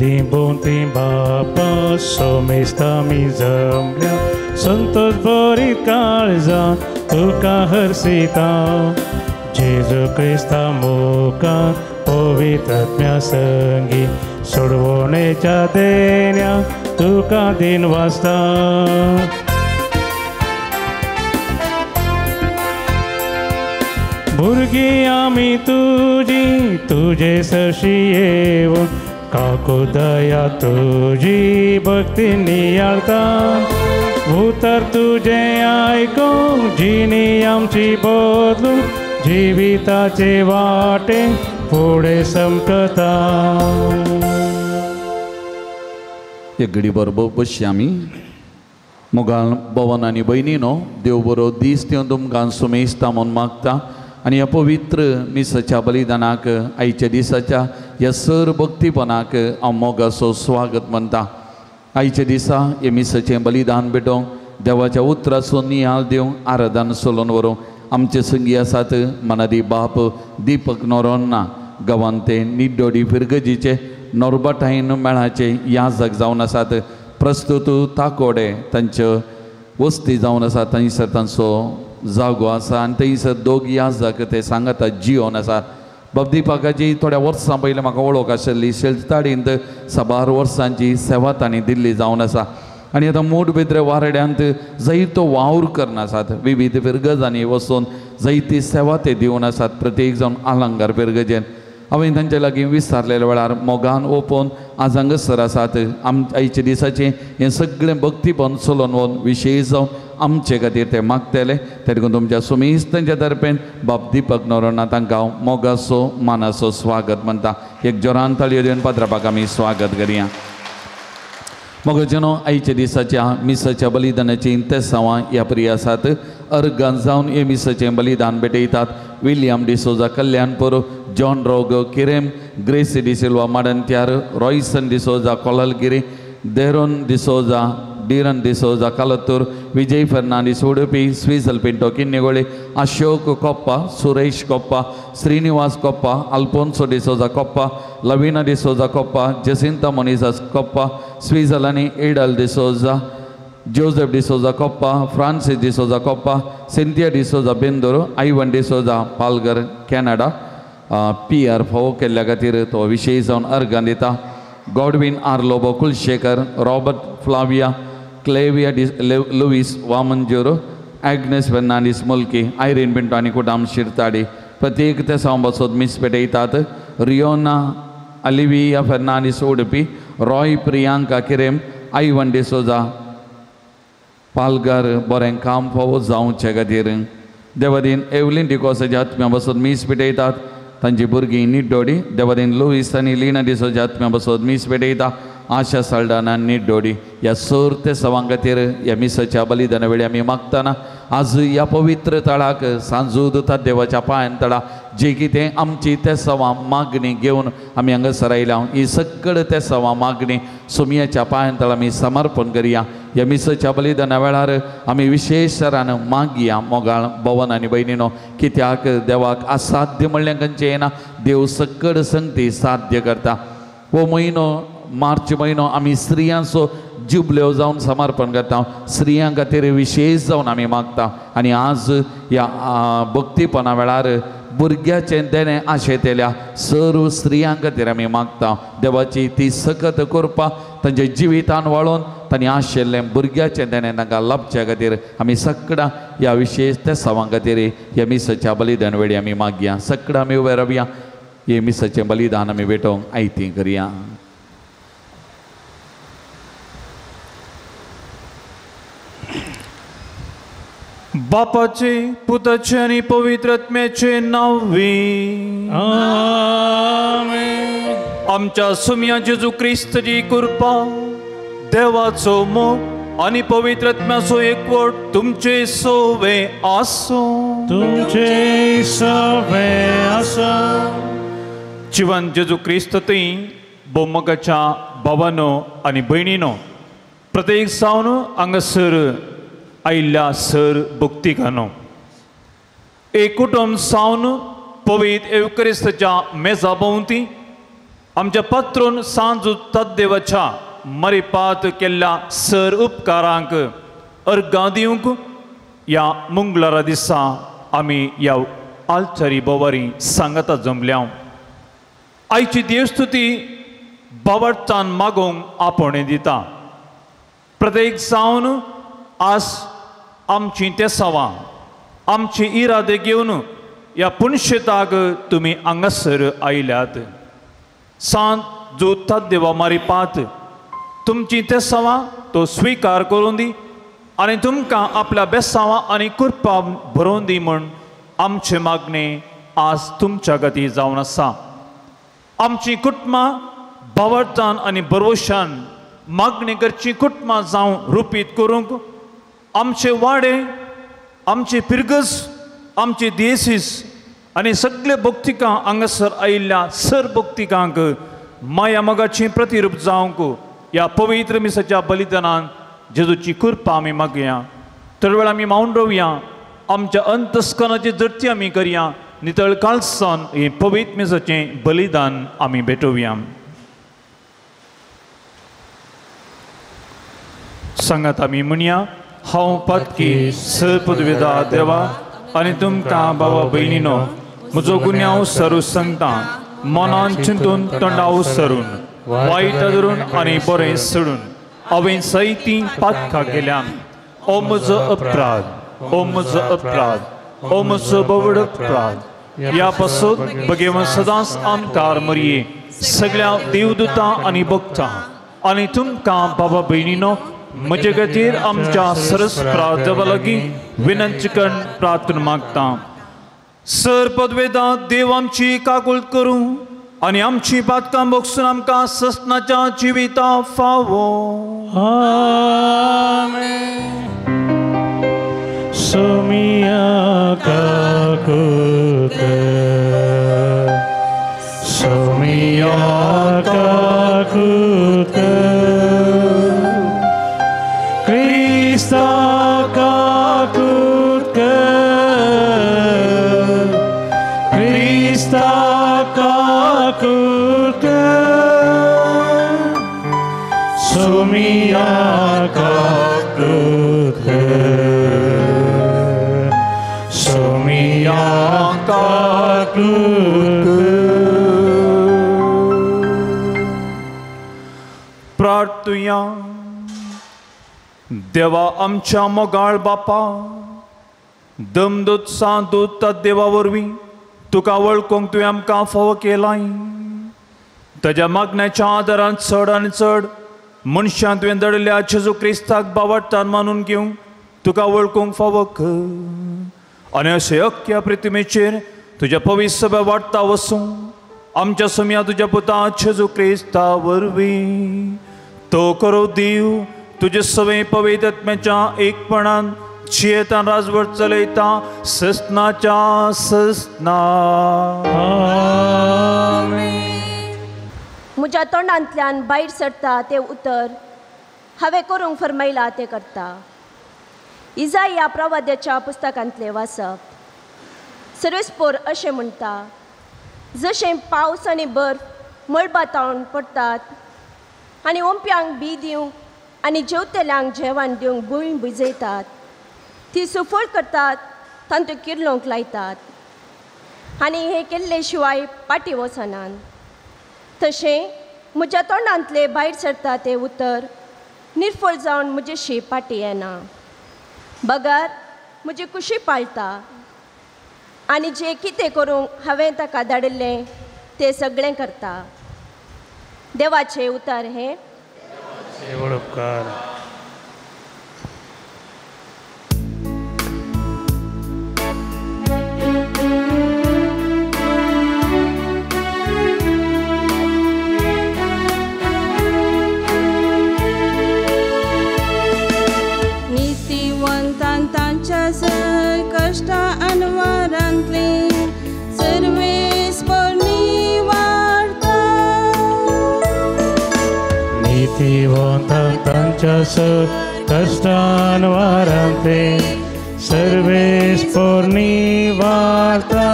मदीं भोंवती बापा सोमेस्ता मी जमल्या संतोष बरी काळजा तुका हरसिता जेजू क्रिस्ता मुखार पवित्र संगी सोडवणेच्या देण्या तुका दिन वाजता. भुरगीं आमी तुजी तुजे सरशी येवन काकू दया तुजी भक्ती नियाळता उतर तुजें आयकूंक जिणी आमची बदलून जिविताचे वाटे फुडें समकता. एक घडी बरोबर बसया आमी. मोगाल भवन आनी भयणीनो, देव बरो दीस दिवन तुमकां सुमेस्ता म्हूण मागता आनी ह्या पवित्र मिसाच्या बलिदानाक आयच्या दिसाच्या ह्या सर भक्तीपणाक हांव मोगाचो स्वागत म्हणटा. आयच्या दिसा हे मिसाचें बलिदान भेटोवंक देवाच्या उतराचो नियाळ दिवंक आराधन सोलोवन व्हरूंक आमचे संगी आसात मनादी बाप दीपक नोरोन्ना गांवांत ते निड्डोडी फिरगजीचे नोरबाटायन मेळाचे याजक जावन आसात. प्रस्तुत ताकोडे तांच्यो वस्ती जावन आसा, थंयसर तांचो जागो आसा आनी थंयसर दोग याजक ते सांगाता जियोन आसात. बाब दीपकाची थोड्या वर्सां पयलीं म्हाका वळख आशिल्ली. शेलताडींत साबार वर्सांची सेवा तांणी दिल्ली जावन आसा आनी आतां मूठ भितर वारड्यांत जायतो वावर करून आसात. विविध फिरगजांनी वचून जायती सेवा ते दिवन आसात. प्रत्येक जावन आलंगार फिरगजेन हांवें तांचे लागीं विचारलेल्या वेळार मोगान ओपोवन आज हांगासर आसात. आयच्या दिसाचें हें सगळें भक्तीपण चलोवन वचून विशेश जावन आमचे खातीर ते मागतले. तेदून तुमच्या सुमीस तांच्या तर्फेन बाब दीपक नोरोना तांकां हांव मोगाचो मानाचो स्वागत म्हणटा. एक जोरान ताळयो दिवन पात्रापाक आमी स्वागत करया. मोगाचेनो आयच्या दिसाच्या मिसाच्या बलिदानाची तेसांवां ह्या परी आसात. अर्गान जावन हे मिसाचें बलिदान भेटयतात William D'Souza Kalyanpur, John Rogo Kirem, Gracy D'Silva Madantyar, Royson D'Souza Kolalgiri, Deron D'Souza, Diran D'Souza Kalathur, Vijay Fernandes Udupi, Swizel Pinto Kinnigoli, Ashok Koppa, Suresh Koppa, Srinivas Koppa, Alphonso D'Souza Koppa, Lavina D'Souza Koppa, Jacinta Monizas Koppa, Swizel आनी Edel D'Souza, Joseph D'Souza Koppa, Francis D'Souza Koppa, Cynthia D'Souza Bendur, Ivan D'Souza Palghar Canada. P R फावो केल्ल्या खातीर तो विशेश जावन अर्गां दिता. Godwin R Lobo Kulshekar, Robert Flavia, Clevia Luis Vamanjoor, Agnes Fernandes Mulki, Irene Pinto आनी कुटाम शिरताडी. प्रत्येक ते साव बसोत मीस पेटयतात. Riona Olivia Fernandes Udupi, Roy Priyanka Kirem, Ivan D'Souza Palghar बरें काम फावो जावचे खातीर. देवादीन एवलीन डिकोसाच्या आत्म्या बसोत मीस पेटयतात. तांची भुरगीं निड्डोडी. देवादीन लुईस आनी लिना डिसोजा आत्म्या बसोत मीस पेटयता. आशा साल्डाना निड्डोडी. ह्या सोर ते सवां खातीर ह्या मिसाच्या बलिदाना वेळी आमी मागतना आज ह्या पवित्र तळाक सांजूद देवाच्या पांयान तळा जे कितें आमची ते सवां मागणी घेवन आमी हांगासर आयल्या ही सगळं ते सवां मागणी सोमयाच्या पांयान तळा आमी समर्पण करया. ह्या मिसाच्या बलिदाना वेळार आमी विशेश तरान मागया मोगाळ भवन आनी भयणीनो, कित्याक देवाक असाध्य म्हणल्यार खंयचें येना, देव सगळं संगती साध्य करता. हो म्हयनो मार्च म्हयनो आमी स्त्रियांचो जुबल्यो जावन समर्पण करता. स्त्रियां खातीर विशेश जावन आमी मागता आनी आज ह्या भक्तीपणा वेळार भुरग्याचें देणें आशेतल्या सर्व स्त्रियां खातीर आमी मागता. देवाची ती सकत करपा तांच्या जिवितान वाळोवन तांणी आशिल्लें भुरग्याचें देणें तांकां लाभच्या खातीर आमी सगळ्या ह्या विशेश त्या सवां खातीर ह्या मिसाच्या बलिदान वेळी आमी मागया. सगळ्या आमी उबे रावया, हे मिसाचें बलिदान आमी भेटोवंक आयती करया. बापाचे पुताचे आनी पवित्र आत्म्याचे नांवे आमेन. आमच्या सुम्या जेजू क्रिस्तची कृपा, देवाचो मोग आनी पवित्र आत्म्याचो एकवट तुमचे सोवे आसूं. तुमचे सोवे आसूं. जिवन जेजू क्रिस्त थंय भोवमोगाच्या भावानो आनी भयणीनो, प्रत्येक सावन हांगासर आयिल्ल्या सर भक्तिकानो, एक कुटुंब सावन पवित्र एवक्रिस्ताच्या मेजा भोंवती आमच्या पत्रून सांजू तद्देवाच्या मरिपात केल्ल्या सर उपकारांक अर्गां दिवंक ह्या मंगळारा दिसा आमी ह्या आलचारी बोवारी सांगाता जमल्या. आयची देवस्तुती बावडचान मागोवंक आपोवणें दिता. प्रत्येक जावन आज आमची तेसावां आमची इरादे घेवन ह्या पुनशेताक तुमी हांगासर आयल्यात. सांत जो तद्देवा मारिपात तुमची तेसावां तो स्विकार करून दी आनी तुमकां आपल्या बेसावां आनी कुरपा भरोवन दी म्हूण आमचें मागणें आज तुमच्या खातीर जावन आसा. आमचीं कुटुंबां बावडतान आनी बरवशान मागणी करचीं कुटुंबां जावं रुपीत करूंक आमचे वाडे आमचे पिरगज आमचे देसीस आनी सगळे भक्तिकां हांगासर आयिल्ल्या सर भक्तिकांक माया मोगाचें प्रतिरूप जावंक ह्या पवित्र मिसाच्या बलिदानान जेजूची कृपा आमी मागया. थोडे वेळ आमी मावन रोवया, आमच्या अंतस्कनाची जडती आमी करया, नितळ काळसान हें पवित्र मिसाचें बलिदान आमी भेटोवया. सांगात आमी म्हणया, हांव पातकी सर पदवेदा देवा आनी तुमकां बाबा भयणीनो म्हजो गुन्यांव सरू सांगता, मनान चिंतून तोंडाव सरून वायट धरून आनी बरें सोडून हांवें सयती पातकां केल्या. ओ म्हजो अपराध, ओ म्हजो अपराध, ओ म्हजो बवड अपराध. ह्या पासून बगेवन सदांच आमकार मरये सगळ्या देवदूतां आनी भक्तां आनी तुमकां बाबा भयणीनो म्हजे खातीर आमच्या सरस प्रार्थना लागीं विनंती करून प्रार्थना मागता. सर पदवेदा देव आमची काकूळ करूं आनी आमची पातकां बगसून आमकां ससनाच्या जिविता फावो. आमेन. सोमिया काकूत, सोमिया काकूत, क्रिस्ता काकूत, क्रिस्ता काकूत, सोमिया काकूत, सोमिया काकूत. प्रार्थुया. देवा आमच्या मोगाळ बापा, दमदूत सांदूत देवा वरवीं तुका वळखूंक तुवें आमकां फावो केलाय. ताज्या मागण्याच्या आदारान चड आनी चड मनशान तुवें दडल्या जेजू क्रिस्ताक बावडटान मानून घेवंक तुका वळखूंक फावो कर आनी अशें अख्ख्या प्रतिमेचेर तुज्या पवित्र सभा वाडटा वसूं आमच्या सोम्या तुज्या पुता जेजू क्रिस्ता वरवीं तो करो देव तुजे सवे पवित्र आत्म्याच्या एकपणान जियेतान राजवट चलयता ससनाच्या ससना. म्हज्या तोंडांतल्यान भायर सरता तें उतर हांवें करूंक फरमायलां तें करता. इजाय ह्या प्रवाद्याच्या पुस्तकांतलें वाचप. सर्वेस्पोर अशें म्हणटा, जशें पावस आनी बर्फ मळबा तावन पडटात आनी ओंप्यांक बी दिवंक आनी जेवतल्यांक जेवण दिवंक भूंय भिजयतात, ती सुफळ करतात, तांतूं किर्लोंक लायतात आनी हें केल्ले शिवाय पाटी वचनात. तशें म्हज्या तोंडांतलें भायर सरता तें उतर निर्फळ जावन म्हजेशी पाटी येना, बगर म्हजी कुशी पाळटा आनी जें कितें करूंक हांवें ताका धाडिल्लें तें सगळें करता. देवाचें उतर हें. उपकार. नीतिवंतान तांच्या कश्टां अनवरांतली सर्वेस्परणी वार्ता. नीतिवंतान तांच्या कश्टां वारांतले सर्वेस्परणी वार्ता.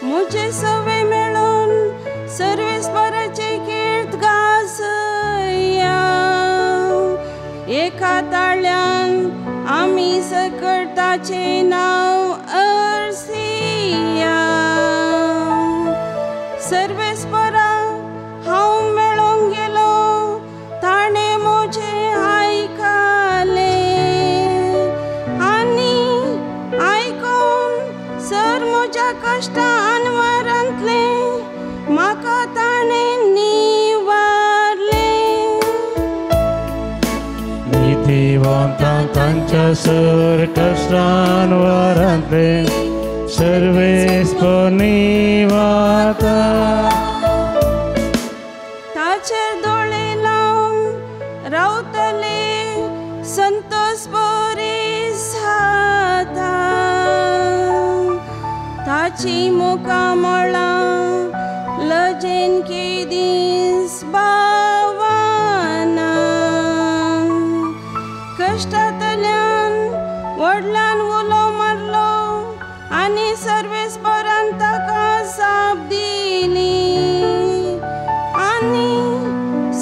म्हजे सवे मेळून एका ताळ्यान आमी सकटाचें नांव अर्सिया. सर्वेस्परा हांव मेळोंक गेलो, ताणें म्हजें आयकलें आनी आयकून सर म्हज्या कश्टां अनवरांतलें म्हाका ताणें निवारलें. नीतिवंतां तांच्या सर कश्टान वरांतले सर्वेस्पर निवाता. ताचेर दोळे लावन रावतले संतोष बरी जाता. ताची मुखामळां लजेन केदीस बावाना. कश्टांतल्यान व्हडल्यान उलो मारलो आनी सर्वेस्परान ताका जाप दिली आनी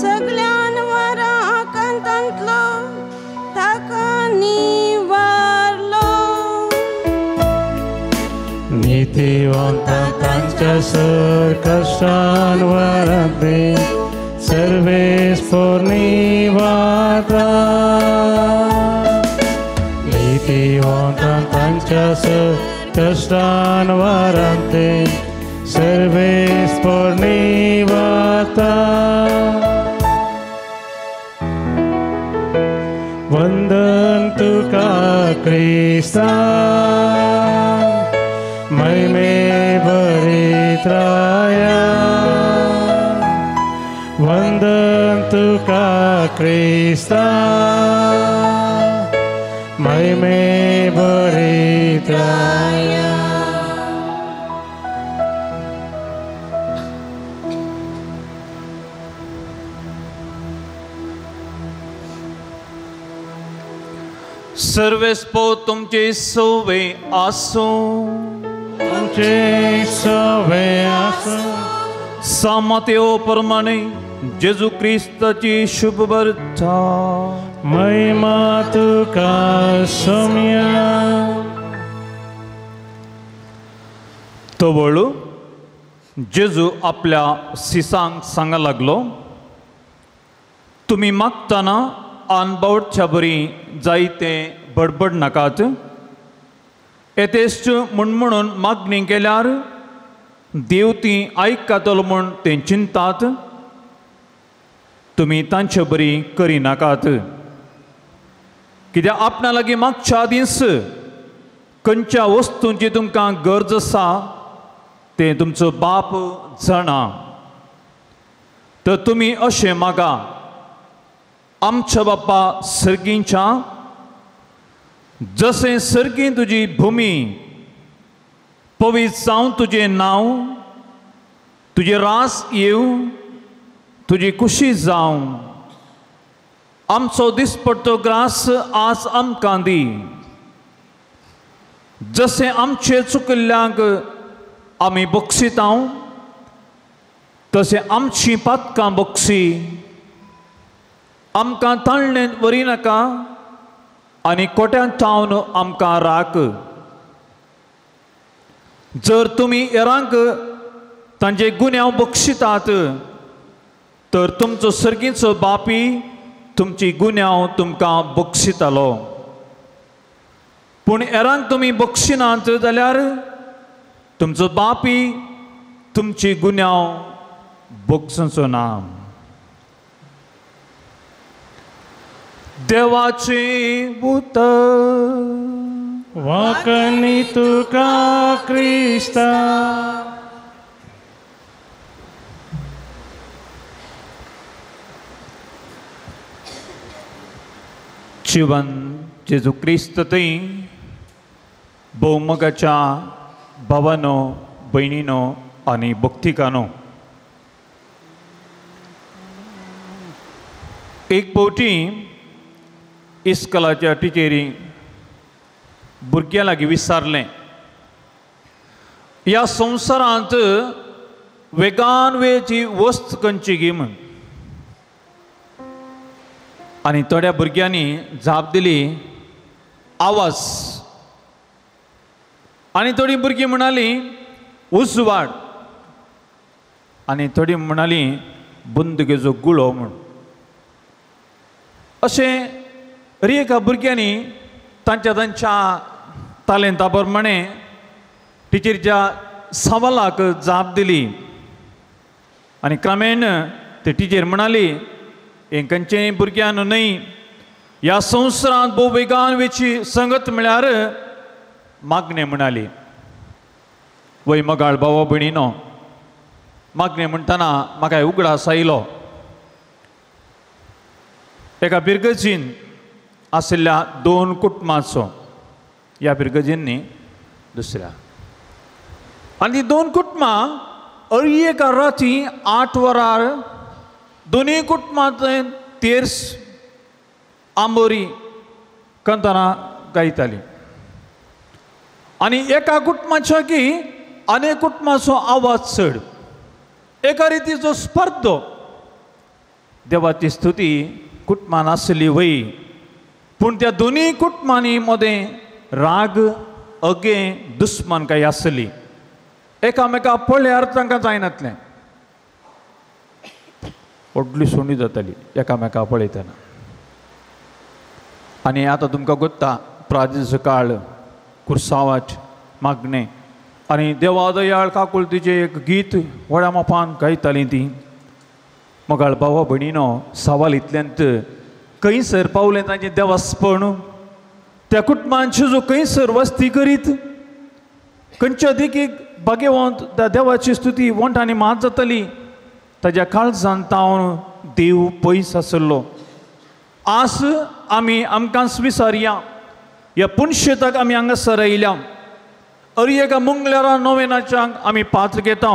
सगळ्यान वरां आकांतांतलो ताका निवारलो. नीतिवंतां तांच्या सर कश्टान वरांतले सर्वेस्पर निवाता. नीतिवंतां तांच्या सर कश्टान वरांतले सर्वेस्पर निवाता. वंदन तुका क्रिस्ता महिमे भरित्राया. वंदन तुका क्रिस्ता महिमे भरित्राया. सर्वेस्पो तुमचे सोवे आसूं. तुमचे सोवे आसूं. सामतेओ प्रमाणे जेजू क्रिस्ताची शुभ बर्था. महिमा तुका सोम्या. तवळू जेजू आपल्या सिसांक सांगा लागलो, तुमी मागतना आनबावटच्या बरी जायते बडबड नाकात. येतेश्ट म्हूण म्हणून मागणी केल्यार देव ती आयकतलो म्हूण ते चिंतात. तुमी तांचे बरी करिनाकात. कित्याक आपणा लागीं मागच्या आदींच खंयच्या वस्तूंची तुमकां गरज आसा तें तुमचो बाप जाणा. तर तुमी अशें मागा, आमच्या बापा सर्गींच्या, जशें सर्गीं तुजी भुमी पवित्र जावं तुजें नांव, तुजें रास येवं, तुजी खुशी जावं. आमचो दिसपट्टो ग्रास आज आमकां दी. जशें आमचे चुकिल्ल्यांक आमी बक्षितांव तशें आमचीं पातकां बक्षी. आमकां ताळणेंत व्हरी नाका आनी कोट्यांत थावन आमकां राख. जर तुमी हेरांक तांचे गुन्यांव बक्षितात तर तुमचो सर्गीचो बापी तुमची गुन्यांव तुमकां बक्षितालो. पूण हेरांक तुमी बक्षिनात जाल्यार तुमचो बापी तुमची गुन्यांव बक्षचो ना. देवाचें उतर. वाकनी तुका क्रिस्ता. जिवन जेजू क्रिस्त थंय भोवमगाच्या भावानो भयणीनो आनी भक्तिकानो, एक फावटी इस्कलाच्या टिचेरी भुरग्यां लागीं विचारलें, ह्या संवसारांत वेगान वेळची वस्त खंयची गी म्हूण. आनी थोड्या भुरग्यांनी जाप दिली आवाज. आनी थोडीं भुरगीं म्हणालीं उजवाड. आनी थोडीं म्हणालीं बंदुकेचो गुळो म्हूण. अशें हर एका भुरग्यांनी तांच्या तांच्या तालेंता प्रमाणे टिचरीच्या सवालाक जाप दिली. आनी क्रमेण ते टिचर म्हणाली हें खंयचेय भुरग्यान न्हय, ह्या संवसारांत भोव वेगान वेची संगत म्हळ्यार मागणें म्हणाली. वय मगाळ भावा भयणीनो, मागणें म्हणटना म्हाका उगडास आयलो एका बिरगजीन आशिल्ल्या दोन कुटुंबाचो. ह्या बिरगजींनी दुसऱ्या आनी दोन कुटुंबां अळी एका राती 8 वरार दोनूय कुटुंबांतल्यान तेर्स आंबोरी कंतनां गायतालीं. आनी एका कुटुंबाच्या की आनी कुटुंबाचो आवाज चड, एका रितीचो स्पर्धो. देवाची स्तुती कुटुंबान आसली वय, पूण त्या दोनूय कुटुंबांनी मदें राग अगे दुस्मानकाय आसली. एकामेका पळयार तांकां जायनातलें, व्हडली सोंडी जाताली एकामेका पळयतना. आनी आतां तुमकां गोत्ता प्रादेचो काळ, कुर्सांवाच मागणें आनी देवा दयाळ काकुळतीचें एक गीत व्हडा मापान गायतालीं तीं. मगाळ भावा भयणीनो, सवाल इतल्यांत खंयसर पावलें तांचें देवास्पण, त्या कुटुंबांची जो खंयसर वस्ती करीत खंयच्या देखीक भाग्यवंत त्या देवाची स्तुती वंठांनी मात जाताली. ताज्या काळजान तावन देव पयस आसलो. आज आमी आमकांच विसरया, ह्या पुनशेताक आमी हांगासर आयल्या. अरी एका मंगळारा नोवेनाच्यांक आमी पात्र घेता.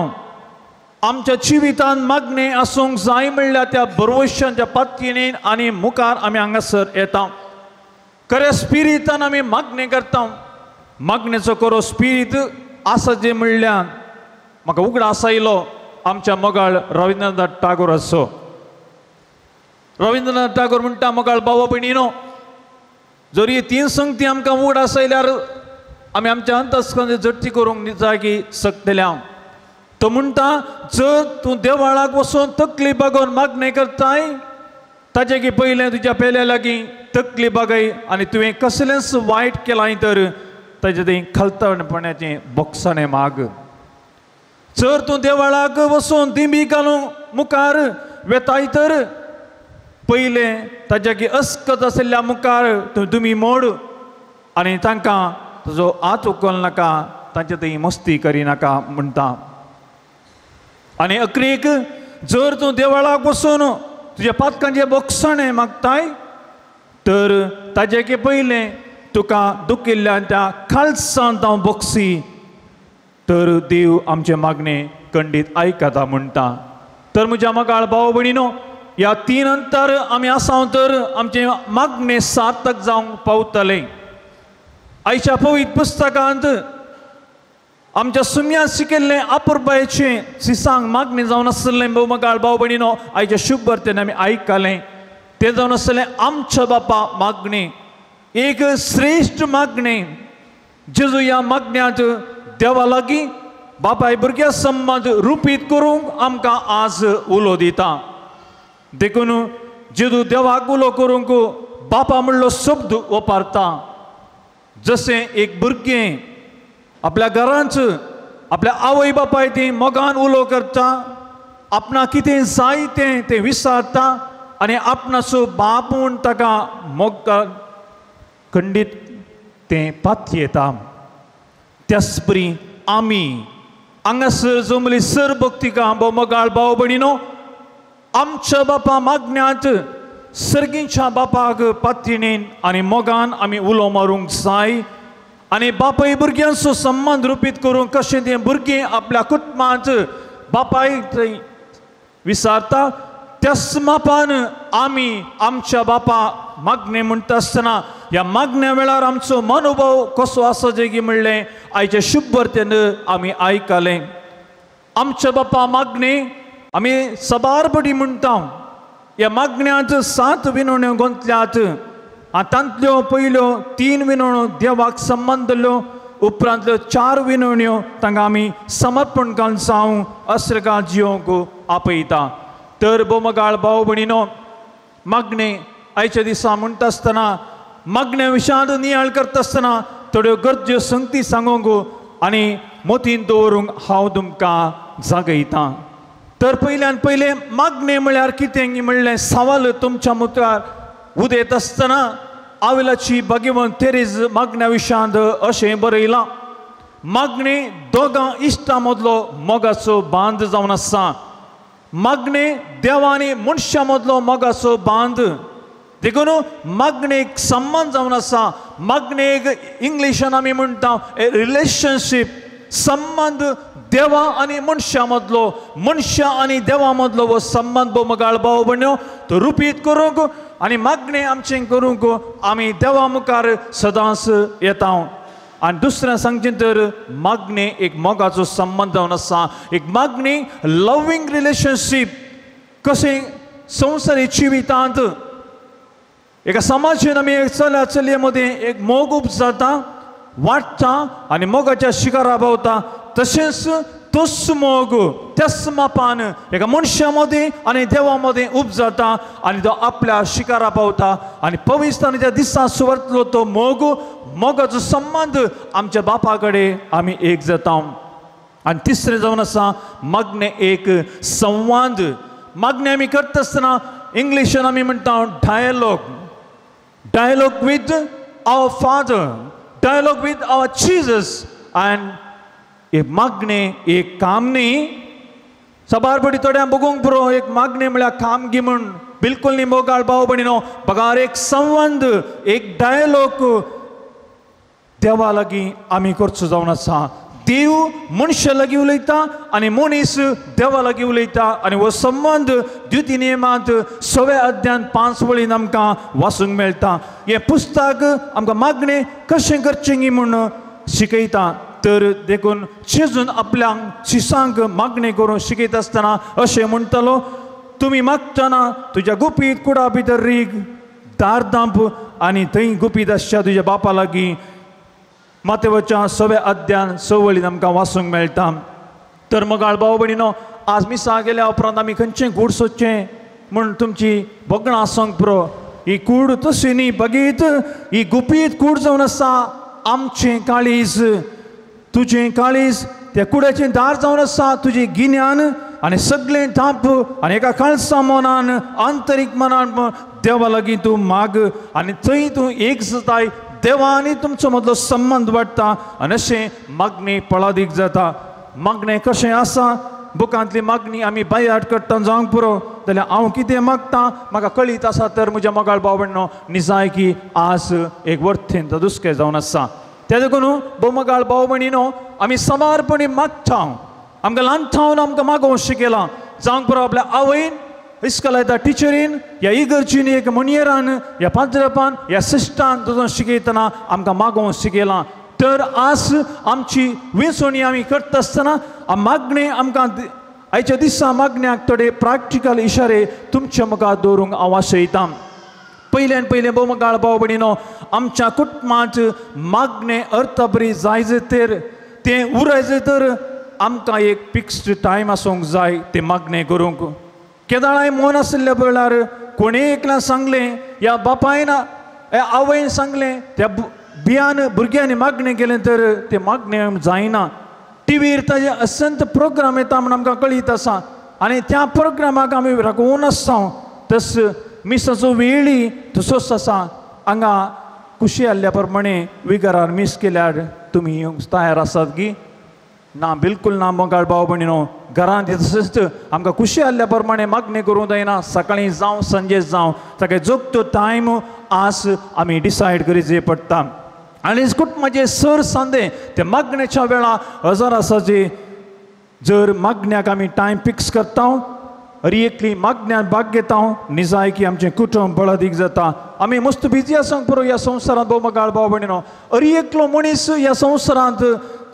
आमच्या जिवितांत मागणें आसूंक जाय म्हणल्यार त्या बरवशांच्या पातयेन आनी मुखार आमी हांगासर येता. खऱ्या स्पिरितान आमी मागणें करता. मागणेचो खरो स्पिरीत आसा जें म्हणल्यार म्हाका उगडास आयलो आमच्या मोगाळ रविंद्रनाथ टागोराचो. रविंद्रनाथ टागोर म्हणटा, मोगाळ भावा भयणीनो, जर ही तीन संगती आमकां उगडास आयल्यार आमी आमच्या अंतस्करणाची जडती करूंक जागी शकतले. तो म्हणटा, जर तूं देवाळाक वचून तकली बागोवन मागणें करताय, ताजे की पयलें तुज्या पेल्या लागीं तकली बागय आनी तुवें कसलेंच वायट केलां तर ताजें तें खलतणपणाचें बोगसाणें माग. जर तूं देवाळाक वचून दिंबी घालूंक मुखार वेताय तर पयलें ताज्या की अस्कत आशिल्ल्या मुखार तूं दुमी मोड आनी तांकां तुजो हात उखल नाका, तांचे थंय मस्ती करिनाका म्हणटा. आनी अकरेक जर तूं देवळाक वचून तुज्या पातकांचें बोगसणें मागताय तर ताजे की पयलें तुका दुखिल्ल्यान त्या खालसांत हांव बोगसी तर देव आमचें मागणें खंडीत आयकता म्हणटा. तर म्हज्या मगाळ भाव भयणीनो, ह्या तीन अंतर आमी आसा तर आमचें मागणें सार्थक जावंक पावतलें. आयच्या पवित्र पुस्तकांत आमच्या सुम्या शिकिल्लें अपुरबायेचें सिसांग मागणें जावन आसलें. भोव मगाळ भाव भयणीनो, आयच्या शुभ वार्तेन आमी आयकलें तें जावन आसलें आमच्या बापा मागणें, एक श्रेश्ठ मागणें. जेजू ह्या मागण्यांत देवा लागीं बापाय भुरग्या संबंद रुपीत करूंक आमकां आज उलो दिता. देखून जेजू देवाक उलो करूंक बापा म्हणलो शब्द वापरता. जशें एक भुरगें आपल्या घरांत आपल्या आवय बापाय ती मोगान उलो करता, आपणाक कितें जाय तें तें विचारता आनी आपणाचो बाप म्हूण ताका मोगान खंडीत तें पातयेता. त्याच परी आमी हांगासर जमली सर भक्तिका भोव मोगाळ भाव भयणीनो, आमच्या बापा मागण्यांत सर्गीच्या बापाक पातयेन आनी मोगान आमी उलो मारूंक जाय आनी बापाय भुरग्यांचो संबंद रुपीत करूंक कशें तें भुरगीं आपल्या कुटुंबांत बापाय थंय विचारता त्याच मापान आमी आमच्या बापा मागणें म्हणटा आसतना ह्या मागण्या वेळार आमचो मनोभाव कसो आसा जेगी म्हणलें आयचे शुभ वार्तेन आमी आयकलें. आमच्या बापा मागणें आमी सबार बडी म्हणटा, ह्या मागण्यांत 7 विनवण्यो गुंतल्यात. तांतल्यो पयल्यो 3 विनवण्यो देवाक संबंदल्यो, उपरांतल्यो 4 विनवण्यो तांकां आमी समर्पण घालून जावं अस्रगां जियोंक आपयता. तर बोमगाळ भाव भयणीनो, मागणें आयच्या दिसा म्हणटा आसतना, मागण्या विशयांत नियाळ करता आसतना थोड्यो गरज्यो संगती सांगूंक आनी मोतीन दवरूंक हांव तुमकां जागयतां. तर पयल्यान पयलें मागणें म्हळ्यार कितें म्हणलें सवाल तुमच्या मुखार उदेत आसतना आविलाची भाग्यवंत तेरेज मागण्या विशयांत अशें बरयलां, मागणें दोगां इश्टां मदलो मोगाचो बांद जावन आसा. मागणें देवा आनी मनशां मदलो मोगाचो बांद. देखून मागणें एक संबंद जावन आसा. मागणें एक इंग्लिशान आमी म्हणटा ए रिलेशनशीप, संबंद देवा आनी मनशां मदलो, मनशां आनी देवा मदलो हो संबंद बोमगाळ भाव भयणीनो तो रुपीत करूंक आनी मागणें आमचें करूंक आमी देवा मुखार सदांच येता. आनी दुसरें सांगचें तर मागणें एक मोगाचो संबंद जावन आसा. एक मागणें लवींग रिलेशनशीप. कशें संवसारी जिवितांत एका समाजेन आमी एक चल्या चलये मदीं एक मोग उपजाता, वाडटा आनी मोगाच्या शिकारा पावता, तशेंच तोच मोग त्याच मापान एका मनशा मदीं आनी देवा मदीं उपजाता आनी तो आपल्या शिकारा पावता आनी पवित्रताच्या दिसा सुवातलो तो मोग, मोगाचो संबंद आमच्या बापा कडेन आमी एक जाता. आनी तिसरें जावन आसा मागणें एक संवाद. मागणें आमी करता आसतना इंग्लिशान आमी म्हणटा dialogue, dialogue with our father, dialogue with our Jesus. And एक मागणें एक काम न्ही. साबार पटी थोड्यांक बगूंक पुरो एक मागणें म्हळ्यार कामगी म्हूण, बिलकुल न्ही मोगाळ भाव भयणीनो. बगार एक संबंद, एक डायलॉग देवा लागीं आमी करचो जावन आसा. देव मनशा लागीं उलयता आनी मनीस देवा लागीं उलयता आनी हो संबंद द्वितीय नियमांत 6व्या अध्यायांत 5 वळीन आमकां वाचूंक मेळटा. हें पुस्तक आमकां मागणें कशें करचें म्हूण शिकयता. तर देखून जेजून आपल्यांक शिसांक मागणें करून शिकयता आसतना अशें म्हणटालो, तुमी मागतना तुज्या गुपीत कुडा भितर रीग, दार दांप आनी थंय गुपीत आसच्या तुज्या बापा लागीं. मातेवच्या 6व्या अध्यायान 6 वळीन आमकां वाचूंक मेळटा. तर मोगाळ भाव भयणीनो, आज मिसा गेल्या उपरांत आमी खंयचें कूड सोदचें म्हूण तुमची भगणां आसूंक पुरो. ही कूड तशी न्ही, बगीत ही गुपीत कूड जावन आसा आमचें काळीज, तुजें काळीज त्या कुड्याचें दार जावन आसा तुजें गिन्यान आनी सगळें धांप आनी एका काळसा मनान, आंतरीक मनान देवा लागीं तूं माग आनी थंय तूं एक जाताय. देवा आनी तुमचो मदलो संबंद वाडटा आनी अशें मागणें फळादीक जाता. मागणें कशें आसा, बुकांतली मागणी आमी बायाट करता जावंक पुरो, जाल्यार हांव कितें मागता म्हाका कळीत आसा. तर म्हज्या मोगाळ भाव भयणीनो, निजाय की आज एक वर्थेंत दुसकें जावन आसा. त्या देखून बोमगाळ भाव भयणीनो, आमी समारपणी मागता. आमकां ल्हान थावन आमकां मागोवंक शिकयलां. जावंक पुरो आपल्या आवयन, इस्कॉला टिचरीन, ह्या इगर्जीन, एक मणयेरान, ह्या पाद्रपान, ह्या सिस्टान तुजो शिकयतना आमकां मागोवंक शिकयलां. तर आज आमची विंचवणी आमी करता आसतना मागणें आमकां आयच्या दिसा मागण्याक थोडे प्रॅक्टिकल इशारे तुमच्या मुखार दवरूंक हांव आशयतां. पयल्यान पयलें बोमगाळ भाव भयणीनो, आमच्या कुटुंबांत मागणें अर्थबरी जाय तर तें उरायचें तर आमकां एक फिक्स्ड टायम आसूंक जाय तें मागणें करूंक. केदाळाय मन आशिल्ल्या वेळार कोणें एकल्यान सांगलें, ह्या बापायन आवयन सांगलें, त्या बियान भुरग्यांनी मागणें केलें तर तें मागणें जायना. टिवीर ताजे असंत प्रोग्राम येता म्हूण आमकां कळीत आसा आनी त्या प्रोग्रामाक आमी राखून आसता. तस मिसाचो वेळी तसोच आसा. हांगा खुशी आसल्या प्रमाणे विगारार मीस केल्यार तुमी येवंक तयार आसात की ना? बिलकुल ना मोगाळ भाव भयणीनो. घरांत तशेंच आमकां खुशी आसल्या प्रमाणे मागणें करूंक जायना. सकाळीं जावं सांजे जावं ताका जोगतो टायम आज आमी डिसायड करीचे पडटा. आनी कुटुंबाचे सर सांदे ते मागण्याच्या वेळा हजार आसाचे जर मागण्याक आमी टायम फिक्स करता, हरी एकली मागण्यान भाग घेता, निजाय की आमचें कुटुंब बळादीक जाता. आमी मस्त बिजी आसूंक पुरो ह्या संवसारांत भोव भाव भयणीनो. हरी एकलो मनीस ह्या संवसारांत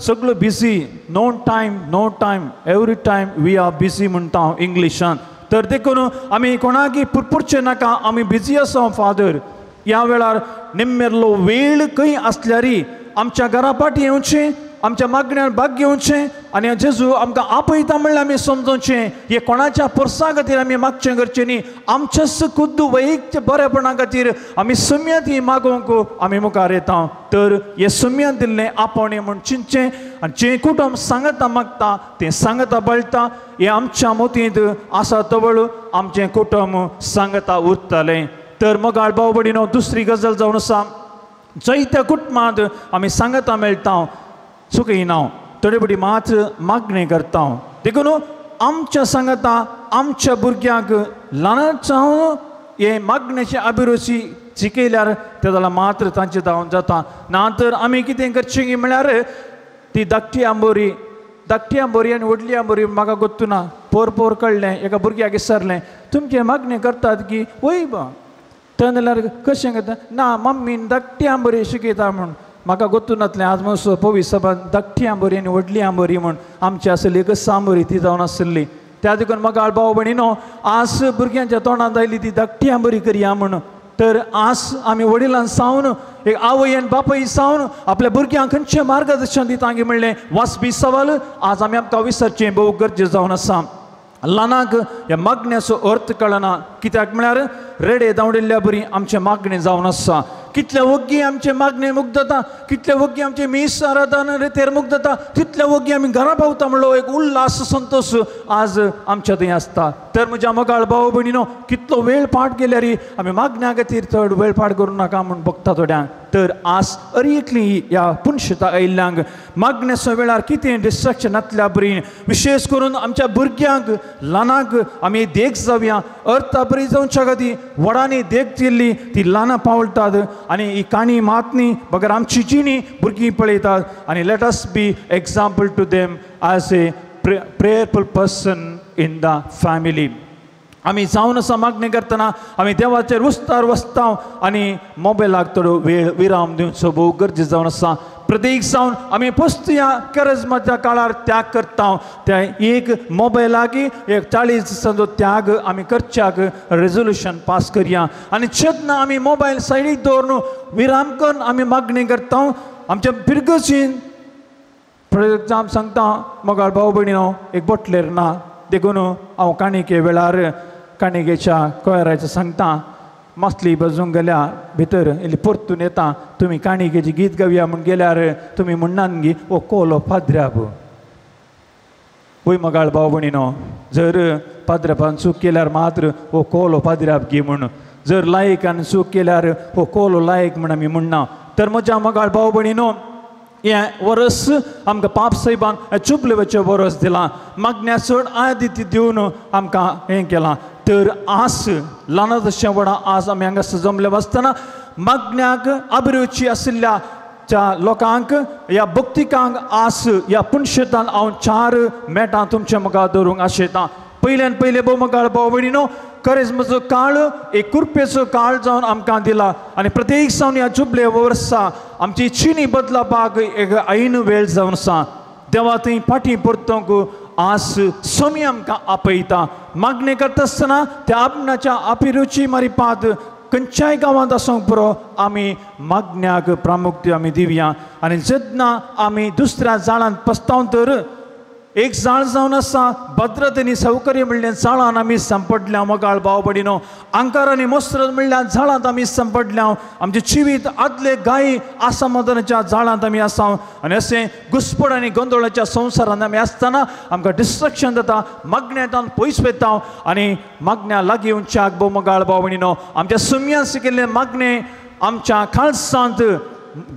सगळो busy, no time, no time, every time we are busy म्हणटा हांव इंग्लिशान. तर देखून आमी कोणाकी पुरपुरचें नाका, आमी बिजी आसा फादर. ह्या वेळार निम्मेरलो वेळ खंय आसल्यारी आमच्या घरा फाटी येवचें, आमच्या मागण्यान भाग घेवचें आनी जेजू आमकां आपयता म्हणल्यार आमी समजोवचें. हे कोणाच्या पोरसा खातीर आमी मागचें करचें न्ही, आमच्याच खुद्द वैयक्तीक बरेपणा खातीर आमी सुम्यांत ही मागोवंक आमी मुखार येता. तर हे सुम्यांत दिल्लें आपोवणें म्हूण चिंतचें आनी जें कुटुंब सांगता मागता तें सांगता बळटा. हें आमच्या मोतींत आसा तवळ आमचें कुटुंब सांगता उरतलें. तर मोगाळ भाव भयणीनो, दुसरी गजाल जावन आसा, जैत्या कुटुंबांत आमी सांगता मेळटा चुकयना, थोडे फावटी मात मागणें करता. देखून आमच्या सांगता आमच्या भुरग्यांक ल्हान जावन हे मागण्याची अभिरुची शिकयल्यार ते जाल्यार मात्र तांचें जावन जाता. ना तर आमी कितें करचें म्हळ्यार ती धाकटी आंबोरी, धाकटी आंबोरी आनी व्हडली आंबोरी म्हाका गोत्तू ना, पोर पोर कळ्ळें एका भुरग्याक विसरलें तुमचें मागणें करतात की वय बा थंय जाल्यार कशें करता ना मम्मीन धाकटी आंबोरी शिकयता म्हूण म्हाका गोत्तू नातलें. आज म्हणसो पवी सभान धाकटी आंबोरी आनी व्हडली आंबोरी म्हूण आमची आसली एकच आंबोरी ती जावन आसली. त्या देखून मोगाळ भाव भयणीनो, आज भुरग्यांच्या तोंडांत आयली ती धाकटी आंबोरी करया म्हूण. तर आज आमी वडिलां सावन एक आवय आनी बापूय सावन आपल्या भुरग्यांक खंयचें मार्गदर्शन दिता म्हणलें वाचपी सवाल आज आमी आमकां विसरचें भोव गरजें जावन आसा. ल्हानांक ह्या मागण्याचो अर्थ कळना, कित्याक म्हळ्यार रेडे धांवडिल्ल्या बरी आमचें मागणें जावन आसा. कितले वग्गी आमचें मागणें मुग्धता, कितले वग्गी आमचें मीस आराधन रेतेर मुग्धता, तितले वग्गी आमी घरा पावता म्हणलो एक उल्हास संतोश आज आमच्या थंय आसता. तर म्हज्या मोगाळ भाव भयणीनो, कितलो वेळ पाठ गेल्यार आमी मागण्या खातीर चड वेळ पाठ करूं नाका म्हूण बगता थोड्यांक. तर आज अरेकली ह्या पुनशता आयिल्ल्यांक मागण्याच्या वेळार कितें डिस्ट्रक्शन नातल्या बरी, विशेष करून आमच्या भुरग्यांक ल्हानांक आमी देख जावया. अर्था बरी जावच्या खातीर व्हडांनी देख दिल्ली ती ल्हानां पावळटात आनी ही काणी मात न्ही बगर आमची जिणी भुरगीं पळयतात. आनी let us be example to them as a prayerful person in the family. आमी जावन आसा मागणी करतना आमी देवाचेर उस्तार वसता आनी मोबायलाक थोडो वेळ विराम दिवचो भोव गरजेचो जावन आसा. प्रत्येक जावन आमी पोस्तया करजमाच्या काळार त्याग करता, त्या एक मोबायलाक एक 40 दिसांचो त्याग आमी करच्याक रेजोल्युशन पास करया. आनी जेन्ना आमी मोबायल सायडीक दवरून विराम करून आमी मागणी करता आमच्या पिरगसीन. फॉर एग्जाम्पल सांगता मोगाळ भाव भयणीनो, एक बोटलेर ना देखून हांव काणिके वेळार काणिकेच्या कोयराचें सांगता, मासली बजूंक गेल्या भितर इल्ली परतून येता, तुमी काणिकेची गीत गावया म्हूण गेल्यार तुमी म्हणनान गी ओ कोलो पाद्र्याब. वय मोगाळ भाव भयणीनो, जर पाद्र्याबान चूक केल्यार मात्र हो कोलो पाद्र्याब गी म्हूण, जर लायकान चूक केल्यार हो कोलो लायक म्हूण आमी म्हणना. तर म्हज्या मोगाळ भाव भयणीनो, हें वरस आमकां पाप सायबान चुपलेवाचें वरस दिलां, मागण्या चड आदित्य दिवन आमकां हें केलां. तर आस ल्हान तशें व्हडा आज आमी हांगा जमले आसतना मागण्याक अभिरुची आशिल्ल्या च्या लोकांक ह्या भक्तिकांक आस ह्या पुनशेतान हांव 4 मेटां तुमच्या मुखार दवरूंक आशेतां. पयल्यान पयलें भोव मोगाळ भाव भयणीनो, करेजमाचो काळ एक कुरपेचो काळ जावन आमकां दिला आनी प्रत्येक जावन ह्या जुबले वर्सा आमची चिनी बदलापाक एक ऐन वेळ जावन आसा. देवा थंय फाटीं परतूंक आज समी आमकां आपयता. मागणें करता आसतना त्या आपणाच्या अभिरुची मारिपात खंयच्याय गांवांत आसूंक पुरो आमी मागण्याक प्रामुख्य आमी दिवया. आनी जेन्ना आमी दुसऱ्या जाळांत पसताव तर एक जाळ जावन आसा भद्रत आनी सौकर्य म्हणल्यार जाळान आमी सांपडल्या. मोगाळ भाव भयणीनो, अंकार आनी मोस्त्र म्हणल्यार जाळांत आमी सांपडल्या. आमचें जिवीत आदले गाय आसमाधानाच्या जाळांत आमी आसा आनी अशें घुसपड आनी गोंदळाच्या संवसारांत आमी आसतना आमकां डिस्ट्रक्शन जाता. मागण्यान पयस वयता आनी मागण्या लागीं येवच्याक भोव मोगाळ भाव भयणीनो, आमच्या सुम्यान शिकिल्लें मागणें आमच्या खालसांत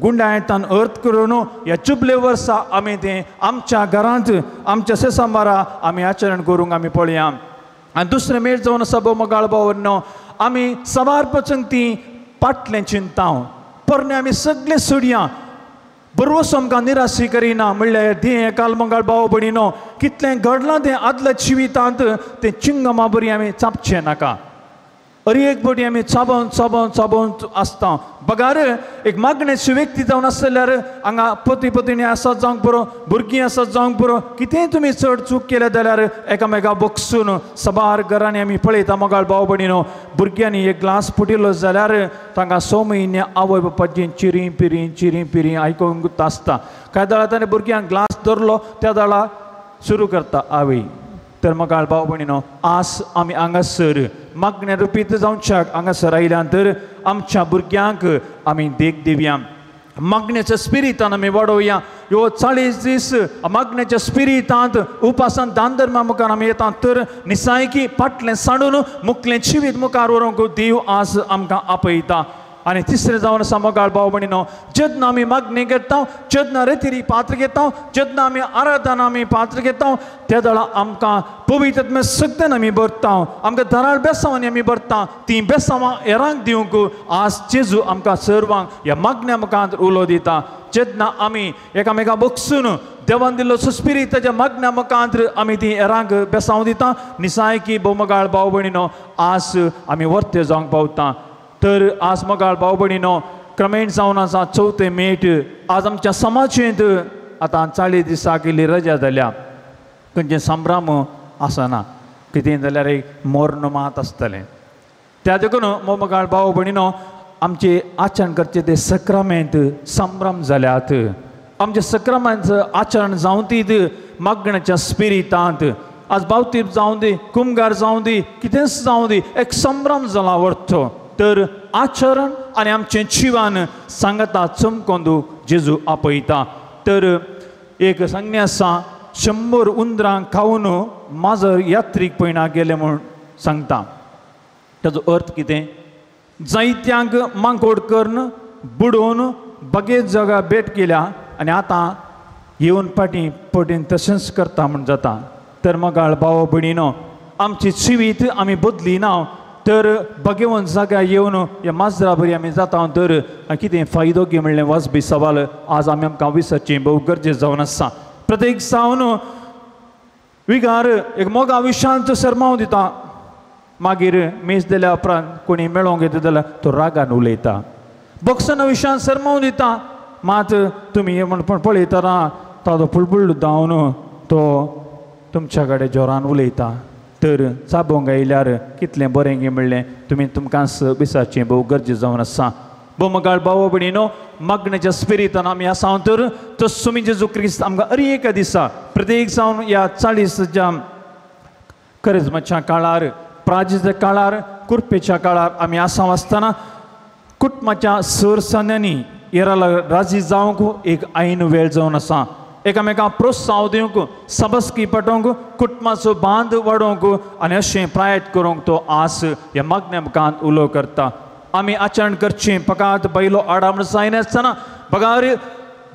गुंडायतान अर्थ करून ह्या चुबले वर्सा आमी तें आमच्या घरांत आमच्या सेसांबारा आमी आचरण करूंक आमी पळया. आनी दुसरें मेळ जावन आसा भोव मोगाळ भाव, आमी सवार पचून ती पाटलें चिंता पोरणे आमी सगळें सोडया. बरोस आमकां निराशी करिना म्हणल्यार तें एकाल मंगाळ भाव भयणीनो, कितलें घडलां तें आदल्या जिवितांत तें चिंगमा बरी आमी चापचें नाका. अरे एक पटी आमी चाबोवन चाबोवन चाबोवन आसता बगार एक मागण्याची व्यक्ती जावन आसल्यार हांगा पती पत्नी आसत जावंक पुरो, भुरगीं आसत जावंक पुरो, कितेंय तुमी चड चूक केल्या जाल्यार एकामेका बगसून सबार घरांनी आमी पळयता मोगाळ भाव भयणीनो, भुरग्यांनी एक ग्लास फुटिल्लो जाल्यार तांकां 6 म्हयने आवय बापाची चिरी पिरी चिरी पिरी आयकूंक आसता. कांय वेळार ताणें भुरग्यांक ग्लास धरलो त्या वेळार सुरू करता आवय. तर मोगाळ भाव भयणीनो, आज आमी हांगासर मागण्या रुपीत जावच्याक हांगासर आयल्यान तर आमच्या भुरग्यांक आमी देख दिवया, मागण्याच्या स्पिरितान आमी वाडोवया. ह्यो 40 दीस मागण्याच्या स्पिरितांत उपासान दान धर्मा मुखार आमी येता तर निसायकी फाटलें सांडून मुखलें जिवीत मुखार व्हरूंक देव आज आमकां आपयता. आनी तिसरें जावन आसा मोगाळ भाव भयणीनो, जेन्ना आमी मागणी करता, जेन्ना रेतिरी पात्र घेता, जेन्ना आमी आराधना आमी पात्र घेता, त्या वेळार आमकां पवित्र सगळ्यान आमी भरता, आमकां धाराळ बेसांवांनी आमी भरता. तीं बेसांवां हेरांक दिवंक आज जेजू आमकां सर्वांक ह्या मागण्या मुखार उलो दिता. जेन्ना आमी एकामेका बगसून देवान दिल्लो सुस्पिरीत ताच्या मागण्या मुखार आमी ती हेरांक बेसांव दिता, निसायकी भोवमगाळ भाव भयणीनो आज आमी वर्ते जावंक पावता. तर आज मोगाळ भाव भयणीनो, क्रमेण जावन आसा चवथें मेट. आज आमच्या समाजेंत आतां 40 दिसाक इल्ली रजा जाल्या, खंयचें संभ्रम आसना, कितें जाल्यार एक मोर्ण मात आसतलें. त्या देखून मोगाळ भाव भयणीनो, आमचे आचरण करचे ते सक्रामेंत संभ्रम जाल्यात. आमच्या सक्रामेंत आचरण जावं तीत मागण्याच्या स्पिरितांत. आज बावतीप जावं दी, कुमगार जावं दी, कितेंच जावं दी, एक संभ्रम जाला वरतो. तर आचरण आनी आमचें जिवन सांगता चमकोंदू जेजू आपयता. तर एक सांगणें आसा, 100 उंदरां खावन माजर यात्रीक पयणा गेलें म्हूण सांगता. ताजो अर्थ कितें? जायत्यांक मांकोड करून बुडोवन बगेत जागा भेट केल्या आनी आतां येवन फाटीं पटीन तशेंच करता म्हूण जाता. तर मोगाळ भाव भयणीनो, आमची जिवीत आमी बदली ना तर बगेवन जाग्यार येवन ह्या माजरा बरी आमी जाता तर कितें फायदो गी म्हणलें वाजबी सवाल आज आमी आमकां विसरचें भोव गरजेचें जावन आसा. प्रत्येक जावन विगार एक मोगा विशांत सरमाव दिता, मागीर मेज दिल्या उपरांत कोणी मेळोंक येता जाल्यार तो रागान उलयता. बक्सना विशांत सरमाव दिता, मात तुमी हें म्हण पळयतना ताजो फुलफुल धांवन तो तुमच्या कडेन जोरान उलयता. तर चाबोंक आयल्यार कितलें बरें गे म्हणलें तुमी तुमकां विसरचें भोव गरजेचें जावन आसा. भोव भाव भयणीनो, मागण्याच्या स्पिरितान आमी आसा तर तसो जेजू क्रिस्त आमकां अरे एका दिसा प्रत्येक जावन ह्या 40च्या करिज्माच्या काळार, प्राजीच्या काळार, कुर्पेच्या काळार आमी आसा आसतना कुटुंबाच्या सरसान्यांनी येराला राजी जावंक एक आयन वेळ जावन आसा. एकामेकांक प्रोत्साहन दिवंक, सबस्की पटोवंक, कुटुंबाचो बांद वाडोवंक आनी अशें प्रयत्न करूंक तो आस ह्या मागण्या मुखार उलो करता. आमी आचरण करचें फकत बैलो आडाम जायनासतना बगार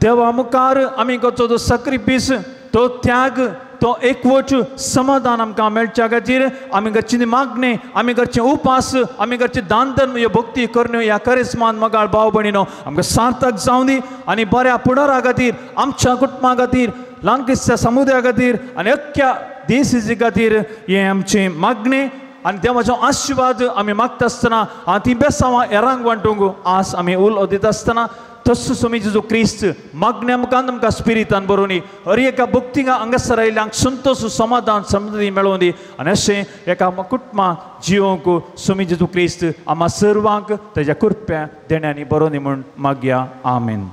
देवा मुखार आमी करचो तो सॅक्रिफीस, तो त्याग, तो एकवट समाधान आमकां मेळच्या खातीर आमी करची मागणें, आमी करचें उपास, आमी करचें दान धर्म, ह्यो भक्ती करण्यो ह्या करिस्मान मोगाळ भाव भयणीनो आमकां सार्थक जावं दी आनी बऱ्या फुडारा खातीर, आमच्या कुटुंबा खातीर, ल्हान क्रिस्तांव समुदाया खातीर आनी अख्ख्या देशी खातीर हें आमचें मागणें आनी देवाचो आशिर्वाद आमी मागता आसतना आनी ती बेसांवां हेरांक वांटूंक आज आमी उलो दिता आसतना तसो स्वामी जेजू क्रिस्त मागण्या मुखार आमकां स्पिरितान बरोवनी हर एका भक्तींक हांगासर आयिल्ल्यांक संतोश, समाधान, समृद्धी मेळोवन दी आनी अशें एका कुटुंबा जिवोवंक स्वामी जेजू क्रिस्त आमकां सर्वांक ताच्या कृपया देण्यांनी बरोवनी म्हूण मागया. आमेन.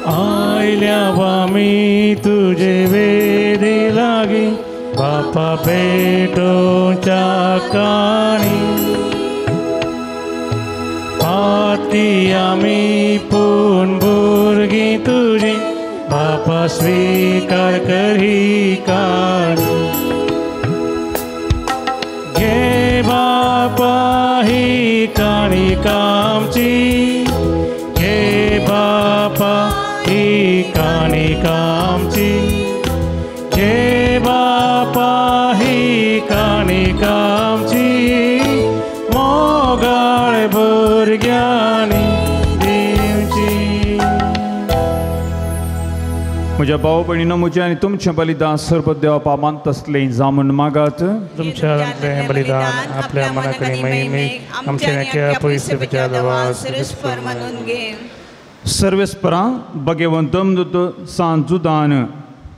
आयल्या आमी तुजे वेदी लागी बापा पेटोवच्या काणी, पाती आमी पूण भुरगीं तुजी बापा स्वीकार करी काणी. घे बापा ही काणी आमची, घे बापा ही काणी आमची, घे बापा ही काणी आमची, मोगाळ भुरग्यांनी दिवची. म्हज्या भाव भयणीनो, म्हजें आनी तुमचें बलिदान सर्व देवा मानतसलें जामून मागात. तुमच्या हातांतलें बलिदान आपल्या मनाकडे महिमेक आमच्या पयशे मानून घे. सर्वेस्परा भगवंत दमदूत सांत जुदान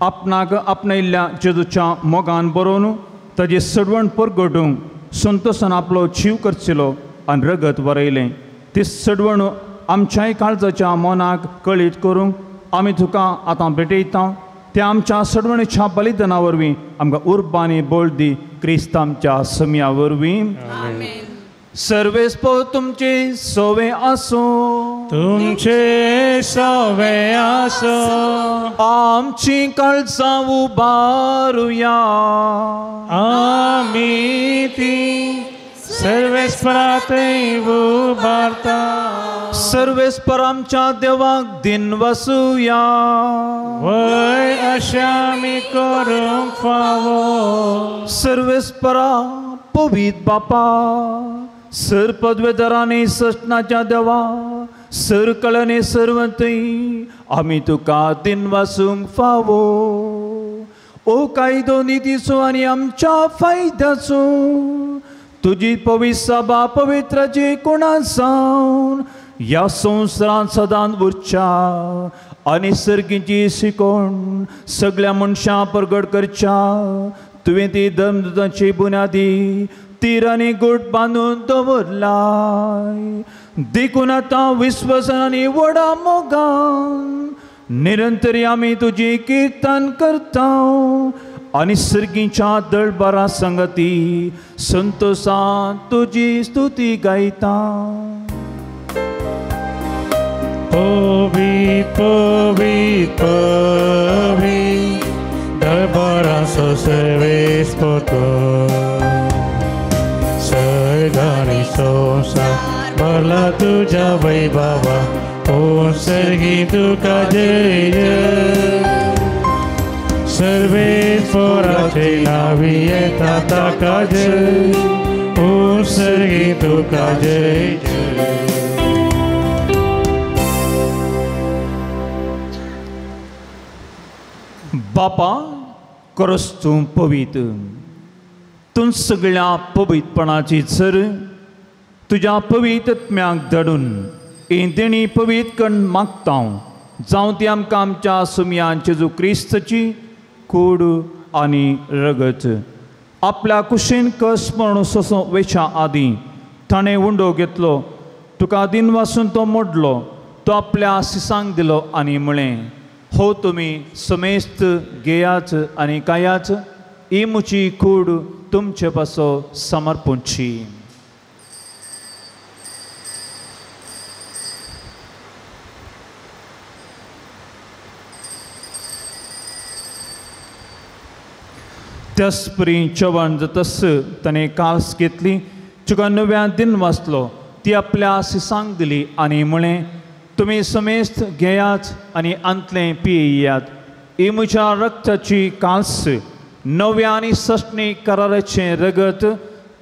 आपणाक आपणायिल्ल्या जेजूच्या मोगान बरोवन ताजी सडवण परगटूंक संतोसान आपलो जीव करचेलो आनी रगत वरयलें. ती सडवण आमच्याय काळजाच्या मनाक कळीत करूंक आमी तुका आतां भेटयता. त्या आमच्या सडवणीच्या बलिदाना वरवीं आमकां उर्बा आनी बळ दी, क्रिस्त आमच्या सम्या वरवीं. सर्वेस्पोर तुमचे सोवे आसूं. तुमचे सोवे आसूं. आमची काळजां उबारुया. आमी ती सर्वेस्परा थंय उबारता. सर्वेस्पर आमच्या देवाक दिन वसुया. वय अशें आमी करूंक फावो. सर्वेस्परा पवीत बापा, सर पदवेदारांनी सृष्णाच्या देवा, सर कळने सर्वंतय आमी तुका दिन वासूंक फावो. ओ कायदो नितीचो आनी आमच्या फायद्याचो तुजी पवित्र सभा पवित्राची कोणा जावन ह्या संवसारांत सदांच उरच्या आनी सर्गीची शिकोवण सगळ्या मनशां परगट करच्या. तुवें ती धर्मदूतांची बुन्यादी तीर आनी गूट बांदून दवरलाय. देखून आतां विस्वासान आनी व्हडा मोगान निरंतरी आमी तुजी किर्तन करता आनी सर्गीच्या दळबारा संगती संतोसान तुजी स्तुती गायता. पवीत पवीत पवीत दळबाराचो सर्वेस्पर, सर्ग आनी संवसार भरला तुज्या वैभवा. ओ सर्गी तुका जय जय. सर्वेस्पराचे नावी येता ताका जय. ओ सर्गी तुका जय जय. बापा खरोच तूं पवीत, तूं सगळ्या पवितपणाची सर तुज्या पवित्रत्म्याक धाडून ही देणी पवीत कण मागता. जावं ती आमकां आमच्या सुमयान जेजू क्रिस्ताची कूड आनी रगत. आपल्या कुशीन कस म्हणून सोंसो वेच्या आदीं ताणें उंडो घेतलो, तुका दिन वासून तो मोडलो, तो आपल्या सिसांक दिलो आनी म्हळें, हो तुमी समेस्त घेयात आनी खायात, ही म्हजी कूड तुमचे पासो समर्पणची. त्याच परी चवण जातस ताणें काल्स घेतली, तुका नव्या दिन वाचलो, ती आपल्या सिसांक दिली आनी म्हळें, तुमी समेस्त घेयात आनी आंतलें पियेयात. ही म्हज्या रक्ताची काल्स, नव्या आनी सस्नी कराराचें रगत,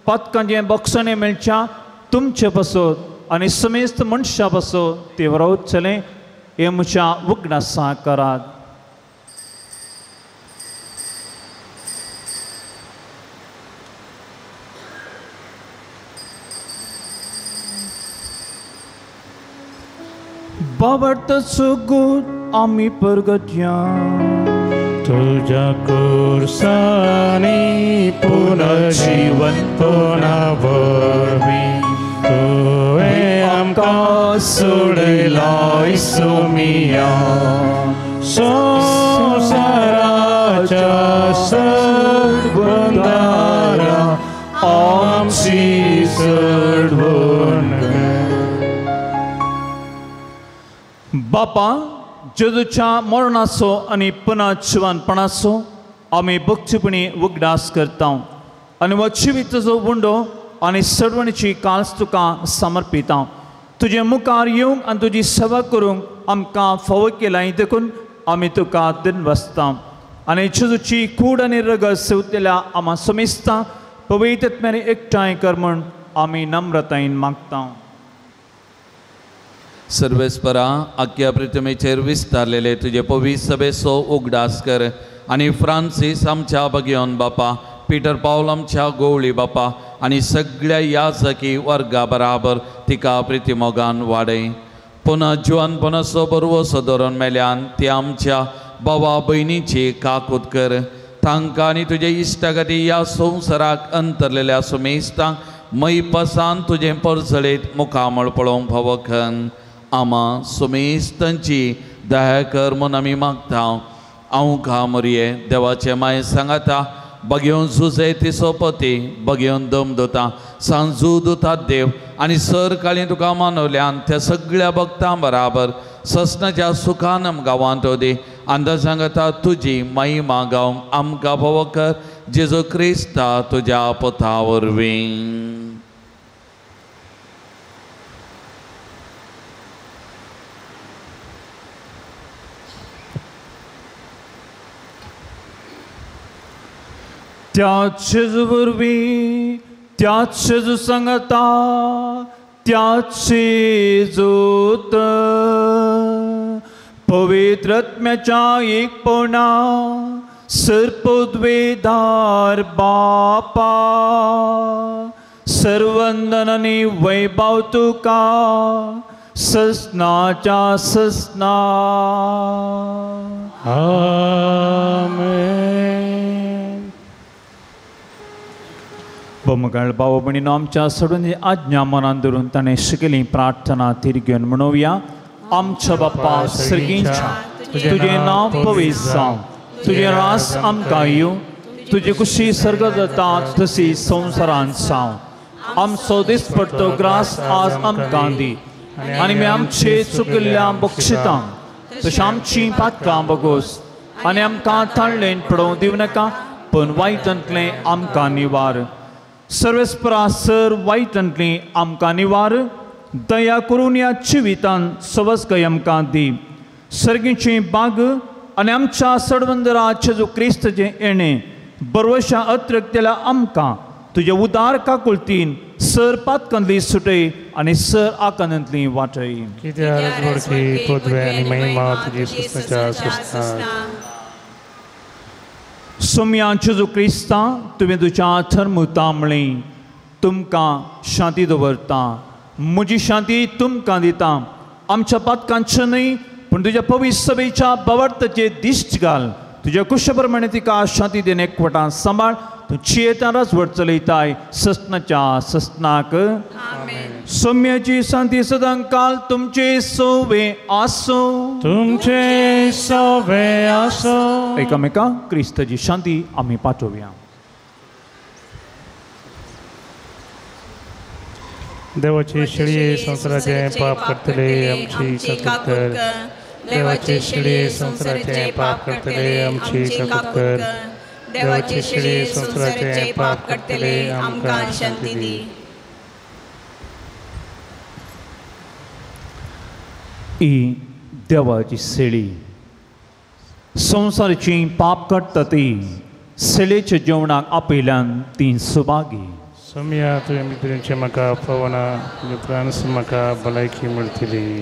पातकांचें बक्षणें मेळच्या तुमचे पासत आनी समेस्त मनशां पासत तें वरोवचलें. हें म्हज्या उगडासा करात. बाबर्त सुगूत आमी परगटया. तुज्या कुर्सानी पुनर्जीवनपणा वरवीं तुवें आमकां सोडयला सोमिया. संवसाराच्या सद्गुंदारा आमची सडवण. बापा, जेजूच्या मरणाचो आनी पुनर्जिवनपणाचो आमी भक्तीपणी उगडास करता आनी हो जिविताचो उंडो आनी सडवणीची काल्स तुका समर्पिता. तुजे मुखार येवंक आनी तुजी सेवा करूंक आमकां फावो केलाय देखून आमी तुका दिनवासता. आनी जेजूची कूड आनी रगत सेवतल्या आमा समेस्ता पवित्रत्म्यान एकठांय कर म्हूण आमी नम्रतायेन मागता. सर्वेस्परा आख्या पृथ्वीचेर विस्तारलेले तुजे पवित्र सभेचो उगडास कर आनी फ्रांसीस आमच्या बगयोन बापा, पीटर पावल आमच्या गोवळी बापा आनी सगळ्या याजकी वर्गा बराबर तिका प्रितीमोगान वाडय. पुनः जिवानपणाचो बरवसो धरून मेल्यान ती आमच्या बाबा भयणीची काकूत कर. तांकां आनी तुजे इश्टागती ह्या संवसाराक अंतरलेल्या सुमेस्तांक मैपसान तुजें परजळीत मुखामळ पळोवंक फावखन. आमा सुमेस्तांची दया कर म्हूण आमी मागता. हांव घा मोरये देवाचे माय सांगाता बगेवन जुजे तिसो पती बगेवन दम दोता सांजू दुता देव आनी सर काळी तुका मानवल्यान त्या सगळ्या भक्तां बराबर ससनाच्या सुखान गांवांत दी. अंदाज सांगता तुजी महिमा गावंक आमकां फावो कर जेजू क्रिस्ता तुज्या पथा वरवीं. त्याच वरवीं त्याच सांगता त्याच जोत पवित्र आत्म्याच्या एकपणा सर्पद्वेदार बापा सर्वंदन आनी वैभव तुका ससनाच्या ससना. आमेन. बमगाळ भाव भयणीनो, आमच्या सडून आज्ञा मनान धरून ताणें शिकली प्रार्थना तिरगेवन म्हणोवया. आमच्या बाप्पा सर्गींच्या, तुजें नांव पवित्र जावं, तुजें रास आमकां येवं, तुजी कुशी सर्ग जाता तशी संवसारांत जावं. आमचो दिसपट्टो ग्रास आज आमकां दी आनी आमी आमचे चुकिल्ल्या बक्षितां तशें आमचीं पातकां बगोस आनी आमकां ताळ्ळेन पडोवंक दिवं नाका, पूण वायटांतलें आमकां निवार. सर्वेस्परा सर वायटांतली आमकां निवार. दया करून ह्या जिवितान सवस्कय आमकां दी. सर्गीची बाग आनी आमच्या सडवंदरा जेजू क्रिस्ताचें येणें बरवशा अत्रक्तेल्या आमकां तुजे उदार काकुळतीन सर पातकांतली सुटय आनी सर आकांतांतली वाटय. सोम्या जेजू क्रिस्ता, तुवें तुज्या धर्मुता म्हळी तुमकां शांती दवरता, म्हजी शांती तुमकां दिता. आमच्या पातकांचें न्हय पूण तुज्या पवित्र सभेच्या भावार्थाचेर दिश्ट घाल. तुज्या कुशा प्रमाणे तिका शांती दिवन एकवटान सांबाळ. तूं जियेता राजवट चलयताय ससनाच्या ससनाक. सौम्याची शांती सदां काल तुमचे सोवे आसूं. तुमचे सोवे आसूं. एकामेका क्रिस्ताची शांती आमी पाठोवया. देवाची शेळये संवसाराचें पाप करतले आमची काकूत कर. देवाची शेळये संवसाराचें पाप करतले आमची काकूत कर. देवाची शेळये संवसाराचें पाप करतले आमकां शांती दी. ही देवाची शेळी संवसाराची पाप काडटा ती शेळयेच्या जेवणाक आपयल्यान ती सुभागी. सोम्या तुवें भितरचें म्हाका पवना उपरांत म्हाका भलायकी मेळटली.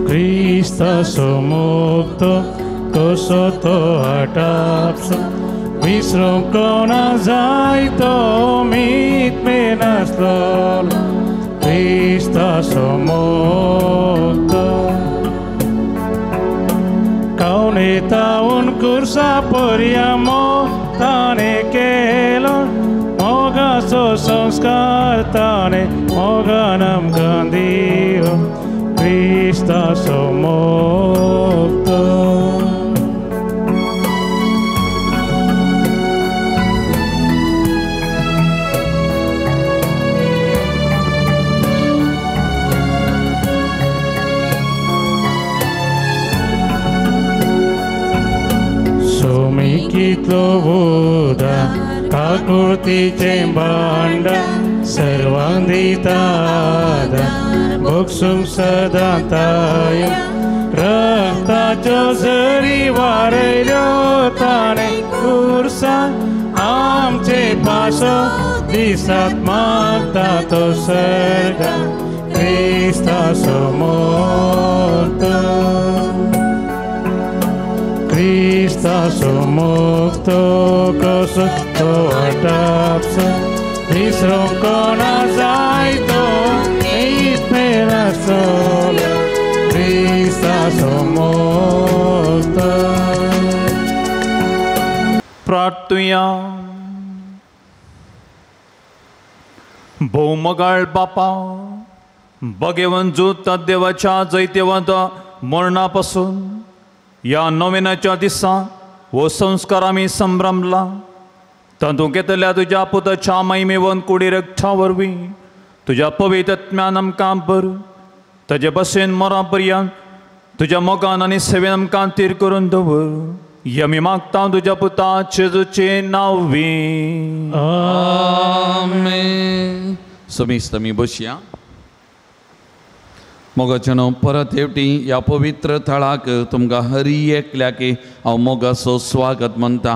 क्रिस्ताचो मुक्त कसो तो आटापसो विसरूंक कोणा जाय तो मीत मेनासलो. क्रिस्ताचो मुक्त कावनेतावन कुर्सा पर्या मोग ताणें केलो मोगाचो संस्कार ताणें मोगान आमकां दिलो. क्रिस्ताचो मुक्त. कितलो उदार काकुळतीचें भांडार सर्वांक दिता आदार. भोगसूंक सदां ताय रक्ताच्यो झरी वारयल्यो ताणें खुर्सान आमचे पासो दिसात मागता तो सर्गान क्रिस्ताचो मोक्त क्रिस्ताचो मुक्त कसो तो वाटापसो विसरूंक कोणा जाय तो इतमेरासलो क्रिस्ताचो मुक्त. प्रार्थुया. भोवमगाळ बापा भगेवन जोत देवाच्या जैतेवंत मरणा पासून ह्या नोवेनाच्या दिसा हो संस्कार आमी संभ्रमला तातूंत घेतल्या तुज्या पुताच्या महिमेवन कुडी रक्षा वरवीं तुज्या पवित्र आत्म्यान आमकां भर ताजे भशेन मरा पर्यंत तुज्या मोगान आनी सेवेन आमकां तीर करून दवर. आमी मागता तुज्या पुता जेजूचें नांव. आमेन. समीस तुमी बसया. मोगाच्यानो परत हेवटी ह्या पवित्र थळाक तुमकां हरी एकल्याक हांव मोगाचो स्वागत म्हणटा.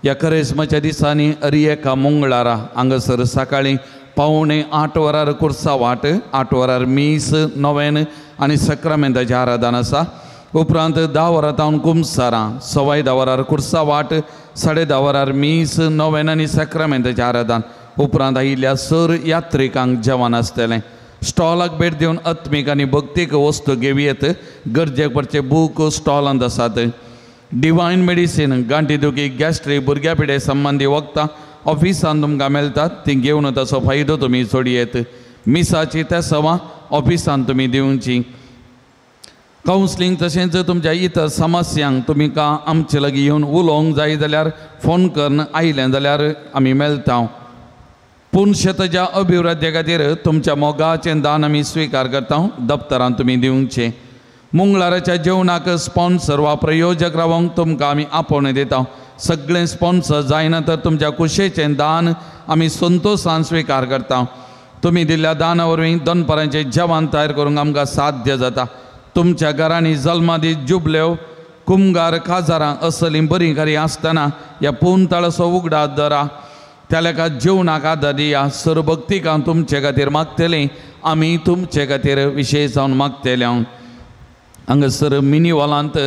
ह्या करेज्माच्या दिसांनी हरी एका मंगळारा हांगासर सकाळीं 7:45 वरार कुर्सा वाट, 8 वरार मीस नोवेन आनी सक्रामेंताचें आराधन आसा. उपरांत 10 वरां तावन कुमसारां, 10:15 वरार कुर्सा वाट, 10:30 वरार मीस नोवेन आनी सक्रामेंताचें आराधन. उपरांत आयिल्ल्या सर यात्रिकांक जेवण आसतलें. स्टॉलाक भेट दिवन आत्मीक आनी भक्तीक वस्तू घेवयेत. गरजेक पडचे बूक स्टॉलांत आसात. डिवायन मेडिसीन, गांठी दुखी, गॅस्ट्रीक, भुरग्या पिडे संबंदी वखदां ऑफिसान तुमकां मेळटात, ती घेवन ताचो फायदो तुमी जोडयेत. मिसाची तेसवां ऑफिसान तुमी दिवची. कावन्सिलींग तशेंच तुमच्या इतर समस्यांक तुमी का आमचे लागीं येवन उलोवंक जाय जाल्यार फोन करून आयलें जाल्यार आमी मेळटा. पूण शेताच्या अभिवृद्धी खातीर तुमच्या मोगाचें दान आमी स्विकार करता. दप्तरान तुमी दिवचें. मंगळाराच्या जेवणाक स्पॉन्सर वा प्रयोजक रावंक तुमकां आमी आपोवणें दिता. सगळें स्पॉन्सर जायना तर तुमच्या कुशेचें दान आमी संतोशान स्विकार करता. तुमी दिल्ल्या दाना वरवीं दनपारांचें जेवण तयार करूंक आमकां साध्य जाता. तुमच्या घरांनी जल्मादीस, जुबल्यो, कुमगार, काजारां असलीं बरीं खरीं आसतना ह्या पून ताळाचो उगडास दरा. त्या लेखा जेवणाक आदार दिया. सर्वभक्तीक हांव तुमचे खातीर मागतलें. आमी तुमचे खातीर विशेश जावन मागतले. हांगासर मिनी हॉलांत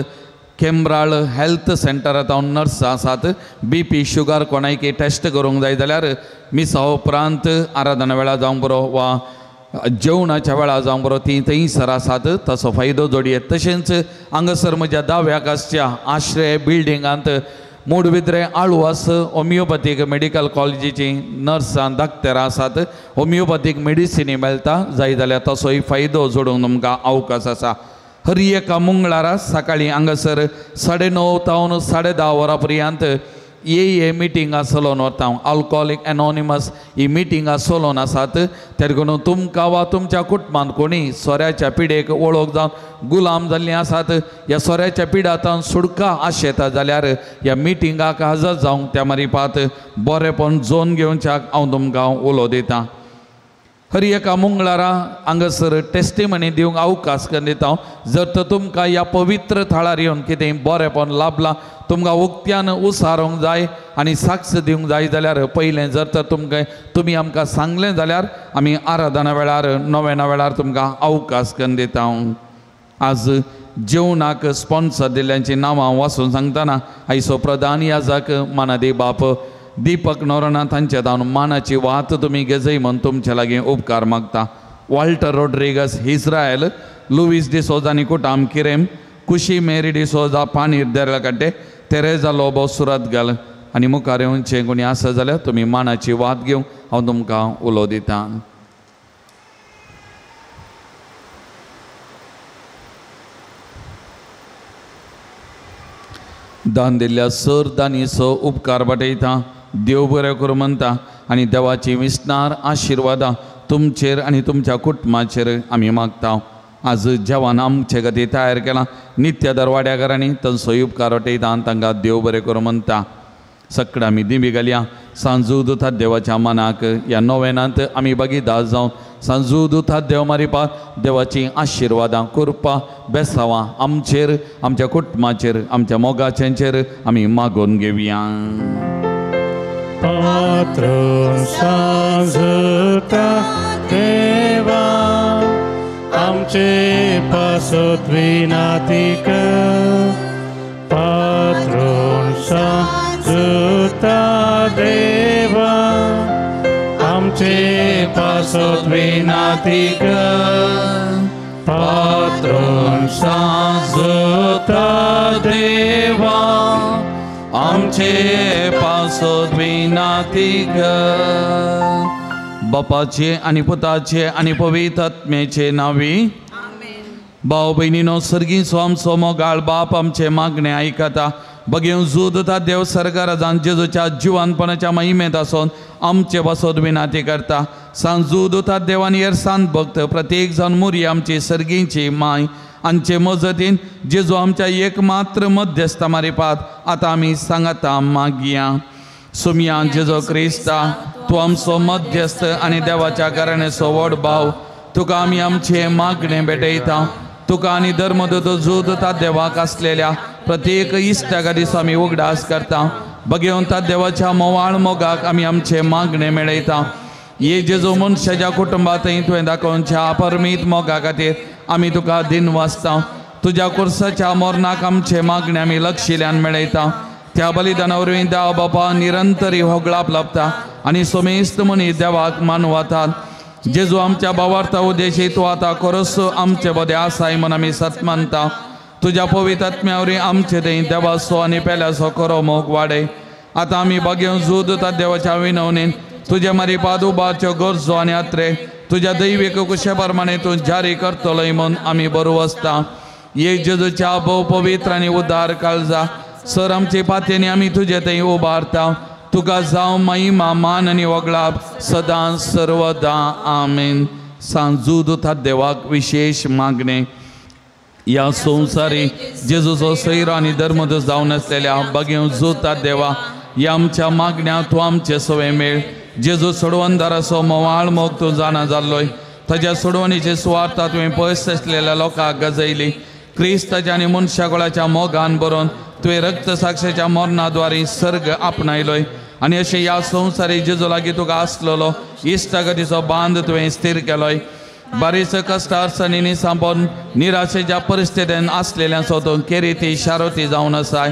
केम्ब्राळ हेल्थ सेंटरांत हांव नर्स आसात. बीपी, शुगर कोणायकी टेस्ट करूंक जाय जाल्यार मिसा उपरांत आराधना वेळार जावंक बरो वा जेवणाच्या वेळार जावंक बरो ती थंयसर आसात. ताचो फायदो जोडयेत. तशेंच हांगासर म्हज्या दाव्या आसच्या आश्रय बिल्डिंगांत मूडबिद्रे आळवास होमियोपॅथीक मेडिकल कॉलेजीची नर्सां डाक्टरां आसात. होमियोपॅथीक मेडिसिनी मेळटा. जाय जाल्यार ताचोय फायदो जोडूंक तुमकां अवकाश आसा. हर एका मंगळारा सकाळीं हांगासर 9:30 तावन 10:30 वरां पर्यंत ए मिटिंगां चलोवन वता. आल्कोहोलीक एनॉनिमस ही मिटिंगां चलोवन आसात. तेरगून तुमकां वा तुमच्या कुटुंबांत कोणी सोऱ्याच्या पिडेक वळख जावन गुलाम जाल्लीं आसात, ह्या सोऱ्याच्या पिडांत सुटका आशेता जाल्यार ह्या मिटिंगाक हजर जावंक त्या मारिपात बरेपण जोन घेवच्याक हांव तुमकां उलो दितां. हर एका मंगळारा हांगासर टेस्टिमनी दिवंक अवकाश करून दिता. जर तर तुमकां ह्या पवित्र थळार येवन कितें बरेपण लाभलां, तुमकां उक्त्यान उसारूंक जाय आनी साक्ष दिवंक जाय जाल्यार पयलें जर तर तुमकां तुमी आमकां सांगलें जाल्यार आमी आराधना वेळार नोवेना वेळार तुमकां अवकाश करून दिता. आज जेवणाक स्पॉन्सर दिल्ल्यांची नांवां वाचून सांगतना आयचो प्रधान याजक मानादी बाप दीपक नोरोना तांच्या धावन मानाची वात तुमी घेजय म्हूण तुमचे लागीं उपकार मागता. Walter Rodrigues Israel, Luis D'Souza निकुटाम किरेम, कुशी मेरी डिसोजा पानीर देरलकाटे, तेरेजा लोबो सुरतगल आनी मुखार येवचें कोणी आसा जाल्यार तुमी मानाची वात घेवंक हांव तुमकां उलो दितां. दान दिल्ल्या सर दानीचो उपकार वाटयता. देव बरें करूं म्हणटा आनी देवाची विसनार आशिर्वादां तुमचेर आनी तुमच्या कुटुंबाचेर आमी मागता. आज जेवण आमचे खातीर तयार केलां नित्य दरवाड्या घरांनी तांचो उपकार वाटयता आनी तांकां देव बरें करूं म्हणटा. सगळें आमी दिंबी घालया सांजू दुथा देवाच्या मनाक ह्या नोवेनांत आमी भागीदार जावन सांजू दुथा देव मारिपा देवाची आशिर्वादां कृपा बेसावां आमचेर आमच्या कुटुंबाचेर आमच्या मोगाचेंचेर आमी मागून घेवया. पात्रून सांजता देवा आमचे पासत विनाती कर पात्रून सांजता देवा आमचे पासत विनाती कर पात्रून सांजता देवा आमचे पासत विनाती कर. बापाचे आनी पुताचे आनी पवित्र आत्म्याचे नांवी. भाव भयणीनो सर्गीं आमचो मोगाळ बाप आमचे मागणे आयकता. बगेवन जुदता देव सरकाराजान जेजूच्या जिवानपणाच्या महिमेंत आसून आमचे पासत विनाती करता. सांजू दुता देवान येरसान भक्त प्रत्येक जावन मुरी आमची सर्गींची माय आमचे मजतीन जेजू आमच्या एकमात्र मध्यस्था मारिपात आतां आमी सांगाता मागया. सुमया जेजू क्रिस्ता तूं आमचो मध्यस्थ आनी देवाच्या घराण्याचो व्हड भाव तुका आमी आमचे मागणे भेटयता. तुका आनी धर्मदूत जुदता देवाक आसलेल्या प्रत्येक इश्टाका दिसा आमी उगडास करता. बगेवन ता देवाच्या मोवाळ मोगाक आमी आमचे मागणे मेळयता. ये जेजू मनशाच्या कुटुंबांतय तुवें दाखोवच्या अपरमीत मोगा खातीर आमी तुका दिन वाचता. तुज्या कुर्साच्या मरणाक आमचे मागणे आमी लक्षिल्यान मेळयता. त्या बलिदाना वरवीं देवा बापा निरंतरी होगळाप लाभता आनी सोमेस्त मनीस देवाक मानवतात. जेजू आमच्या भावार्था उद्देशी तूं आतां खरोच आमचे बदें आसाय म्हूण आमी सत मानता. तुज्या पवित्र आत्म्या वरवीं आमचे थंय देवाचो आनी पेल्याचो खरो मोग वाडय. आतां आमी बागेवन जुदता देवाच्या विनवणेन तुज्या मारिपाद उबारच्यो गरजो आनी आत्रे तुज्या दैवीक कुशे प्रमाणे तूं जारी करतलोय म्हूण आमी बरो वसता. ये जेजूच्या भोव पवित्र आनी उदार काळजा सर आमचे पातयेनी आमी तुजे थंय उबारता. तुका जावं महिमा मान आनी वगळाप सदां सर्वदां. आमेन. सांजू दुथा देवाक विशेश मागणे. ह्या संवसारी जेजूचो सैरो आनी धर्मदूत जावन आसलेल्या बागेवन जुता देवा ह्या आमच्या मागण्या तूं आमचे सवय मेळ. जेजू सोडवणदाराचो मोवाळ मोग तूं जाणा जाल्लोय. ताज्या सोडवणीचे सुवार्था तुवें पयस आसलेल्या लोकांक गजयली. क्रिस्ताच्या आनी मनशाकुळाच्या मोगान बरोवन तुवें रक्तसाक्षेच्या मरणाद्वारे सर्ग आपणायलोय आनी अशें ह्या संवसारी जेजू लागीं तुका आसलेलो इश्टागतीचो बांद तुवें स्थीर केलोय. बारीच कश्ट अडचणींनी सांपोवन निराशेच्या परिस्थितीन आसलेल्यांचो तूं केरिती शारोती जावन आसाय.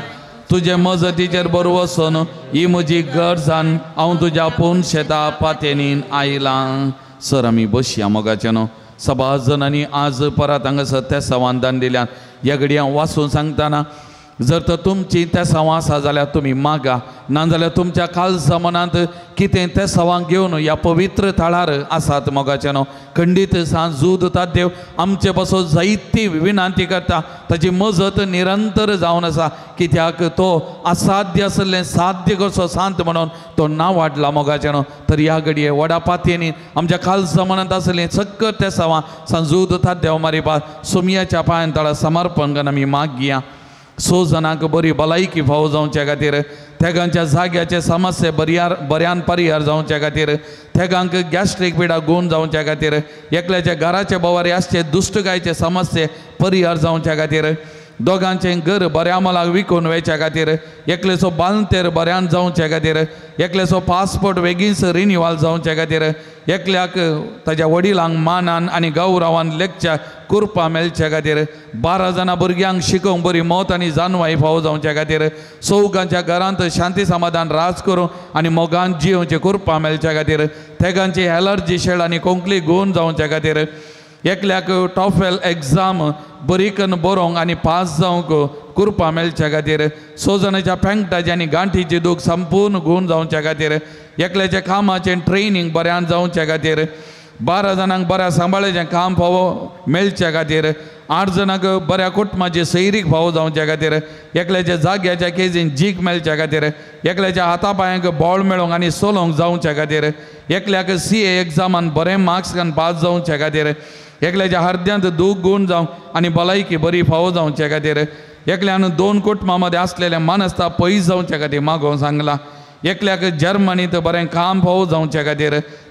तुजे मजतीचेर बरो वचून ही म्हजी गरजान हांव तुज्या पूर्ण शेता पातयेनीन आयलां. सर आमी बसया मोगाचें न्हू. सभा जणांनी आज परत हांगासर त्या सवान दिल्यान ह्या घडये हांव वाचून सांगतना जर तर तुमची तेसांव आसा जाल्यार तुमी मागा, नाजाल्यार तुमच्या काळजा मनांत कितें तेसांवांक घेवन ह्या पवित्र थळार आसात मोगाचें न्हू. खंडीत सांजू दुता देव आमचे पासून जायती विनंती करता. ताची मजत निरंतर जावन आसा कित्याक तो असाध्य आसलें साध्य करचो सांत म्हणून तो ना वाडला मोगाचें न्हू. तर ह्या घडये व्हडा पातयेनी आमच्या काळजा मनांत आसलें सक्कर तेसांवां सांजू दुता देव मारिपा सोमयाच्या पांयां तळा समर्पण करून आमी मागया. सो जाणांक बरी भलायकी फावो जावचे खातीर थेगांच्या जाग्याचे समस्ये बऱ्यान परिहार जावचे खातीर थेगांक गॅस्ट्रीक पिडा गूण जावचे खातीर एकल्याच्या घराचे बोवारी आसचे दुश्टकायचे समस्ये परिहार जावचे खातीर दोगांचें घर बऱ्या मोलाक विकून वयच्या खातीर एकल्याचो बालतेर बऱ्यान जावचे खातीर एकल्याचो पासपोर्ट बेगीनच रिन्युअल जावचे खातीर एकल्याक ताज्या वडिलांक मानान आनी गौरवान लेखच्या कुरपा मेळच्या खातीर 12 जाणां भुरग्यांक शिकोवंक बरी मत आनी जानवाय फावो जावच्या खातीर चौगांच्या घरांत शांती समाधान राज करूं आनी मोगान जियोवचे कुरपा मेळच्या खातीर थेगांची एलर्जी शेळ आनी कोंकली गूण जावच्या खातीर एकल्याक टॉफेल एग्जाम बरी कन्न बरोवंक आनी पास जावंक कुरपा मेळच्या खातीर सोजनाच्या पेंकटाची आनी गांठीची दूख संपूर्ण गूण जावच्या खातीर एकल्याच्या कामाचें ट्रेनींग बऱ्यान जावच्या खातीर 12 जाणांक बऱ्या सांबाळाचें काम फावो मेळच्या खातीर 8 जाणांक बऱ्या कुटुंबाची सैरीक फावो जावच्या खातीर एकल्याच्या जाग्याच्या केजीन जीक मेळच्या खातीर एकल्याच्या हाता पांयांक बळ मेळोंक आनी सोलोंक जावच्या खातीर एकल्याक CA एग्जामान बरें मार्क्स घालून पास जावच्या खातीर एकल्याच्या हर्द्यांत दूख गूण जावं आनी भलायकी बरी फावो जावचे खातीर एकल्यान 2 कुटुंबां मदें आसलेलें मानसता पयस जावचे खातीर मागोवंक सांगलां एकल्याक जर्मनींत बरें काम फावो जावचे खातीर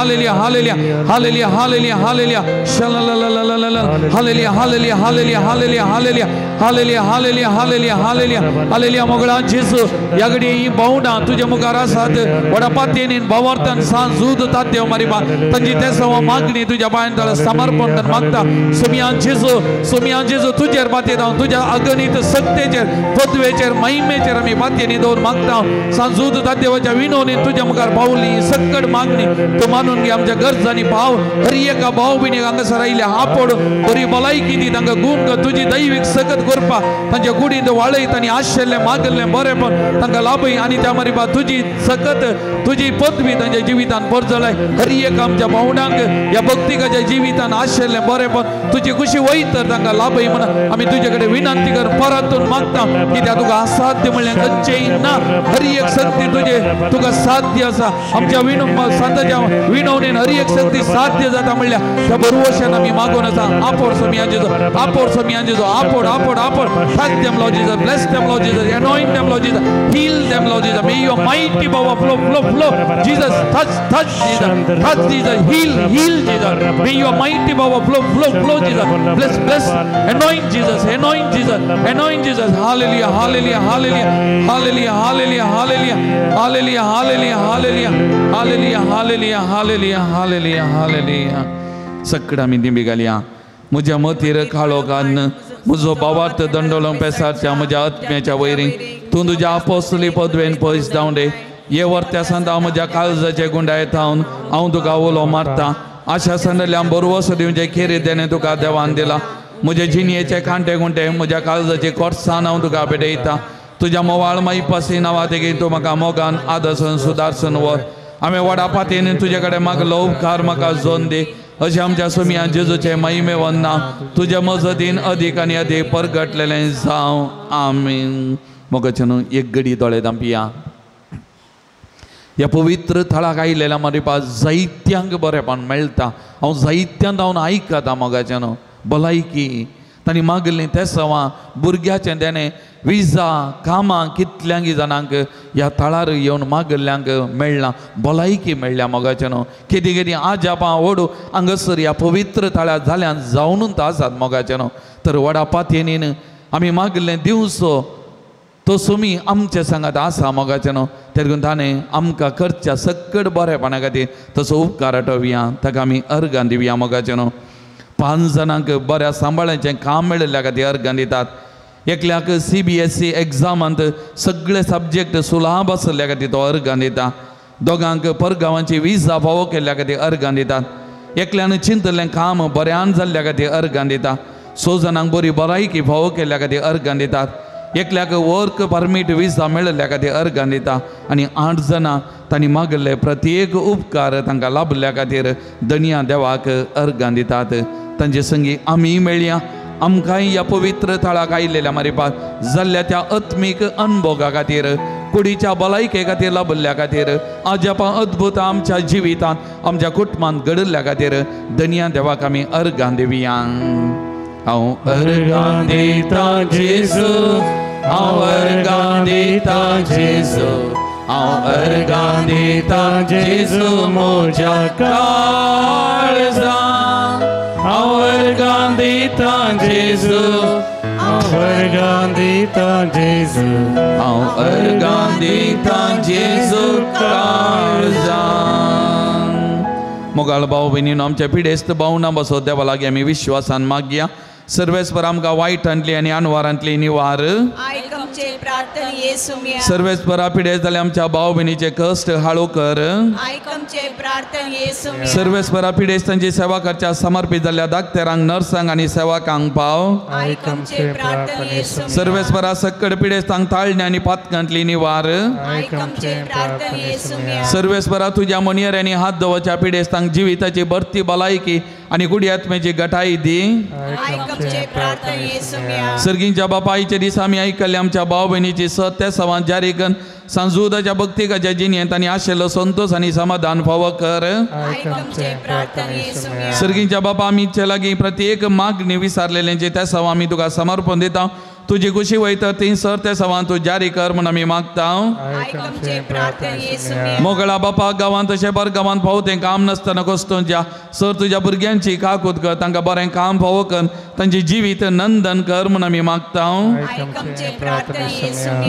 Hallelujah hallelujah hallelujah hallelujah hallelujah शलललललल hallelujah hallelujah hallelujah hallelujah hallelujah hallelujah hallelujah hallelujah hallelujah hallelujah. मोगळा जेजू ह्या घडये ही भावना तुज्या मुखार आसात व्हडा पातयेन भावार्थान सांज झूज ताद्य मारिबा तांची ते सवा मागणी तुज्या पांयान तळा समर्पण करून मागता. सोमिया जेजू सोमिया जेजू तुजेर पातयेत हांव तुज्या अगणीत सत्तेचेर पदवेचेर महिमेचेर आमी पातयेनी दवर मागता. सांजूद ताद्यवाच्या विनवणीन तुज्या मुखार पावली सक्कड मागणी तूं मानून घे. आमच्या गरजांनी भाव हर एका भाव भयणीक हांगासर आयिल्ले आपोड बरी भलायकी दी तांकां गूण कर तुजी दैवीक सकत करपा तांच्या कुडींत वाळयत आनी आशिल्लें मागल्लें बरेंपण तांकां लाभय आनी त्या मारिबा तुजी सकत तुजी पदवी तांच्या जिवितान परजळाय. हर एक आमच्या भावणांक ह्या भक्तिकाच्या जिवितान आशिल्लें बरेंपण तुजी खुशी वयत तर तांकां लाभय म्हणून आमी तुजे कडेन विनंती कर परतून मागता. कित्याक तुका असाध्य म्हणल्यार खंयचेंय ना. हर एक शक्ती तुजे तुका साध्य आसा. आमच्या संताच्या विनवणेन हर एक शक्ती साध्य जाता म्हणल्यार त्या बरवशान आमी मागून आसा. आपोड सोमिया जेजू आपोड सोमिया जेजू आपोड आपोड आपोड. Touch them, Lord Jesus. Bless them, Lord Jesus. Anoint them, Lord Jesus. Heal them, Lord Jesus. May your mighty power flow, flow, flow. Jesus, touch, touch, Jesus. Touch, Jesus. Heal, heal, Jesus. May your mighty power flow, flow, flow, Jesus. Bless, bless. Anoint Jesus. Anoint Jesus. Anoint Jesus. Hallelujah, hallelujah, hallelujah, hallelujah, hallelujah, hallelujah, hallelujah, hallelujah, hallelujah, hallelujah, hallelujah, hallelujah, hallelujah, hallelujah. सगळं आमी दिंबी घालया. म्हज्या मतीर काळो कान्न म्हजो भावार्थ दंडोलो पेसारच्या म्हज्या आत्म्याच्या वैरींक तूं तुज्या आपोसली पदवेन पयस धांवडे. ये वर्त्या सांत हांव म्हज्या काळजाचे गुंडाय थावन हांव तुका उलो मारता. आशा सांडल्या बरवस दिवचे खेरी देणें तुका देवान दिला. म्हजे जिणयेचे कांटे गुंटे म्हज्या काळजाचे कोर्सान हांव तुका भेटयता. तुज्या मोवाळ माई नांवा तेगेर तूं म्हाका मोगान आदर्शन सुदारसन व्हर. हांवें व्हडा पातयेन तुजे कडेन मागलो उपकार म्हाका जोन दी. अशें आमच्या सोमिया जेजूचे महिमे वंदना तुज्या मजतीन अदीक आनी अदीक परगटलेलें जावं. आमीन. मोगाचें न्हू एक गडी दोळे धांपिया. ह्या पवित्र थळाक आयिल्ल्या मारिपा जायत्यांक बरेंपण मेळटा. हांव जायत्यांत हांव आयकता मोगाचें न्हू भलायकी तांणी मागल्लीं तेसवां भुरग्याचें देणें विजा कामां कितल्यांकी जाणांक ह्या थळार येवन मागल्ल्यांक मेळ्ळां भलायकी मेळ्ळ्या मोगाचें न्हू. केदी केदी आजापां ओडू हांगासर ह्या पवित्र थळार जाल्यान जावनूच आसात मोगाचें न्हू. तर व्हडा पातयेनीन आमी मागल्लें दिवचो तो सुमी आमचे सांगात आसा मोगाचें न्हू. तेरगून ताणें आमकां करच्या सक्कड बरेपणा खातीर तसो उपकार आठोवया. ताका आमी अर्गां दिवया मोगाचें न्हू. 5 जाणांक बऱ्या सांबाळाचें काम मेळिल्ल्या खातीर अर्गां दितात. एकल्याक CBSE एग्जामांत सगळे सब्जेक्ट सुलाभ आसल्या खातीर तो अर्गां दिता. दोगांक परगांवांची विजा फावो केल्ल्या खातीर अर्गां दितात. एकल्यान चिंतलें काम बऱ्यान जाल्ल्या खातीर अर्गां दिता. 6 जाणांक बरी भलायकी फावो केल्ल्या खातीर अर्गां दितात. एकल्याक वर्क परमीट विजा मेळिल्ल्या खातीर अर्गां दिता. आनी 8 जाणां तांणी मागल्ले प्रत्येक उपकार तांकां लाभल्या खातीर धनया देवाक अर्गां दितात. तांचे संगी आमी मेळया. आमकांय ह्या पवित्र थळाक आयिल्ल्या मारिपा जाल्ल्या त्या आत्मीक अनभोगा खातीर कुडीच्या भलायके खातीर लाभल्ल्या खातीर आजापां अद्भुत आमच्या जिवितांत आमच्या कुटुंबांत घडिल्ल्या खातीर धनया देवाक आमी अर्गां दिवया. हांव अर्गां दिता जेजू हांव अर्गां दिता जेजू हांव अर्गां दिता जेजू म्हज्या काळजा. हांव अर्गां दिता जेजू हांव अर्गां दिता जेजू हांव अर्गां दिता जेजू काळजा. मोगाळ भाव भयणीनो आमच्या पिडेस्त भावना बसो देवा लागीं आमी विश्वासान मागया. सर्वेस्पर आमकां वायटांतली आनी अनवारांतली निवार. सर्वेस्परा पिडेस्त जाल्या आमच्या भाव भयणीचे कश्ट हाळू कर. सर्वेस्परा पिडेस्तांची सेवा करच्या समर्पित जाल्ल्या डाक्टरांक नर्सांक आनी सेवकांक पाव. सर्वेस्परा सक्कड पिडेस्तांक ताळणे आनी पातकांतली निवार. सर्वेस्परा तुज्या मनियऱ्यांनी हात दवरच्या पिडेस्तांक जिविताची भरती भलायकी आनी गुडी आत्म्याची गटाई दी. सर्गींच्या बापायचे दीस आमी आयकल्ले आमच्या भाव भयणीची सत्य सवां जारी करून सांजुदाच्या भक्तिकाच्या जिणेंत आनी आशिल्लो संतोष आनी समाधान फावो कर. सर्गींच्या बापा आमीचे लागीं प्रत्येक मागणी विसारलेल्यांची त्या सवां आमी तुका समर्पण दिता. तुजी खुशी वयता ती सर ते सवान तूं जारी कर म्हूण आमी मागता. मोगळा बापा गांवांत तशें बर गांवांत फावो तें काम नासतना कोस्तोंच्या सर तुज्या भुरग्यांची काकूत कर, तांकां बरें काम फावो कर, तांचें जिवीत नंदन कर म्हूण आमी मागता.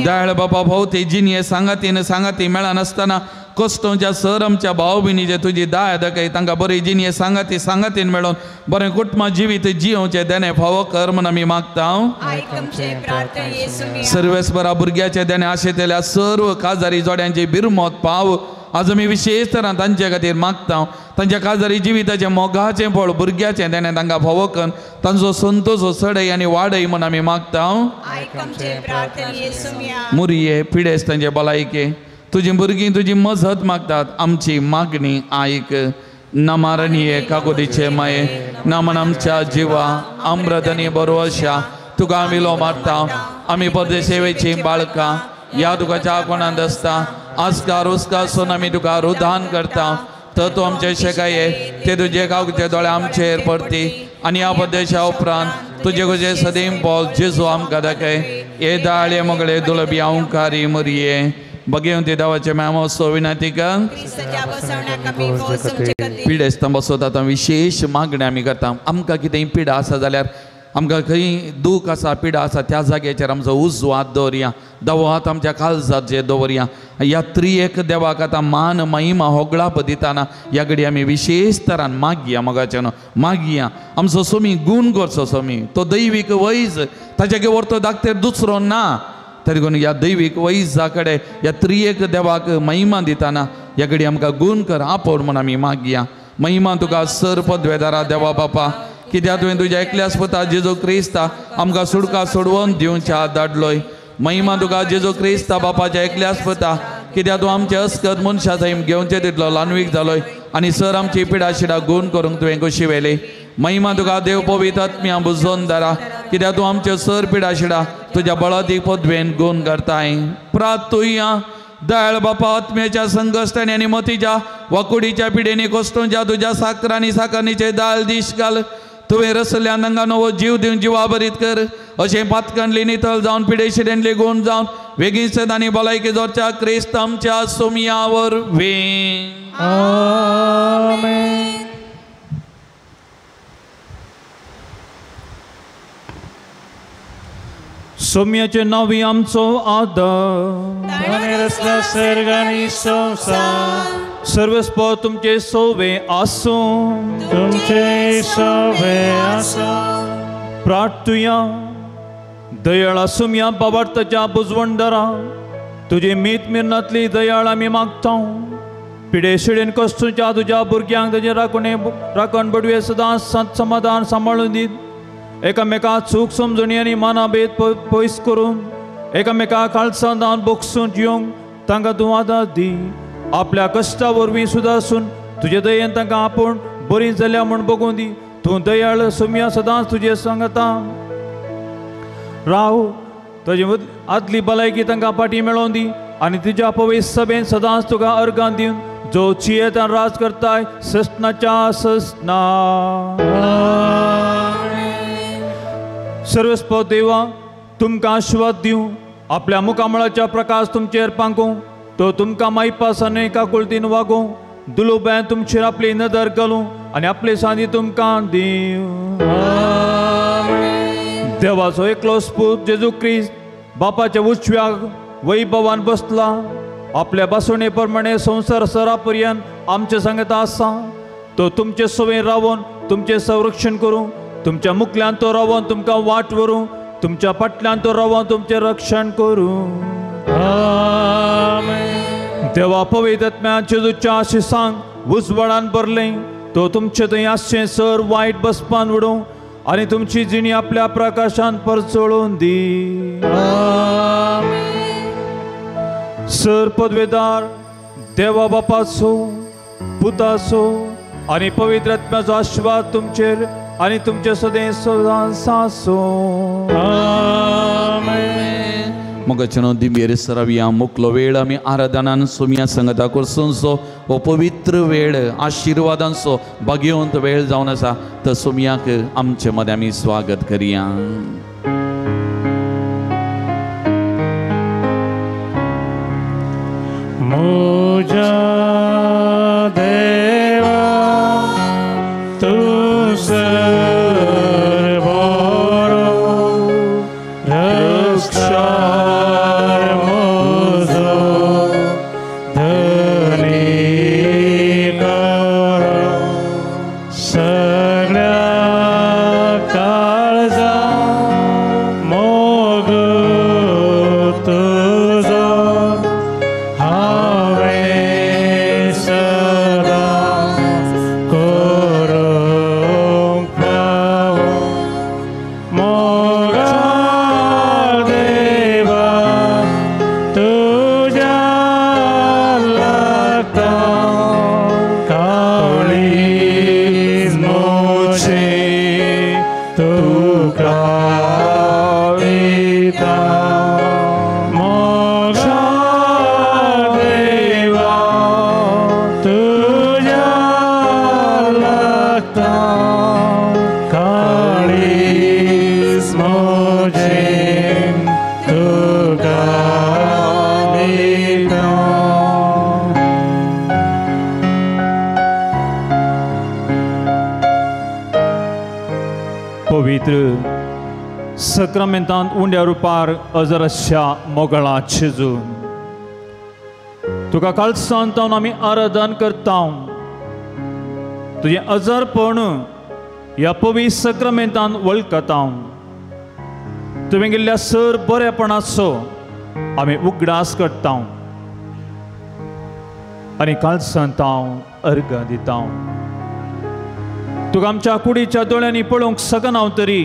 दयाळ बापा फावो ती जिणये सांगातीन सांगाती मेळनासतना कोस्तोंच्या सर आमच्या भाव भयणीचे तुजी दाय दाखय, तांकां बरी जिणये सांगाती सांगातीन मेळोवन बरें कुटुंबा जिवीत जियोवचें देणें फावो कर म्हूण आमी मागता. सर्वेस्परा भुरग्याचे देणें आशेतल्या सर्व काजारी जोड्यांची बिरमत पाव आज आमी विशेष तरान तांचे खातीर मागता. तांच्या काजारी जिविताचें मोगाचें फळ भुरग्याचें देणें तांकां फावो कर, तांचो संतोष चडय आनी वाडय म्हूण आमी मागता. मुरये पिडेस्त तांचे भलायके तुजी भुरगीं तुजी मजत मागतात, आमची मागणी आयक. नमारणीये काकुतीचे माये नमन आमच्या जिवा अमृतनी बरोवशा तुका आमी लो मारता. आमी परदेशेवेची बाळकां ह्या तुका च्या कोणांत आसता आस्कार उस्कार सोन आमी तुका रुदान करता. तर तूं आमचे शेकाये ते तुजे काकुचे दोळे आमचेर पडती आनी ह्या परदेशा उपरांत तुजे तुजे सदीम पोल जेजू आमकां दाखय. हे दाळे मोगळे दुलबी अंकारी मुरये बगेवन ते देवाचे मॅमोत्सव विनंती कर. पिडेस्तां बसोत आतां विशेष मागण्या आमी करता. आमकां कितेंय पिडा आसा जाल्यार आमकां खंय दूख आसा पिडा आसा त्या जाग्याचेर आमचो उजवो हात दवरया, दावो हात आमच्या काळजाचेर दवरया. ह्या त्रियेक देवाक आतां मान महिमा होगळाप दितना ह्या घडी आमी विशेष तरान मागया, मोगाच्यान मागया. आमचो सोमी गूण करचो सोमी तो दैवीक वैज ताच्या व्हरतो दाखतेर दुसरो ना, तरी करून ह्या दैवीक वैजा कडेन ह्या त्रियेक देवाक महिमा दितना ह्या घडी आमकां गूण कर आपोड म्हूण आमी मागया. महिमा तुका सर पदवेदारा देवा बापा, कित्याक तुवें तुज्या एकल्याच पुता जेजू क्रिस्ता आमकां सुडका सोडवून दिवच्या धाडलोय. महिमा तुका जेजू क्रिस्ता बापाच्या एकल्याच पुता, कित्याक तूं आमचे अस्कत मनशा सैम घेवचे तितलो ल्हानवीक जालोय आनी सर आमची पिडा शिडा गूण करूंक तुवें खोशी व्हेली. महिमा तुका देव पवित्र आत्म्या बुजोवन दारा, कित्याक तूं आमच्यो सर पिडा शिडा तुज्या बळादीक पदवेन गूण करताय. प्रातुया दयाळ बापा आत्म्याच्या संकश्टांनी आनी मतीच्या वाकुडीच्या पिडेनी कोस्तोंच्या तुज्या साकरांनी साकरणीचे दाल दीश घाल. तुवें रसल्यान तांकां नवो जीव दिवन जिवाभरीत कर. अशें पातकांतली नितळ जावन पिडेशिडेंतली गूण जावन वेगीं सदांनी भलायकी जोडच्या क्रिस्त आमच्या सोमया वरवीं. आमेन. सोम्याचे नांवी आमचो आदर सर्वस्व तुमचे सोवे आसूं, तुमचे सोवे आसूं. प्रार्थुया. दयाळा सोम्या बाबार्थाच्या बुजवणदारा तुजे मीत मिरनांतली दयाळ आमी मागता. पिडे शिडेन कश्टच्या तुज्या भुरग्यांक ताजे राखणे राखण बडवे सदांच संत समाधान सांबाळून दीत एकामेका चूक समजणी आनी मानाभेद पयस करून एकामेका काळसां दान बोगसून जिवंक तांकां तूं आदार दी. आपल्या कश्टा वरवीं सुदारसून तुजे दयेन तांकां आपूण बरी जाल्या म्हूण बगून दी. तूं दयाळ सोम्या सदांच तुजे सांगता राव. तुजे आदली भलायकी तांकां फाटीं मेळोवन दी आनी तुज्या पवित्र सभेन सदांच तुका अर्गां दिवन जो चियेतान राज करताय ससनाच्या ससना. सर्वस्व देवा तुमकां आशिर्वाद दिवं, आपल्या मुखामळाच्या प्रकाश तुमचेर पांगूं, तो तुमकां मायपास आनी काकुळतीन वागूं, दुलुब्यान तुमचेर आपली नदर घालूं आनी आपले सांदी तुमकां दिवं. देवाचो एकलो पूत जेजू क्रिस्त बापाच्या उजव्या वैभवान बसला, आपल्या बासोणे प्रमाणे संवसार सरा पर्यंत आमचे सांगता आसा. तो तुमचे सवय रावन तुमचें संरक्षण करूं, तुमच्या मुखल्यान तो रावन तुमकां वाट व्हरूं, तुमच्या फाटल्यान तो रावन तुमचें रक्षण करूं. देवा पवित्र आत्म्यान जेजूच्या आशिसांक उजवाडान भरलें, तो तुमचे थंय आसचें सर वायट बसपान उडोवं आनी तुमची जिणी आपल्या प्रकाशान परचळून दी. सर पदवेदार देवा बापाचो पुताचो आनी पवित्र आत्म्याचो आशिर्वाद तुमचेर आनी तुमचे सदैव सदां आसूं. मोगाचेनो दिंबेर सरावया मुकलो वेळ आमी आराधनान सोम्या संगता करसो हो पवित्र वेळ आशिर्वादांचो भाग्यवंत वेळ जावन आसा. तर सोम्याक आमचे मदें आमी स्वागत करया. पवित्र सक्रामेंतांत उंड्या रुपार अजरश्या मोगळा जेजू, तुका कालसान तावन आमी आराधन करता. तुजें अजरपण ह्या पवित्र सक्रामेंतान वळखता. तुवें गेल्ल्या सर बरेपणाचो आमी उगडास करता आनी कालसान ताव अर्घ दिता. तुका आमच्या कुडीच्या दोळ्यांनी पळोवंक शकना तरी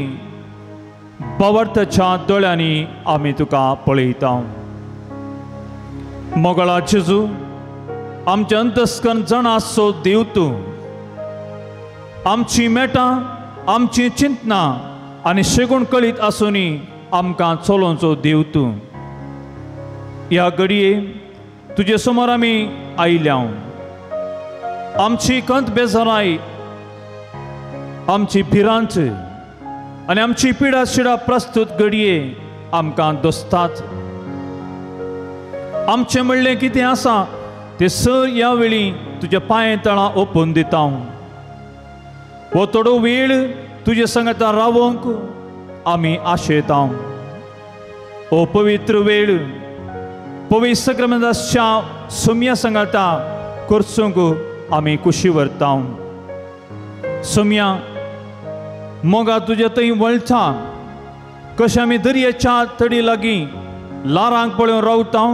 भावार्थाच्या दोळ्यांनी आमी तुका पळयता. मोगळा जेजू, आमच्या अंतस्कन जाणासो देव तूं. आमची मेटां, आमची चिंतनां आनी शेगूण कळीत आसूनी आमकां चलोवचो देव तूं. ह्या घडये तुजे समोर आमी आयल्या. आमची कंत बेजाराय, आमची भिरांत आनी आमची पिडा शिडा प्रस्तूत घडये आमकां दोसतात. आमचें म्हणलें कितें आसा तें सर ह्या वेळी तुज्या पांय तळां ओपून दिता. हो थोडो वेळ तुजे सांगता रावंक आमी आशेता. हो पवित्र वेळ पवित्र सक्रामेंताच्या सोम्या सांगता करसूंक आमी कुशी व्हरता. सोम्या मोगा तुज्या थंय वळटा कशें आमी दर्याच्या तडी लागीं लारांक पळोवन रावता.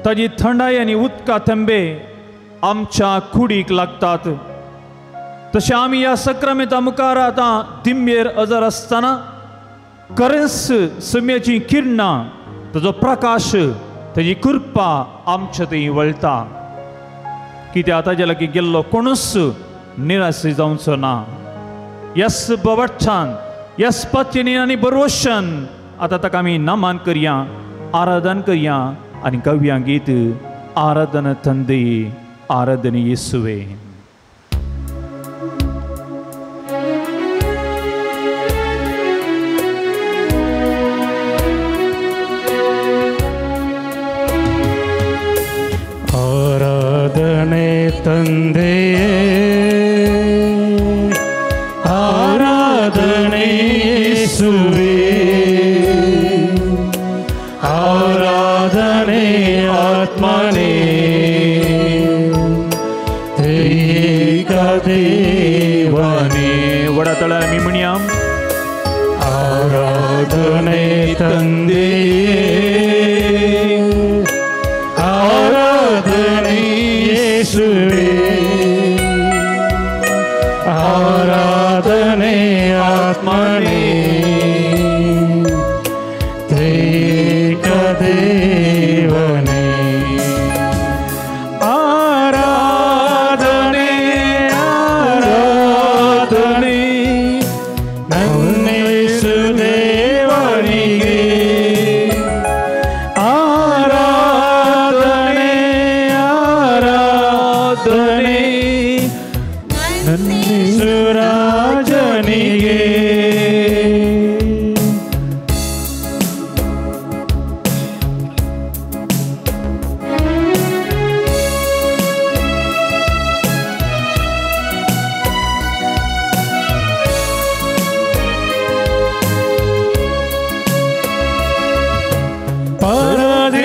ताजी थंडाय आनी उदका थेंबे आमच्या कुडीक लागतात. तशें आमी ह्या सक्रामेंता मुखार आतां दिमयेर अजर आसतना खरेंच सुम्याचीं किरणां, ताजो प्रकाश, ताजी कृपा आमच्या थंय वळटा. कित्याक ताज्या लागीं गेल्लो कोणूच निराश जावचो ना. यस बवट्ठान, यस पत्नी आनी बरोशन आतां ताका आमी नमन करया, आराधन करया आनी गवया गीत आराधन तंदे आराधन येसुवे. आराधने तंदे आराधने येसुवे, आराधने आत्मने त्रिएक देवने. वडा तळार आमी म्हणया आराधने तंदे आराधने येसुवे, आराधने आत्मने त्रिएक देवने. आराधने आराधने नन्नेसु देवनिगे, आराधने आराधने नन्नेसु राजनिगे.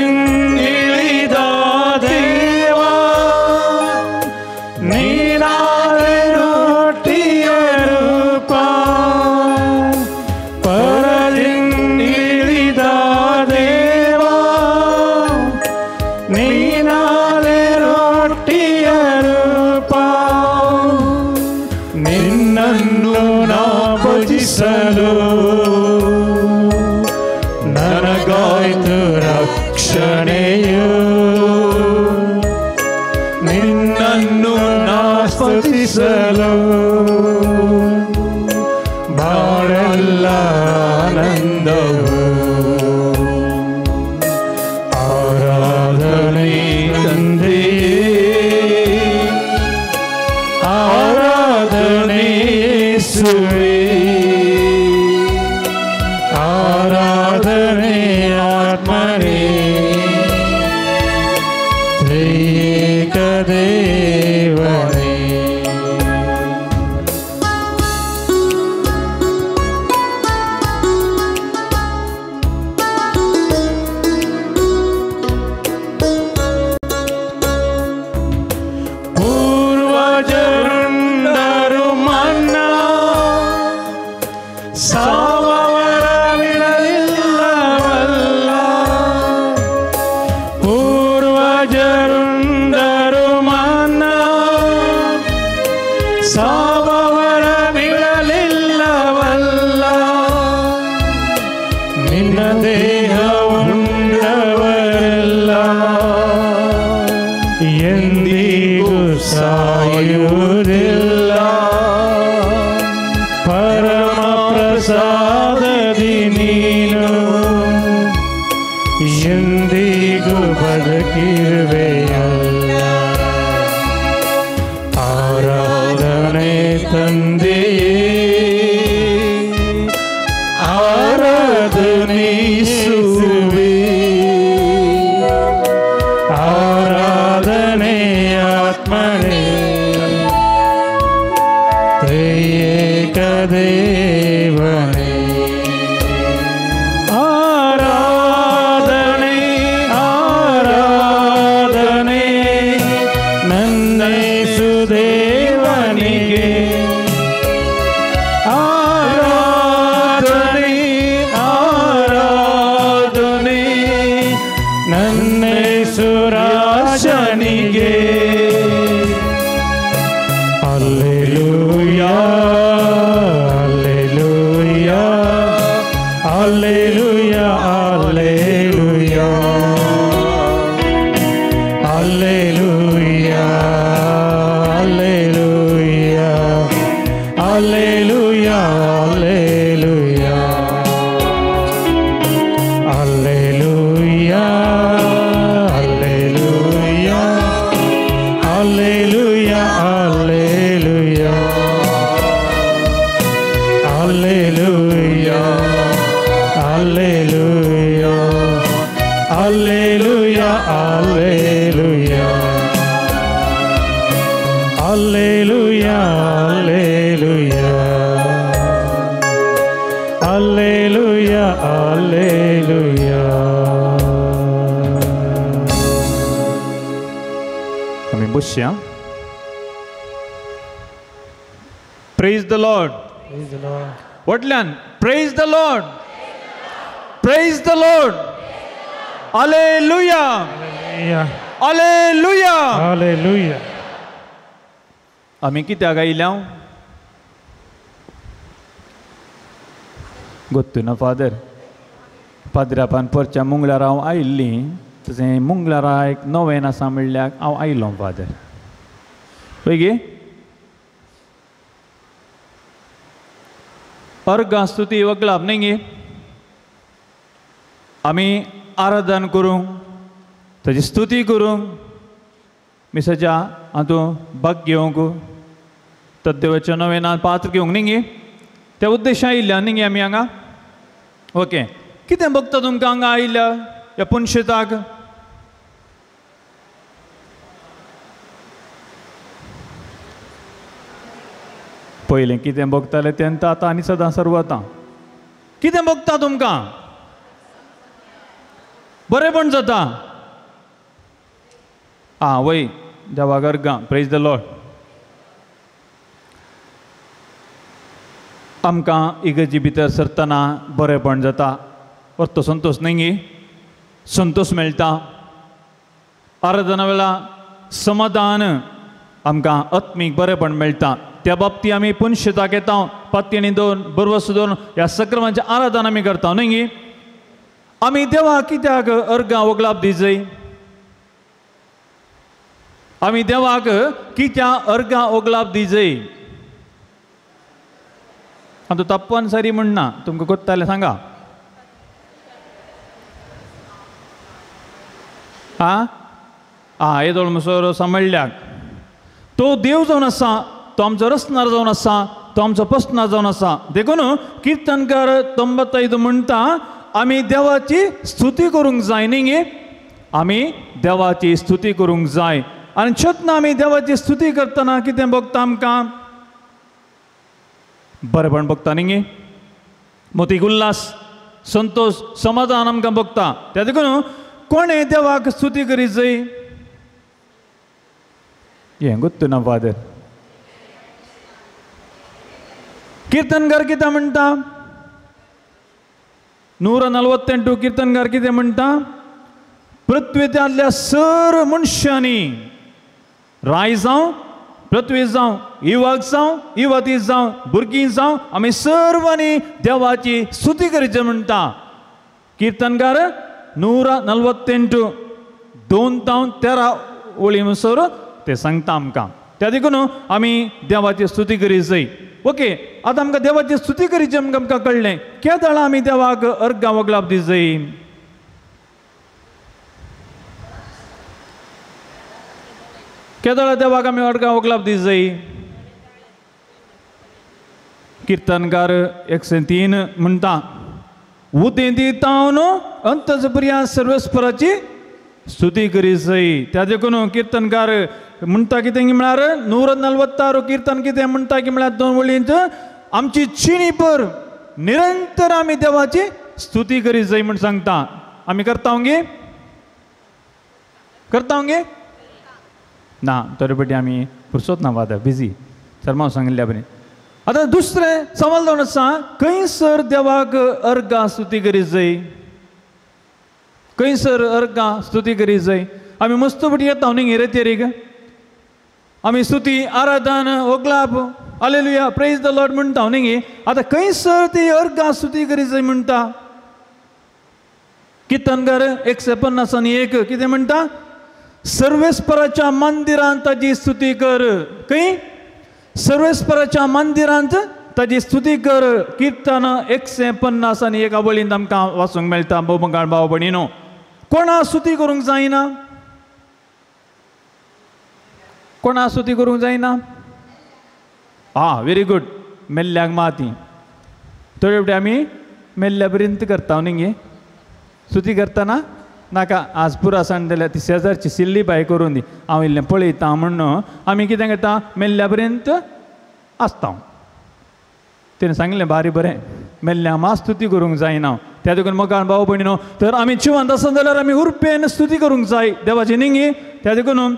ಪರದಿಂದಿಳಿದ ದೇವಾ ನೀನಾದೆ ರೊಟ್ಟಿಯ ರೂಪ, ಪರದಿಂದಿಳಿದ ದೇವಾ ನೀನಾದೆ ರೊಟ್ಟಿಯ ರೂಪ, ನಿನ್ನನ್ನು ನಾ ಭಜಿಸಲು ನನಗಾಯ್ತು ರಕ್ಷಣೆಯು, ನಿನ್ನನ್ನು ನಾ ಸ್ತುತಿಸಲು ಬಾಳೆಲ್ಲ ಆನಂದವು. ಆರಾಧನೆ ತಂದೆ ಆರಾಧನೆ ಯೇಸುವೇ, ಆರಾಧನೆ ಆತ್ಮನೇ ತ್ರಿಏಕ ದೇವನೇ. ಎಂದೆಂದಿಗೂ ಬದುಕಿರುವೆಯಲ್ಲ. ಆರಾಧನೆ ತಂದೆಯೇ, ಆರಾಧನೆ ಯೇಸುವೇ, ಆರಾಧನೆ ಆತ್ಮನೇ, ತ್ರಿಯೇಕ ದೇವನೇ. ಆರಾಧನೆ ಆರಾಧನೆ ನನ್ನೇಸು ದೇವನಿಗೆ, ಆರಾಧನೆ ಆರಾಧನೆ ನನ್ನೇಸು ರಾಜನಿಗೆ. Alleluia, alleluia, alleluia, alleluia, alleluia, alleluia, alleluia, alleluia, alleluia, alleluia, alleluia, alleluia, alleluia, alleluia, alleluia, alleluia, alleluia, alleluia, alleluia, alleluia. आमी बसया. Praise the Lord. Praise the Lord. व्हडल्यान praise the Lord, praise the Lord. Alleluia, alleluia, alleluia. आमी कित्याक आयल्या गोत्तू ना father. पाद्रापान परच्या मुंगळार हांव आयिल्ली, तशें मुंगळारा एक नवेन आसा म्हणल्यार हांव आयलो फादर. पळय गे अर्गां स्तुती वगलाप न्ही गे. आमी आराधन करूंक, ताजी स्तुती करूंक, मिसाच्या हातूंत भाग घेवंक, तद्देवाच्या नवेनान पात्र घेवंक न्ही गे. त्या उद्देशान आयिल्ल्या न्ही गे आमी हांगा. ओके, कितें बघता तुमकां हांगा आयिल्ल्या ह्या पुनशेताक? पयलें कितें बघतालें तें आतां आनी सदां सर्व आतां कितें बघता तुमकां? बरेंपण जाता. आं वय देवाक अर्गां. Praise the Lord. आमकां इगर्जी भितर सरतना बरेंपण जाता, परतो संतोश न्ही गे, संतोश मेळटा. आराधना वेळा समाधान आमकां आत्मीक बरेंपण मेळटा. त्या बाबतींत आमी पुनशेताक येता, पाती आनी दोन बरवस दोन ह्या सक्रमांचें आराधन आमी करता न्ही गे. आमी देवाक कित्याक अर्गां वगलाप दिजय? आमी देवाक कित्याक अर्गां वगलाप दिजय? आतां तप्पन सारी म्हणना, तुमकां कोत्तालें सांगा. आं आं येदोळ म्हणसर सांबाळ्ळ्याक तो देव जावन आसा, तो आमचो रचणार जावन आसा, तो आमचो पसणार जावन आसा. देखून किर्तनकार 95 म्हणटा आमी देवाची स्तुती करूंक जाय न्ही गे. आमी देवाची स्तुती करूंक जाय. आनी छतना आमी देवाची स्तुती करतना कितें बघता आमकां? बरेंपण बघता न्ही गे. मोतीक उल्लास, संतोश, समाधान आमकां बघता. त्या देखून कोणें देवाक स्तुती करी जाय हें गोत्तू ना फादर. कीर्तनकार कितें म्हणटा? 148 कीर्तनकार कितें म्हणटा? पृथ्वींतल्या सर मनशांनी, राय जावं, पृथ्वी जावं, युवक जावं, युवती जावं, भुरगीं जावं, आमी सर्वांनी देवाची स्तुती करची म्हणटा. कीर्तनकार 148 2 तावन 13 ओळी म्हणसर ते सांगता आमकां. त्या देखून आमी देवाची स्तुती करी जाय. ओके, आतां आमकां देवाची स्तुती करीची आमकां कळ्ळें. केदळा आमी देवाक अर्गां वगलाप दी जाय? केदोळा देवाक आमी अर्गां वगलाप दी जाय. किर्तनकार 103 म्हणटा उदेंती तावन अंतज प्रिया सर्वेस्पराची स्तुती करी जाय. त्या देखून किर्तनकार म्हणटा कितें म्हळ्यार 146 किर्तन कितें म्हणटा की म्हळ्यार 2 वळींत आमची चिणी पर निरंतर आमी देवाची स्तुती करी जाय म्हण सांगता. आमी करता गे करता गे ना तरी पटी आमी पुरसोत ना वादा बिजी सरमाव सांगिल्ल्या बरें. आतां दुसरें सवाल जावन आसा खंयसर देवाक अर्गां स्तुती करी जाय, खंयसर अर्गां स्तुती करी जाय. आमी मस्त पटी येता न्ही रेतेरीक आमी स्तुती आराधन ओगलाप हालेलुया प्रेज the Lord म्हणटा न्ही. आतां खंयसर ती अर्गां स्तुती करी जाय म्हणटा. किर्तनकार 151 कितें म्हणटा सर्वेस्पराच्या मंदिरांत ताजी स्तुती कर. खंय सर्वेस्पराच्या मंदिरांत ताजी स्तुती कर. किर्तन 151 वळींत आमकां वाचूंक मेळटा. भोवबंगाळ भाव भयणीनो कोणा स्तुती करूंक जायना, कोणा स्तुती करूंक जायना. आं व्हेरी गुड. मेल्ल्याक माती थोडे फावटी आमी मेल्ल्या पर्यंत करता न्ही गे स्तुती करतना नाका आज पुरा सांड जाल्यार ती शेजारची सिल्ली बाय करून दी हांव इल्लें पळयता म्हण आमी कितें करता मेल्ल्या पर्यंत आसता. तेणें सांगलें बारी बरें मेल्ल्या मात स्तुती करूंक जायना. त्या देखून मोगान भाव भयणीनो तर आमी जिवंत आसत जाल्यार आमी उर्पेन स्तुती करूंक जाय देवाची न्ही. त्या देखून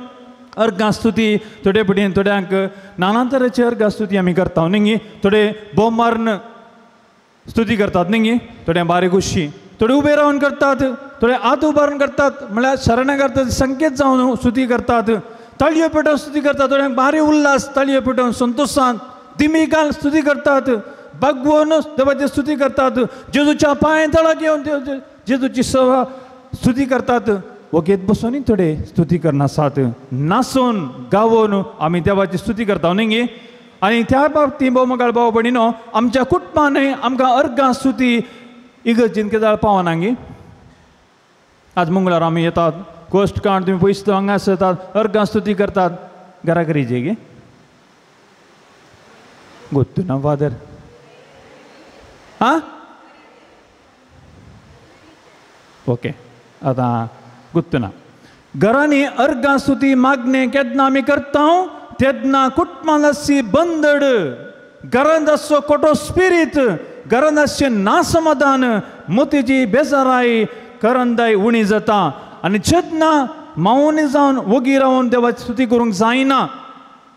अर्गां स्तुती थोडे पटीन थोड्यांक नाना तरेची अर्गां स्तुती आमी करता न्ही. थोडे बोम मारून स्तुती करतात न्ही, थोडे बारीक उशी, थोडे उबे रावन करतात, थोडे हात उबारून करतात म्हळ्यार शरणागत संकेत जावन स्तुती करतात, ताळयो पेटोवन स्तुती करतात, थोड्यांक भारी उल्हास ताळयो पेटोवन संतोशान दिमिकान स्तुती करतात, बागवोन देवाची स्तुती करतात, जेजूच्या पांय तळा घेवन जेजूची सभा स्तुती करतात. वगेत बसूनय थोडे स्तुती करनासात, नाचून गावोन आमी देवाची स्तुती करता न्ही. आनी त्या बाबतींत भोव भाव भयणीनो आमच्या कुटुंबानय आमकां अर्गां स्तुती इगर्जेन केदाळ पावना गे. आज मंगळार आमी येतात कोस्ट काण तुमी पयस हांगा येतात अर्गां स्तुती करतात घरा करीचे गे गोत्तू ना फादर आं ओके आतां गुत्तू ना. घरांनी अर्गां स्तुती मागणें केन्ना आमी करता तेन्ना कुटुंबांत आसची बंदड, घरांत आसचो खोटो स्पिरीत, घरांत आसचें नासमाधान, मोतीची बेजाराय करंदाय उणी जाता. आनी जेन्ना मावनी जावन वोगी रावन देवाची स्तुती करूंक जायना,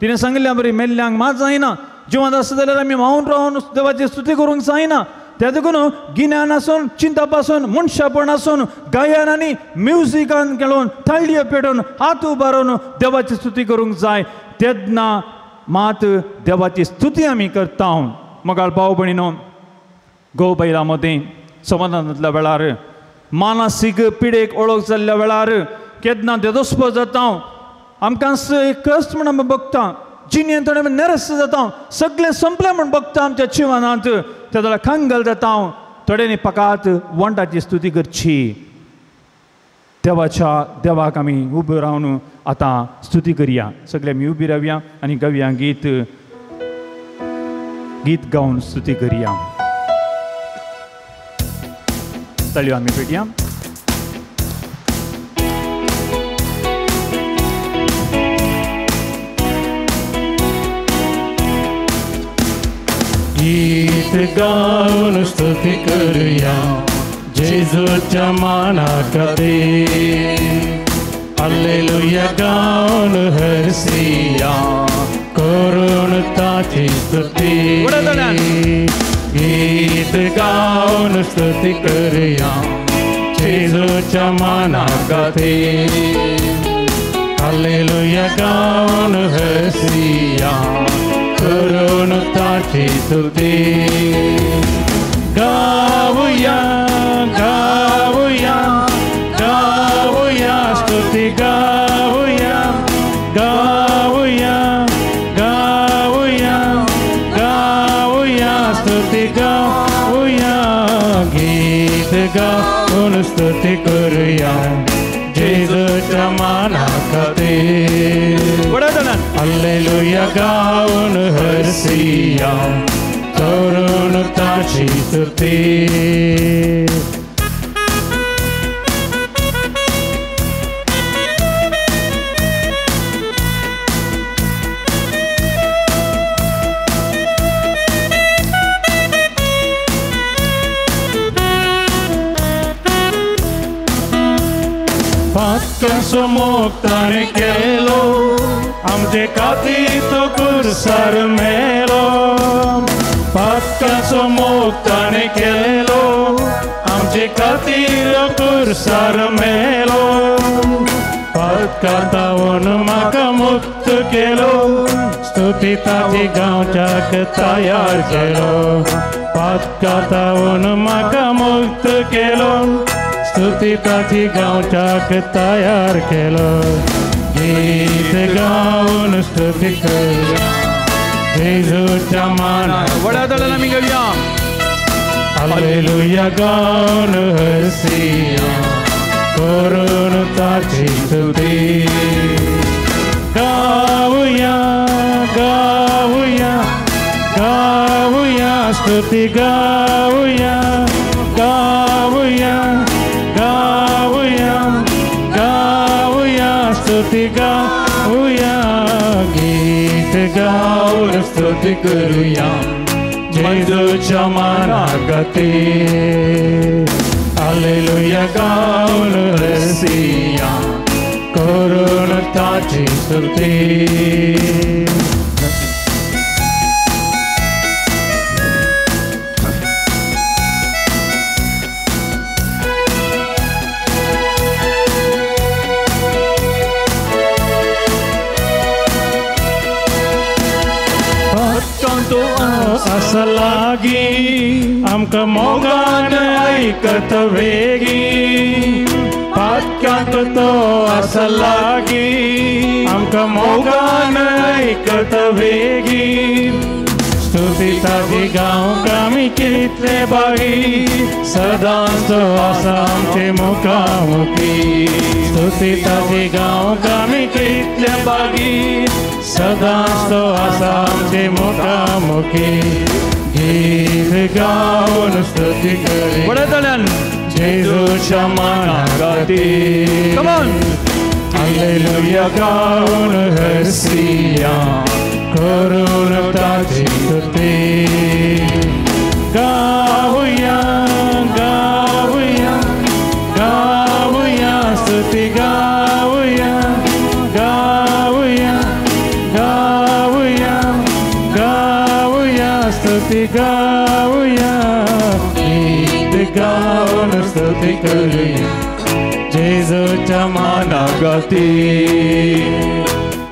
तिणें सांगिल्ल्या बरी मेल्ल्यांक मात जायना, जिवंत आसता जाल्यार आमी मावन रावन देवाची स्तुती करूंक जायना. त्या देखून गिन्यान आसून चिंतप आसून मनशापण आसून गायन आनी म्युजिकान खेळोवन ताळयो पेटोवन हात उबारून देवाची स्तुती करूंक जाय. तेन्ना मात देवाची स्तुती आमी करता. मोगाळ भाव भयणीनो घोव बायलां मदीं समाधानांतल्या वेळार मानसीक पिडेक ओळख जाल्ल्या वेळार केन्ना देदोस्प जाता आमकां कश्ट म्हण आमी बगता, जिणेंत थोडे नेरस्त जाता, सगळें संपलें म्हण बगता आमच्या जिवनांत, त्या जाल्यार खांगल जाता. थोड्यांनी पकात वंटाची स्तुती करची. देवाच्या देवाक आमी उबे रावन आतां स्तुती करया. सगळे आमी उबी रावया आनी गावया गीत, गीत गावन स्तुती करया. ताळयो आमी पेटया. गीत गाऊन स्तुती करूया जेजूच्या माना खातीर, हालेलुया गाऊन हरसिया करून ताची स्तुती. गीत गाऊन स्तुती करूया जेजूच्या माना खातीर, हालेलुया गाऊन हरसिया करून ताची स्तुती. गाऊया गाऊया गाऊया स्तुती गाऊया गाऊया गाऊया गाऊया स्तुती गाऊया. गीत गाऊन स्तुती करूया जेजूच्या माना खातीर. हालेलुया गावन हरसिया करून ताची स्तुती. पातकांचो मोग ताणें केलो आमचे खातीर तो कुर्सार मेलो. पातकांचो मोग ताणें केलो आमचे खातीर तो कुर्सार मेलो. पातकांतावन म्हाका मुक्त केलो स्तुती ताची गांवच्याक तयार केलो. पातकांतावन म्हाका मुक्त केलो स्तुती ताची गांवच्याक तयार केलो. गीत गावन स्तुती करूया जेजूच्या मानाक. व्हडा ताळ्यान आमी घेवया. हालेलुया गावन हरसिया करून ताची स्तुती. गावया गावया गावया स्तुती गावया गावया गावया गावया स्तुती गावया. गीत गावन स्तुती करूया जेजूच्या मानाखातीर. हालेलुया गावन हरसिया करून ताची स्तुती. आसा लागीं आमकां मोगान आयकत वेगीं. पातकांत तो आसा लागीं आमकां मोगान आयकत वेगीं. स्तुती ताची गावंक आमी कितले बागी सदांच तो आसा आमचे मुखामुखी. स्तुती ताची गावंक आमी कितले बागी सदांच तो आसा आमचे मुखामुखी. गीत गावन स्तुती करी व्हडा ताळ्यान जेजूच्या मानाखातीर. Come on. Hallelujah गावन हरसिया करून ताची स्तुती. गावया गावया गावया स्तुती गावया गावया गावया गावया स्तुती गावया. गीत गावन स्तुती करूया जेजूच्या मानाखातीर.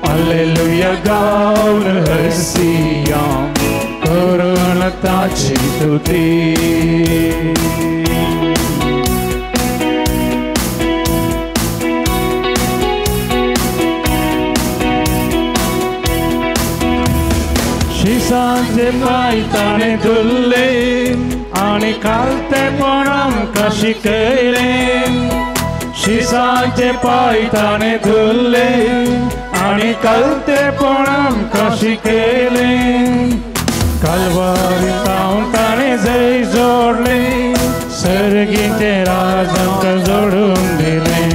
हालेलुया गावन हरसिया करून ताची स्तुती. शिसांचे पांय ताणें धुल्ले आनी खालतेपण आमकां शिकयलें. शिसांचे पांय ताणें धुल्ले आनी खालतेपण आमकां शिकयलें. कलवारी ताणें जय जोडलें सर्गीचें राज आमकां जोडून दिलें.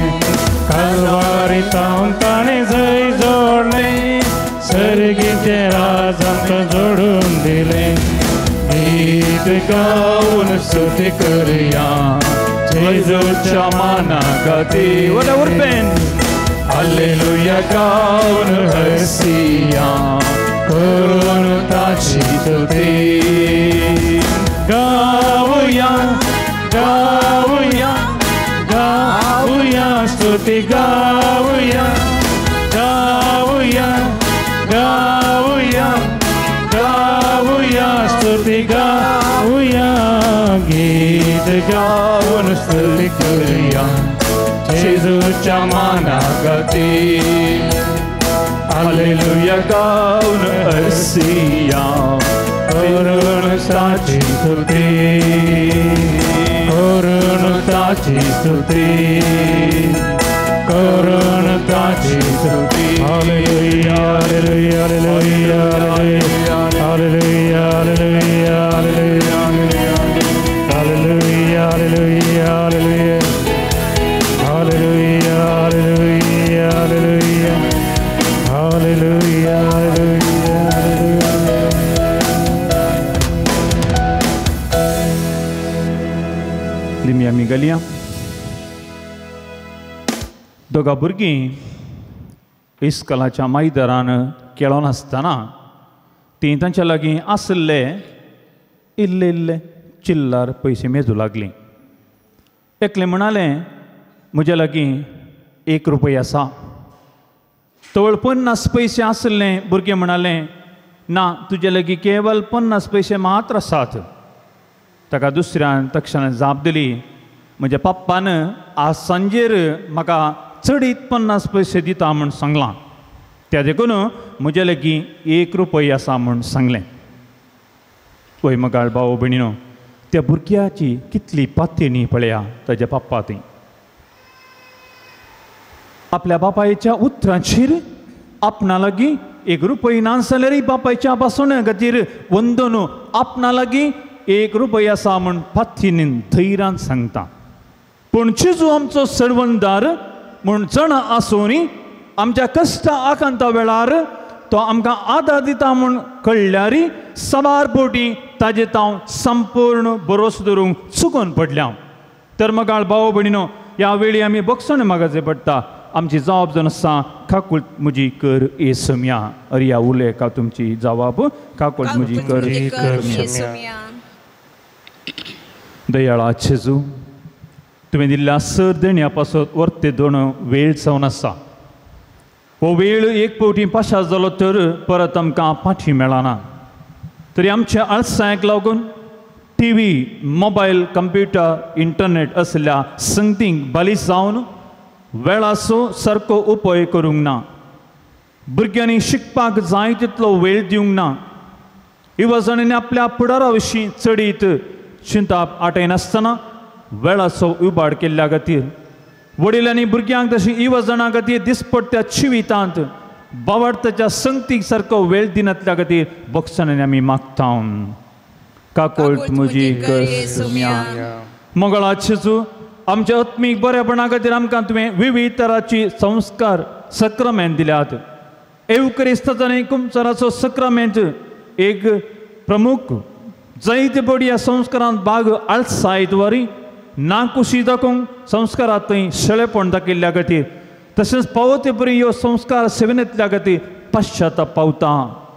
कलवारी ताणें जय जोडलें सर्गीचें राज आमकां जोडून दिलें. गीत गावन स्तुती करूया जेजूच्या मानाखातीर. व्हडा उर्बेन. हालेलुया गावन हरसिया करून ताची स्तुती. गावया गावया गावया स्तुती गावया गावया गावया गावया स्तुती गावया. गीत गावन स्तुती करूया जेजूच्या मानाखातीर. हालेलुया गावन हरसिया करून ताची स्तुती. करून ताची स्तुती करून ताची स्तुती. Hallelujah hallelujah. दोगां भुरगीं इस्कलाच्या मैदानान खेळोन आसतना तीं तांच्या लागीं आशिल्ले इल्ले इल्ले चिल्लार पयशे मेजूं लागलीं. एकलें म्हणालें म्हज्या लागीं 1 रुपया आसा. तवळ 50 पयशे आशिल्लें भुरगें म्हणालें ना तुजे लागीं केवल 50 पयशे मात्र आसात. ताका दुसऱ्यान तक्षणान जाप दिली म्हज्या पप्पान आज सांजेर म्हाका चडीत 50 पयशे दिता म्हूण सांगलां, त्या देखून म्हज्या लागीं 1 रुपया आसा म्हूण सांगलें. वय मगाळ भाव भयणीनो, त्या भुरग्याची कितली पातयेणी पळया ताज्या पप्पा ती आपल्या बापायच्या उतरांचेर आपणा लागीं 1 रुपया ना जाल्यारय बापायच्या पासून खातीर वंदन आपणा लागीं 1 रुपया आसा म्हूण पातयेनीन धैर्यान सांगता. पूण जेजू आमचो सर्वंदार म्हूण जाणा आसूनय आमच्या कश्टा आकांता वेळार तो आमकां आदार दिता म्हूण कळ्ळ्यार सवार बोटी ताजे तांव संपूर्ण भरोसो धरूंक चुकोन पडल्या. तर मगाळ भाव भयणीनो, ह्या वेळी आमी बक्षण मागाचें पडटा. आमची जबाब जावन आसा काकूळ म्हजी कर येसम्या. अरे ह्या उलयका तुमची जबाब काकूळ म्हजी कर येसम्या. दयाळा जेजू, तुवें दिल्ल्या सर देण्या पासत वर्ते दोन वेळ जावन आसा. हो वेळ एक फावटी पाशास जालो तर परत आमकां पाठी मेळना. तरी आमच्या आळसायक लागून T V, mobile, computer, internet असल्या संगतींक बालीस जावन वेळाचो सारको उपयोग करूंक ना. भुरग्यांनी शिकपाक जाय तितलो वेळ दिवंक ना. युवजणांनी आपल्या फुडारा विशीं चडीत चिंताप आटयनासतना वेळाचो उबाड केल्ल्या खातीर वडिलांनी भुरग्यांक तशी युवजणां खातीर दिसपट्ट्या जिवितांत बावडताच्या संगतीक सारको वेळ दिनातल्या खातीर बक्षणांनी आमी मागता. काकोळट म्हजी कर सुम्या. मंगळा जेजू, आमच्या आत्मीक बरेपणा खातीर आमकां तुवें विविध तरांची संस्कार सक्रामेंत दिल्यात. एवक्रिस्ताचो आनी कुमसराचो सक्रामेंत एक प्रमुख जायते पडी ह्या संस्कारांत भाग आळसायत वरी नाकुशी दाखोवंक संस्कारांत थंय शेळेपण दाखयल्ल्या खातीर तशेंच पावो ते परी ह्यो संस्कार सेवेंतल्या खातीर पश्चाताप पावता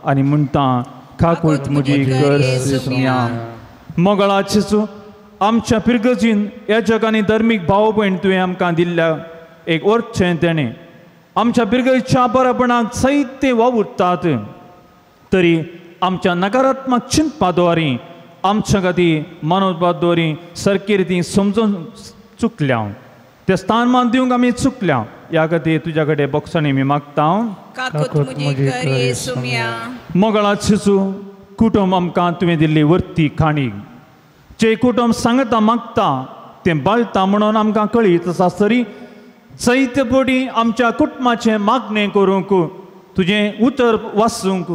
आनी म्हणटा काकूट म्हजी कर सुम्या. मोगळा जेजू, आमच्या पिरगजीन ह्या जगांनी धर्मीक भाव भयण तुवें आमकां दिल्ल्या एक वरचें तेणें आमच्या पिरगजीच्या बरेपणाक जायते वावुरतात. तरी आमच्या नकारात्मक चिंतपा द्वारी आमच्या खातीर मनोवपा द्वारी सारकी रिती समजून चुकल्या, ते स्थानमान दिवंक आमी चुकल्या. ह्या खातीर तुज्या कडेन बक्षांनी आमी मागता. मोगळा जेजू, कुटुंब आमकां तुवें दिल्ली वर्ती काणी जे कुटुंब सांगता मागता तें बाळता म्हणून आमकां कळीत आसा. तरी जायते पटी आमच्या कुटुंबाचें मागणें करूंक, तुजें उतर वाचूंक,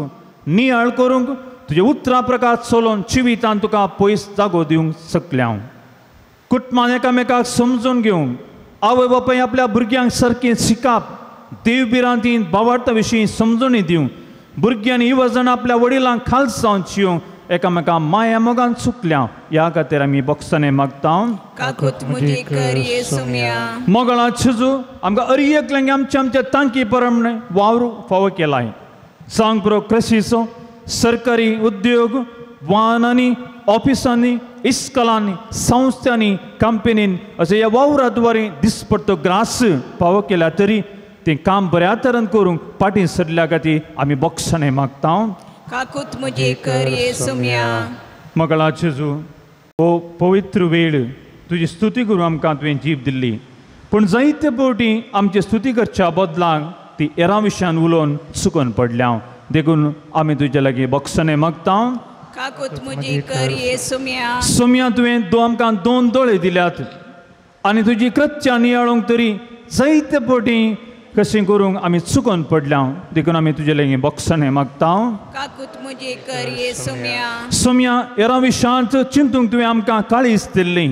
नियाळ करूंक, तुजे उतरां प्रकार चलोवन जिवितान तुका पयस जागो दिवंक शकल्या. कुटुंबान एकामेकाक समजून घेवंक, आवय बापाय आपल्या भुरग्यांक सारकें शिकाप, देव भिरांतीन बावार्ता विशीं समजणी दिवंक, भुरग्यांनी युवजणां आपल्या वडिलांक खालस जावन शिवंक एकामेका माया मोगान चुकल्या. ह्या खातीर आमी बक्षांनी मागता. मोगळा जेजू, आमकां अरी एकल्यांक आमच्या आमच्या तांकी प्रमाणे वावर फावो केलाय. जावंक पुरो कृशीचो, सरकारी उद्योग, वाहनांनी, ऑफिसांनी, इस्कलांनी, संस्थांनी, कंपनीन अशें ह्या वावरा द्वारे दिसपट्टो ग्रास फावो केला. तरी तें काम बऱ्या तरेन करूंक फाटीं सरल्या खातीर आमी बक्षांनी मागता. मगळा जेजू, हो पवित्र वेळ तुजी स्तुती करूं आमकां तुवें जीब दिल्ली. पूण जायते फावटी आमची स्तुती करच्या बदलाक ती हेरां विशयान उलोवन चुकोन पडल्या. देखून आमी तुज्या लागीं बक्षांनी मागता. सुम्या, तुवें आमकां 2 दोळे दिल्यात आनी तुजी कृत्यां नियाळूंक तरी जायते फावटी कशें करूंक आमी चुकोन पडल्या. देखून आमी तुजे लागीं बक्षांनी मागता. सुम्या, हेरां विशयांत चिंतूंक तुवें आमकां काळीज दिल्ली,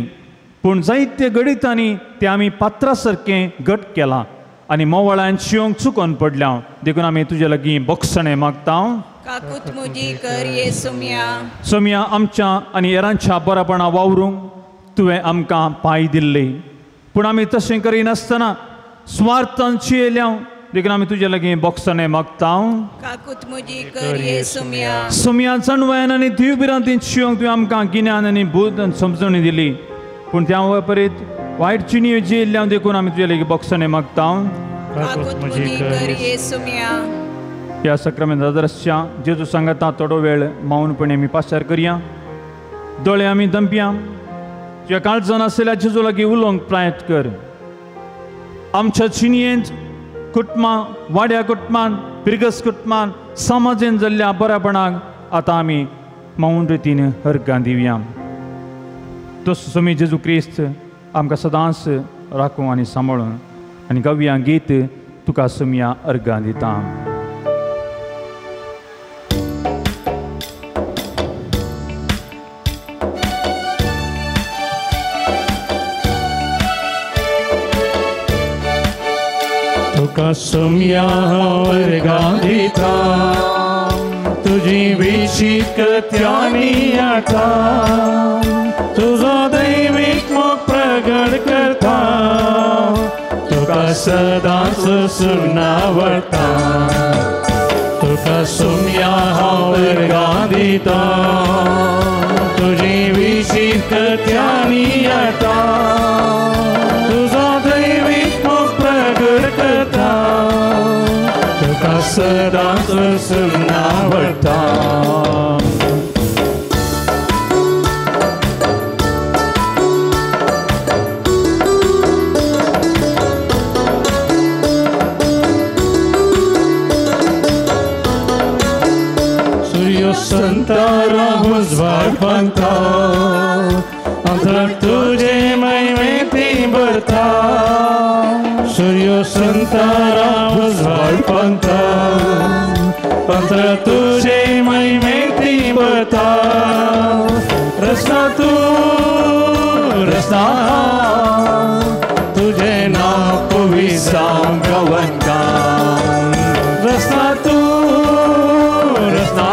पूण जायते घडितांनी तें आमी पात्रा सारकें घट केलां आनी मोवाळान शिवंक चुकोन पडल्या. देखून आमी तुजे लागीं बक्षांनी मागता. सोम्या, आमच्या आनी हेरांच्या बरेपणा वावरूंक तुवें आमकां पांय दिल्ले, पूण आमी तशें करिनासतना स्वार्थान चियेल्या देखून आमी तुजे लागीं बोगसणें मागता. काकूत मुजी कर येसुम्या. सुम्या चणवयान आनी देव भिरांतीन शिवंक तुवें आमकां गिन्यान आनी बुद्द आनी समजणी दिली, पूण त्या विपरीत वायट चिणयो जियेल्ल्या देखून आमी तुजे लागीं बोगसणें मागता. काकूत मुजी कर येसुम्या. ह्या सक्रामेंत दृश्या जेजू सांगता थोडो वेळ मौनपणे आमी पाशार करया. दोळे आमी दंपया. तुज्या काळजान आशिल्ल्या जेजू लागीं उलोवंक प्रयत्न कर. आमच्या चिनयेंत कुटुंबां, वाड्या कुटुंबान, पिरगस कुटुंबान, समाजेन जाल्ल्या बऱ्यापणाक आतां आमी मौन रितीन हरगां दिवया. तो सुमी जेजू क्रिस्त आमकां सदांच राखूं आनी सांबाळून आनी गावया गीत तुका सुमया अर्गां दिता. तुका सुमया वर्गां दिता, तुजी विशीक त्यानी आता, तुजो दैवीक मोग प्रगट करता, तुका सदांच सुनावता. तुका सुमया वर्गां दिता, तुजी विशीक त्यानी आता, तुजो दैवीक मोग प्रगट करता, तुका सदांच सुनावता. सूर्य संतारा उजवाड बांदता, अंतर तुझे महिमेती भरता. सूर्य संतारा उजवाड बांदता, अंतर तुझे महिमेती भरता. रसना तू रसना, तुझे नाव पविसांव गवंता. रसना तू रसना,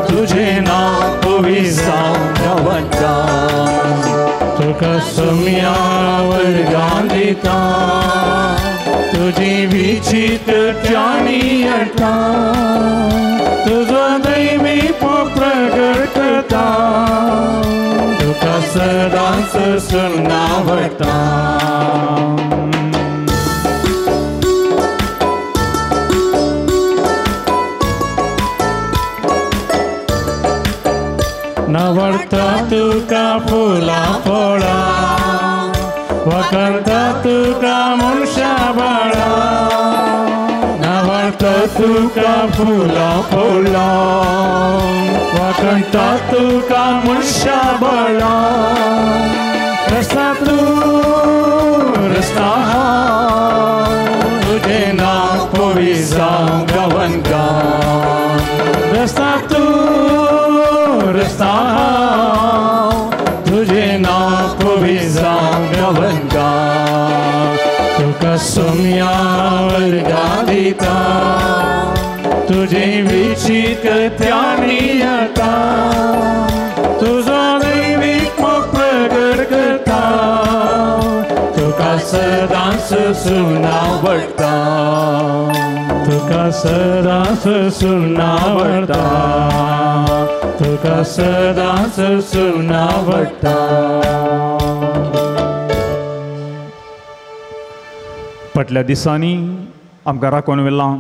तुझे नाव पविसांव गवंता. तुका सुमया वर्गां दिता, तुजी विचित्र त्यानी येता, तुजो दैवी मोग प्रगट करता, तुका सदांच सुनावता. नावडता तुका फुलां फळां, वखरता तुका मनशा बाळां. नावडता तुका फुलां फळां, वखरता तुका मनशा बाळां. रसना तूं रसना, तुजें नांव पविसांव गवंता. रसना तूं रसना, तुझे नाव पविसांव गवंता. तुका सुमया वर्गां दिता, तुझे विशीक त्यानी येता, तुजो दैवीक मोग प्रगट करता, तुका सदांच सुनावडटा. तुका सदांच सुनावडटा, तुका सदांच सुनावडटा. फाटल्या दिसांनी आमकां राखून व्हेलां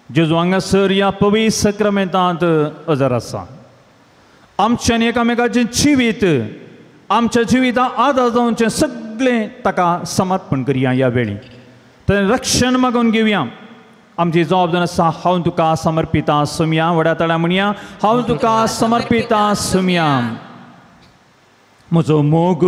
जेजू हांगासर ह्या पवित्र सक्रामेंतांत हजर आसा. आमच्यान एकामेकाचें जिवीत, आमच्या जिविता आदार जावचें सगळें ताका समर्पण करया. ह्या वेळी ताणें रक्षण मागून घेवया. आमची जबाबदारी आसा. हांव तुका समर्पिता सुमया. व्हड्या ताळ्या म्हणया, हांव तुका समर्पिता सुमया. म्हजो मोग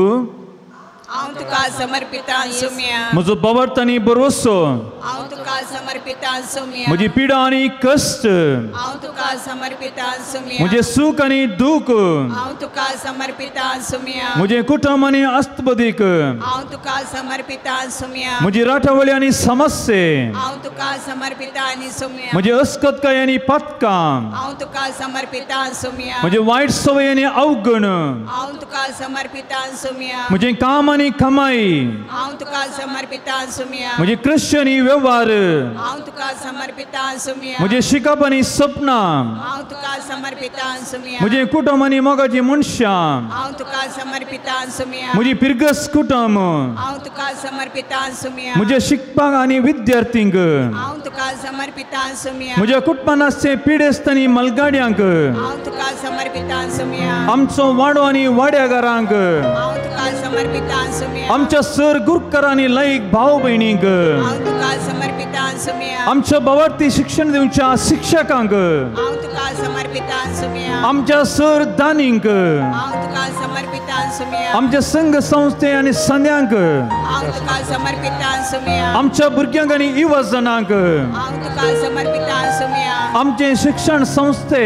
हांव तुका समर्पिता सुमया. म्हजो बवर्त आनी भरवसो हांव तुका समर्पिता सुम्या म्हजी पिडा आनी कश्ट हांव तुका समर्पिता सुम्या म्हजें सूख आनी दूख हांव तुका समर्पिता सुम्या म्हजें कुटुंब आनी अस्तबदीक हांव तुका समर्पिता सुम्या म्हजी राटावळी आनी समस्ये हांव तुका समर्पिता आनी सुम्या म्हजी अस्कतकाय आनी पातकां हांव तुका समर्पिता सुम्या म्हजे वायट सवय आनी अवगण हांव तुका समर्पिता सुम्या म्हजें काम आनी कमाई हांव तुका समर्पिता सुम्या म्हजे क्रिश्चनी वेव्हार हांव तुका समर्पिता सुम्या म्हजें शिकप आनी सपनां हांव तुका समर्पिता सुम्या म्हजें कुटुंब आनी मोगाचीं मनशां हांव तुका समर्पिता सुम्या म्हजी पिरगस कुटुंब हांव तुका समर्पिता सुम्या म्हज्या शिकपाक आनी विद्यार्थींक हांव तुका समर्पिता सुम्या म्हज्या कुटुंबान आसचे पिडेस्त आनी मलगाड्यांक हांव तुका समर्पिता सुम्या आमचो वाडो आनी वाड्यागारांक हांव तुका समर्पिता सुम्या आमच्या सर गुरकर आनी लायक भाव भयणींक हांव तुका समर्पिता सुम्या आमच्या बावडती शिक्षण दिवच्या शिक्षकांक हांव तुका समर्पिता सुम्या आमच्या सर दानींक हांव तुका समर्पिता सुम्या आमच्या संघ संस्थे आनी संद्यांक हांव तुका समर्पिता सुम्या आमच्या भुरग्यांक आनी युवजनांक हांव तुका समर्पिता सुम्या आमचे शिक्षण संस्थे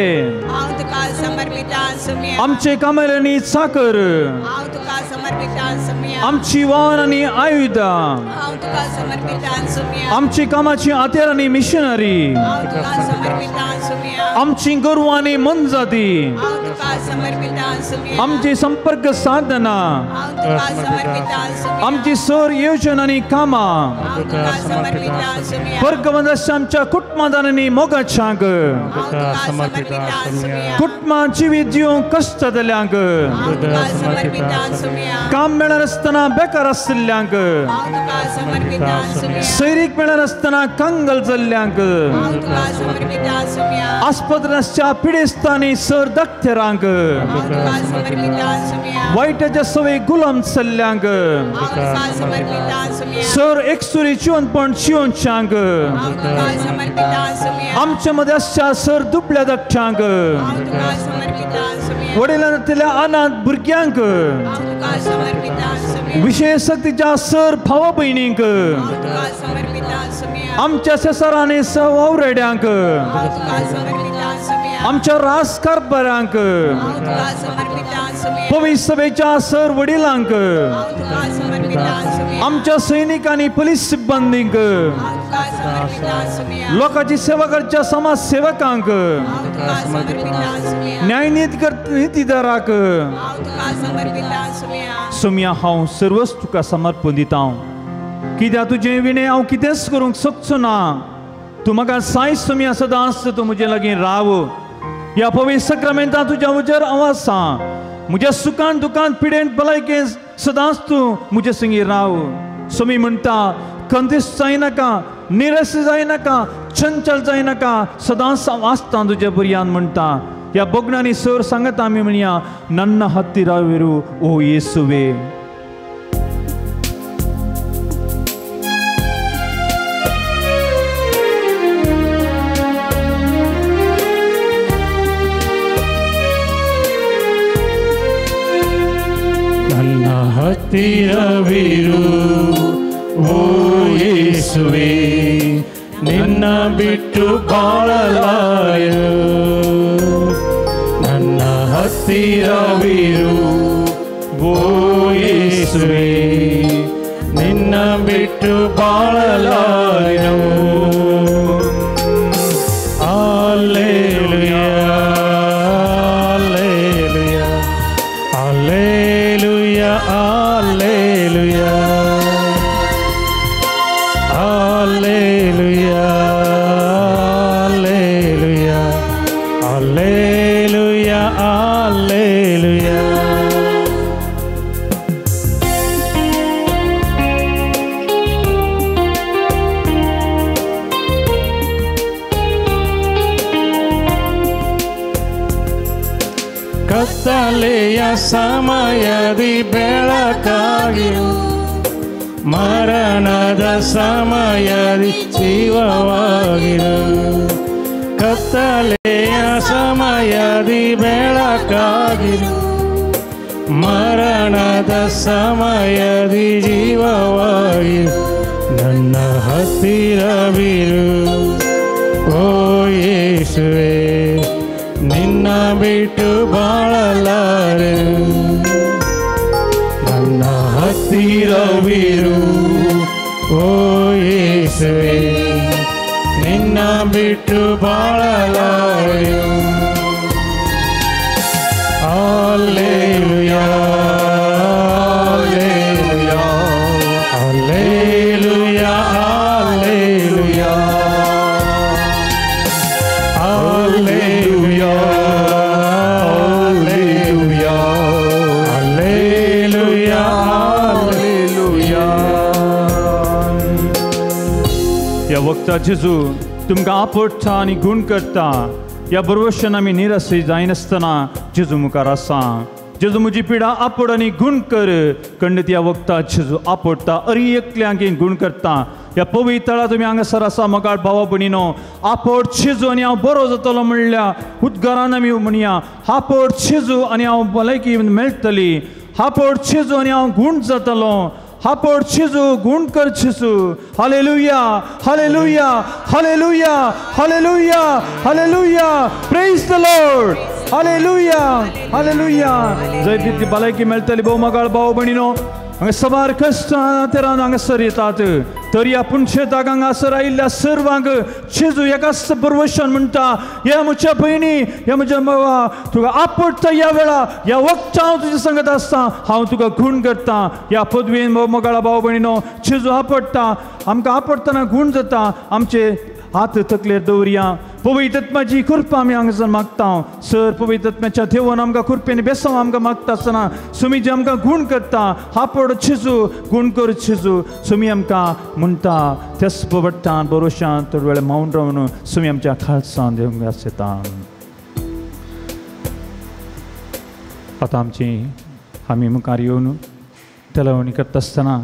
हांव तुका समर्पिता सुम्या आमचे कामेल आनी चाकर हांव तुका समर्पिता सुम्या आमची वाहन आनी आयुधां हांव तुका समर्पिता सुम्या आमची कामाची हत्यार आनी मिशनरी हांव तुका समर्पिता सुम्या आमची गोरवां आनी मोनजाती हांव तुका समर्पिता सुम्या आमची संपर्क साधना हांव तुका समर्पिता सुम्या आमची सर योजना आनी कामां हांव तुका समर्पिता सुम्या वर्गवंदाच्या आमच्या कुटुंबांनी मोगाच्यांक हांव तुका समर्पिता सुम्या कुटुंबां जिवीत दिवंक कश्ट जाल्ल्यांक हांव तुका समर्पिता सुम्या काम मेळनासतना बेकार आशिल्ल्यांक हांव तुका समर्पिता सुम्या सैरीक मेळनासतना कंगल जाल्ल्यांक हांव तुका समर्पिता सुम्या आस्पत्र्याच्या पिडेस्तांनी सर दक्तेरांक हांव तुका समर्पिता सुम्या वायटाच्या सवय गुलाम चल्ल्यांक हांव तुका समर्पिता सुम्या सर एकसुरी जिवनपण जिवनच्यांक हांव तुका समर्पिता सुम्या आमच्या मध्ये आसच्या सर दुबल्या दक्षांक हांव तुका समर्पिता सुम्या वडिलांतल्या अनाथ भुरग्यांक हांव तुका समर्पिता सुम्या विशेष शक्तीच्या सर भावा भयणींक हांव तुका समर्पिता सुम्या आमच्या शेजारांनी सवरेड्यांक हांव तुका समर्पिता सुम्या आमच्या रास कारभारांक हांव तुका समर्पिता सुम्या पवित्र सभेच्या सर वडिलांक हांव तुका समर्पिता सुम्या आमच्या सैनिक आनी पोलीस सिब्बंदींक हांव तुका समर्पिता सुम्या लोकांची सेवा करच्या समाज सेवकांक हांव तुका समर्पिता सुम्या न्यायनीत नितीदाराक हांव तुका समर्पिता सुम्या सुम्या हांव सर्वच तुका समर्पण दिता कित्याक तुजें विणें हांव कितेंच करूंक शकचो ना तूं म्हाका साय सुम्या सदांच तूं म्हजे लागीं राव ह्या पवित्र सक्रमेंता तुज्या उजेर हांव आसा म्हज्या सुखान दुखान पिडेन भलायकेन सदांच तूं म्हजे संगी राव सुमी म्हणटा कंदीस जायनाका निरस जायनाका चंचल जायनाका सदांच हांव आसता तुज्या भुरग्यान म्हणटा ह्या भोगणांनी सर सांगता आमी म्हणया नन्न हत्तिराविरू ओ येसुवे. ನನ್ನ ಹತ್ತಿರವಿರು ಓ ಯೇಸುವೆ ನಿನ್ನ ಬಿಟ್ಟು ಬಾಳಲಾರೆ ನನ್ನ ಹತ್ತಿರವಿರು ಓ ಯೇಸುವೆ ನಿನ್ನ ಬಿಟ್ಟು ಬಾಳಲಾರೆನು. Hallelujah hallelujah hallelujah hallelujah hallelujah hallelujah hallelujah hallelujah. ಕತ್ತಲೆಯ ಸಮಯದಿ ಬೆಳಕಾಗಿರು ಮರಣದ ಸಮಯದಿ ಜೀವವಾಗಿರು. ಕತ್ತಲೆಯ ಸಮಯದಿ ಬೆಳಕಾಗಿರು ಮರಣದ ಸಮಯದಿ ಜೀವವಾಗಿರು. ನನ್ನ ನನ್ನ ಹತ್ತಿರವಿರು ಓ ಯೇಸುವೆ, ನಿನ್ನ ಬಿಟ್ಟು ಬಾಳಲಾರೆ. ನನ್ನ ಹತ್ತಿರವಿರು ಓ ಯೇಸುವೆ, ನಿನ್ನ ಬಿಟ್ಟು ಬಾಳಲಾರೆ. Alleluia, alleluia, alleluia, alleluia, alleluia, alleluia, alleluia, alleluia. ह्या वक्ता जेजू तुमकां आपडटा आनी गूण करता. ह्या बरवशान आमी निराश जायनासतना जेजू मुखार आसा. जेजू म्हजी पिडा आपड आनी गूण कर. खंडीत ह्या वखता जेजू आपडटा, अरी एकल्यांक गूण करता. ह्या पवित्रळा तुमी हांगासर आसा मगाळ भावा भयणीनो, आपड जेजू आनी हांव बरो जातलो म्हणल्या उद्गारान आमी म्हणया, आपड जेजू आनी हांव भलायकी मेळटली. आपड जेजू आनी हांव गूण जातलो. आपड जेजू, गूण कर जेजू. Hallelujah, hallelujah, hallelujah, hallelujah, hallelujah. Praise the Lord. Hallelujah, hallelujah. जंय तितली भलायकी मेळटली भोव मगाळ भाव भयणीनो, हांगा सबार कश्टां तेरान हांगासर येतात तरी आपूण शेताक हांगासर आयिल्ल्या सर्वांक जेजू एकाच बरवशान म्हणटा, ह्या म्हज्या भयणी, ह्या म्हज्या भावा, तुका आपडटा ह्या वेळा, ह्या वखता हांव तुज्या सांगत आसता, हांव तुका गूण करता. ह्या पदवेन भोव मगाळा भाव भयणीनो, जेजू आपडटा. आमकां आपडटना गूण जाता. आमचे हात तकलेर दवरया. पवित्र आत्म्याची कृपा आमी हांगासर मागता. सर पवित्र आत्म्याच्या देवान आमकां कृपेन बेसांव आमकां मागता आसतना सुमी जे आमकां गूण करता, आपड जेजू, गूण कर जेजू. सुमी आमकां म्हणटा त्याच पवट्टान बरोशान थोडे वेळ मावन रावन सुमी आमच्या खालसान देवंक आसता. आतां आमची आमी मुखार येवन तेलावणी करता आसतना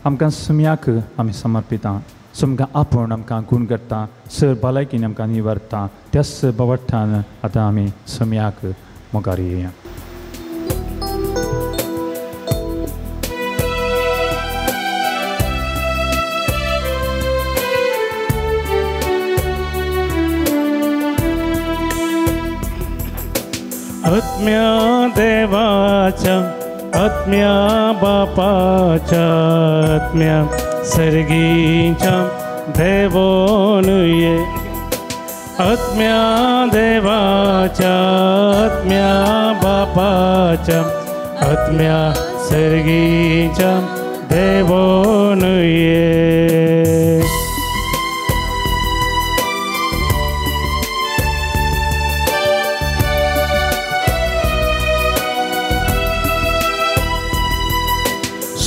आमकां सुम्याक आमी समर्पिता. सुमकां आपोवन आमकां गूण करता, सर भलायकीन आमकां निवारता. त्याच बावट्टान आतां आमी सुम्याक मुखार येया. आत्म्या देवाच्या, आत्म्या बापाच्या, आत्म्या सर्गीच्या देवोन ये. आत्म्या देवाच्या, आत्म्या बापाच्या, आत्म्या सर्गीच्या देवोन ये.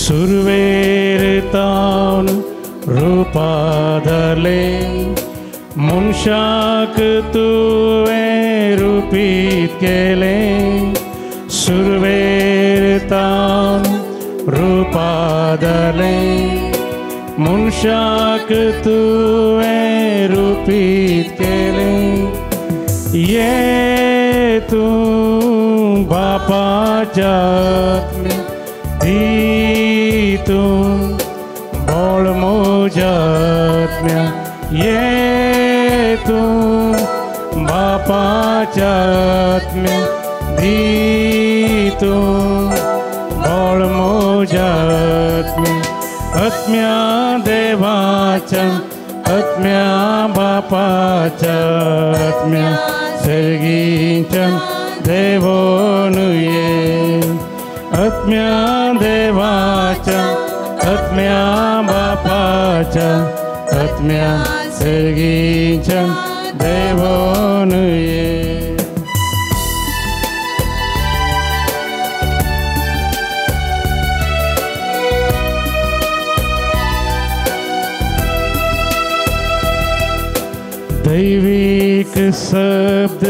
सुरवेर तावन रूपाधरले मनशाक तुवें रुपीत केलें. सुरवेर तावन रूपाधरले मनशाक तुवें रुपीत केलें. ये तूं बापाच्या दी तूं बोळ म्हज्या आत्म्या. ये तूं बापाच्या आत्म्या दी तूं बोळ म्हज्या आत्म्या. आत्म्या देवाच्या, आत्म्या बापाच्या, आत्म्या सर्गीच्या देवोन ये. आत्म्या देवाच्या, आत्म्या बापाच्या, आत्म्या सर्गीच्या देवोन ये. दैवीक शब्द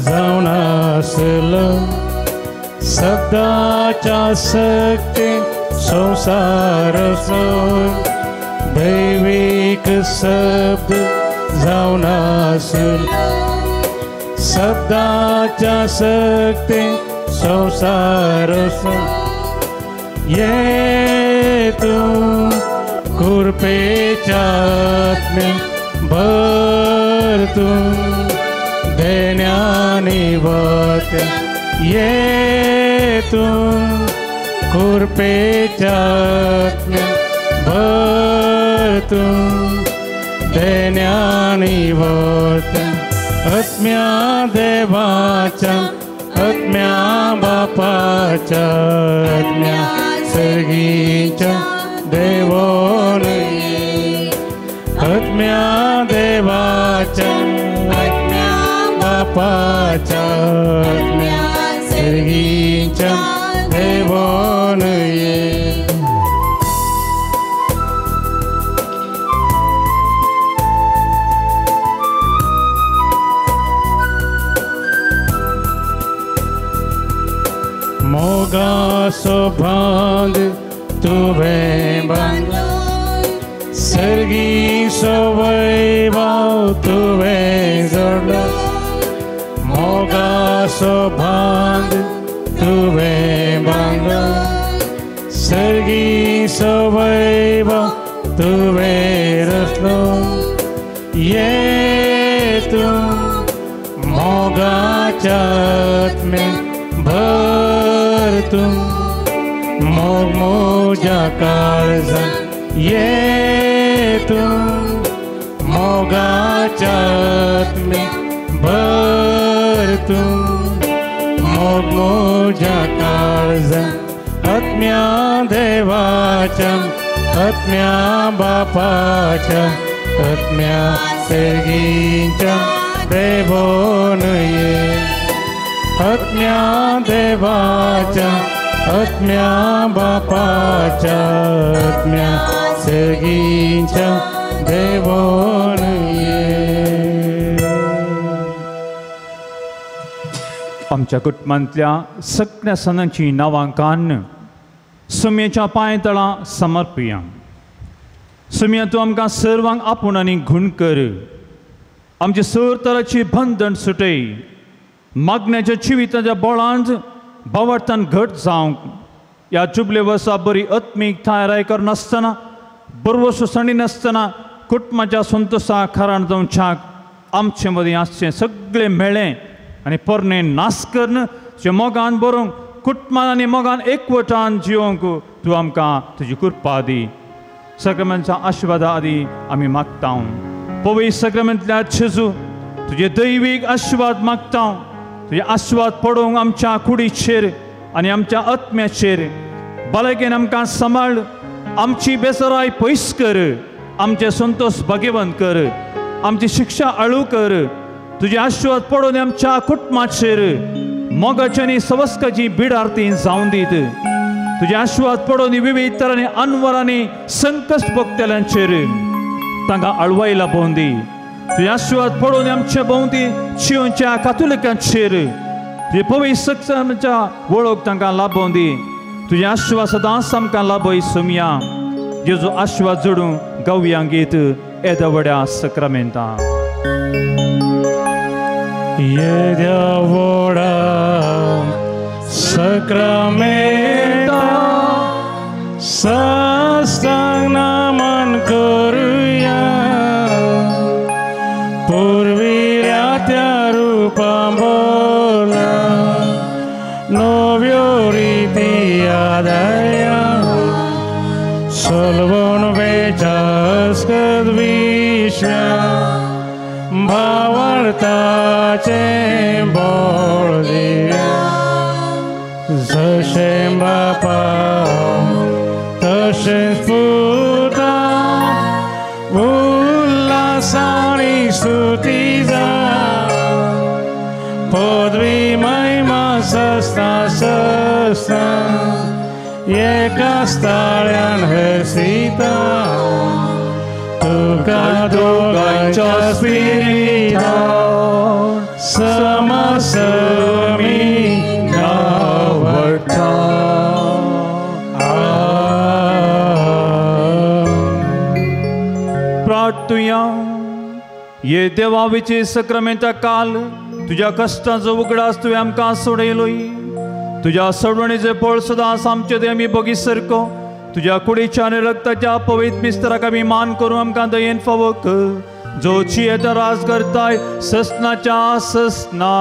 जावन आसलो, शब्दाच्या शक्ती संसार दैवीक शब्द जावन आसलो, शब्दाच्या शक्ती संसार ये तूं कृपेच्या आत्म्यान भर तूं देण्यानी वत्या ये तूं कृपेच्या आत्म्यान भर तूं देण्यानी वत्या आत्म्या देवाच्या आत्म्या बापाच्या आत्म्या सर्गीच्या देवोन आत्म्या देवाच्या आत्म्या बापाच्या आत्म्या सर्गीच्या देवोन मोगासो बांद तुवें बांदलो सर्गीचो वैभव तुवें जोडलो मोगासो बांद तुवें बांदलो सर्गीचो वैभव तुवें रचलो ये तूं मोगाच्या आत्म्यान भर तूं मोग म्हज्या काळजान ये तूं मोगाच्या आत्म्यान भर तूं मोग म्हज्या काळजान आत्म्या देवाच्या आत्म्या बापाच्या आत्म्या सर्गीच्या देवोन ये आत्म्या देवाच्या आत्म्या बापाच्या आत्म्या सर्गीच्या देवोन ये. आमच्या कुटुंबांतल्या सगळ्या सणांची नांवां कान्न सुम्येच्या पांयतळां समर्पया. सुम्या तूं आमकां सर्वांक आपूण आनी गुण कर, आमचे सर तराची बंधन सुटय, मागण्याच्या जिविताच्या बोळांत बावडतान घट जावंक ह्या जुबले वर्सा बरी आत्मीक थायराय करनासतना बरवसो सणी नासतना कुटुंबाच्या संतोशा कारण जावच्याक आमचे मदीं आसचें सगळें मेळ्ळें आनी पोरणें नाश करून जे मोगान बरोवंक कुटुंबान आनी मोगान एकवटान जिवंक तूं आमकां तुजी कृपा दी. सक्रमेंतच्या आशिर्वादा आदी आमी मागता. पवित्र सक्रमेंतल्या जेजू तुजे दैवीक आशिर्वाद मागता. तुजे आशिर्वाद पडोवंक आमच्या कुडीचेर आनी आमच्या आत्म्याचेर भलायकेन आमकां सांबाळ, आमची बेसराय पयस कर, आमचे संतोश भाग्यवंत कर, आमची शिक्षा आळू कर. तुजे आशिर्वाद पडोवन आमच्या कुटुंबाचेर मोगाची आनी सवस्काची बिडारती जावन दीत. तुजे आशिर्वाद पडोवन विविध तरांनी अनवरांनी संकश्ट भोगतल्यांचेर तांकां आळवाय लाबोवन दी. तुजे आशिर्वाद पडोवन आमचे भोंवती चियोनच्या कातुलिकांचेर तुजे पवित्र सक्षमाच्या वळख तांकां लाबोवन दी. तुजे आशिर्वाद सदांच आमकां लाबय सुमया. जेजू आशिर्वाद जोडूं गावया गीत येद्या व्हड्या सक्रमेंता. येद्या व्हडा सक्रमेंता साष्टांग नमन करुया, पुर्विल्या त्या रुपा बोला नव्यो रिती आदाया सलवण वेचास्कद विश्वा भावार्थाचें बळ दिया. जशें बापा तशेंच पुता उल्हासानी स्तुती जा, पदवी महिमा सस्ता सस्ता एका ताळ्यान हरसिता तुका दोगांच्या स्पिरितान समसमी नावडटा. प्रार्थुया. ये देवाविचे सक्रमेंता काल तुज्या कश्टांचो उगडास तुवें आमकां सोडयलोय. तुज्या सोडवणेचें बळ सदांच आमचे ते आमी बगी सारको तुज्या कुडीच्या आनी रक्ताच्या पवित्र मिस्तराक आमी मान करूं आमकां दयेन फावो कर, जो जियेता राज करताय ससनाच्या ससना.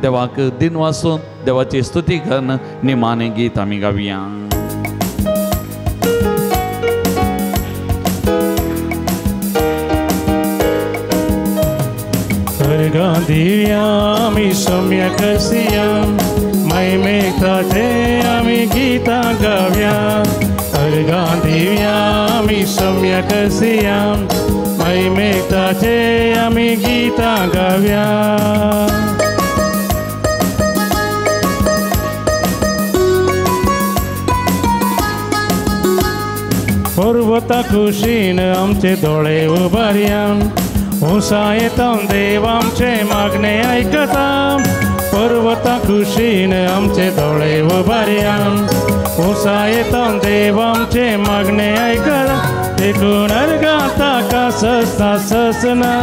देवाक दिन वासून देवाची स्तुती करून निमाणे गीत आमी गावया. दिया आमी सम्य करसिया, महिमेताचे आमी गीतां गावया. अर्घां दिया आमी सम्य करसिया, महिमेताचे आमी गीतां गावया. पर्वता खुशीन आमचे दोळे उबारया, उंचायेंत देव आमचे मागणे आयकता. पर्वता खुशीन आमचे दोळे उबारया, उंचायेंत देव आमचे मागणे आयकता. देखून अर्घां ताका ससना ससना,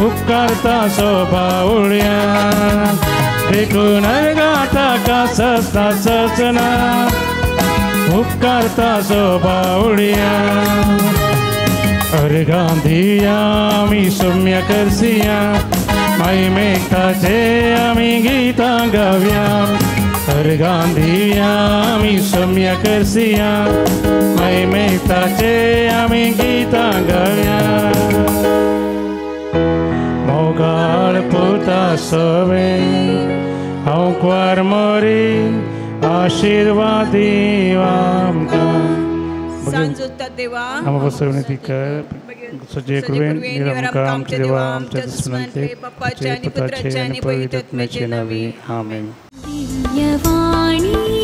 उपकारता सोबा उळया. देखून अर्घां ताका ससना ससना, उपकारता सोबा उळया. अर्घां दिया आमी सम्य करसिया, महिमेताचे आमी गीतां गावया. अर्घां दिया आमी सम्य करसिया, महिमेताचे आमी गीतां गावया. मोगाळ पुता सवे हांव क्वार मोरी, आशीर्वादी आमकां. सांजोता देवा आमकां कर सजे कृपेन आमकां आमच्या देवा आमच्या दुस्मनांतले बापाचे आनी पुत्राचे आनी पवित्र आत्म्याचे नांवी. आमेन. दिव्यवाणी.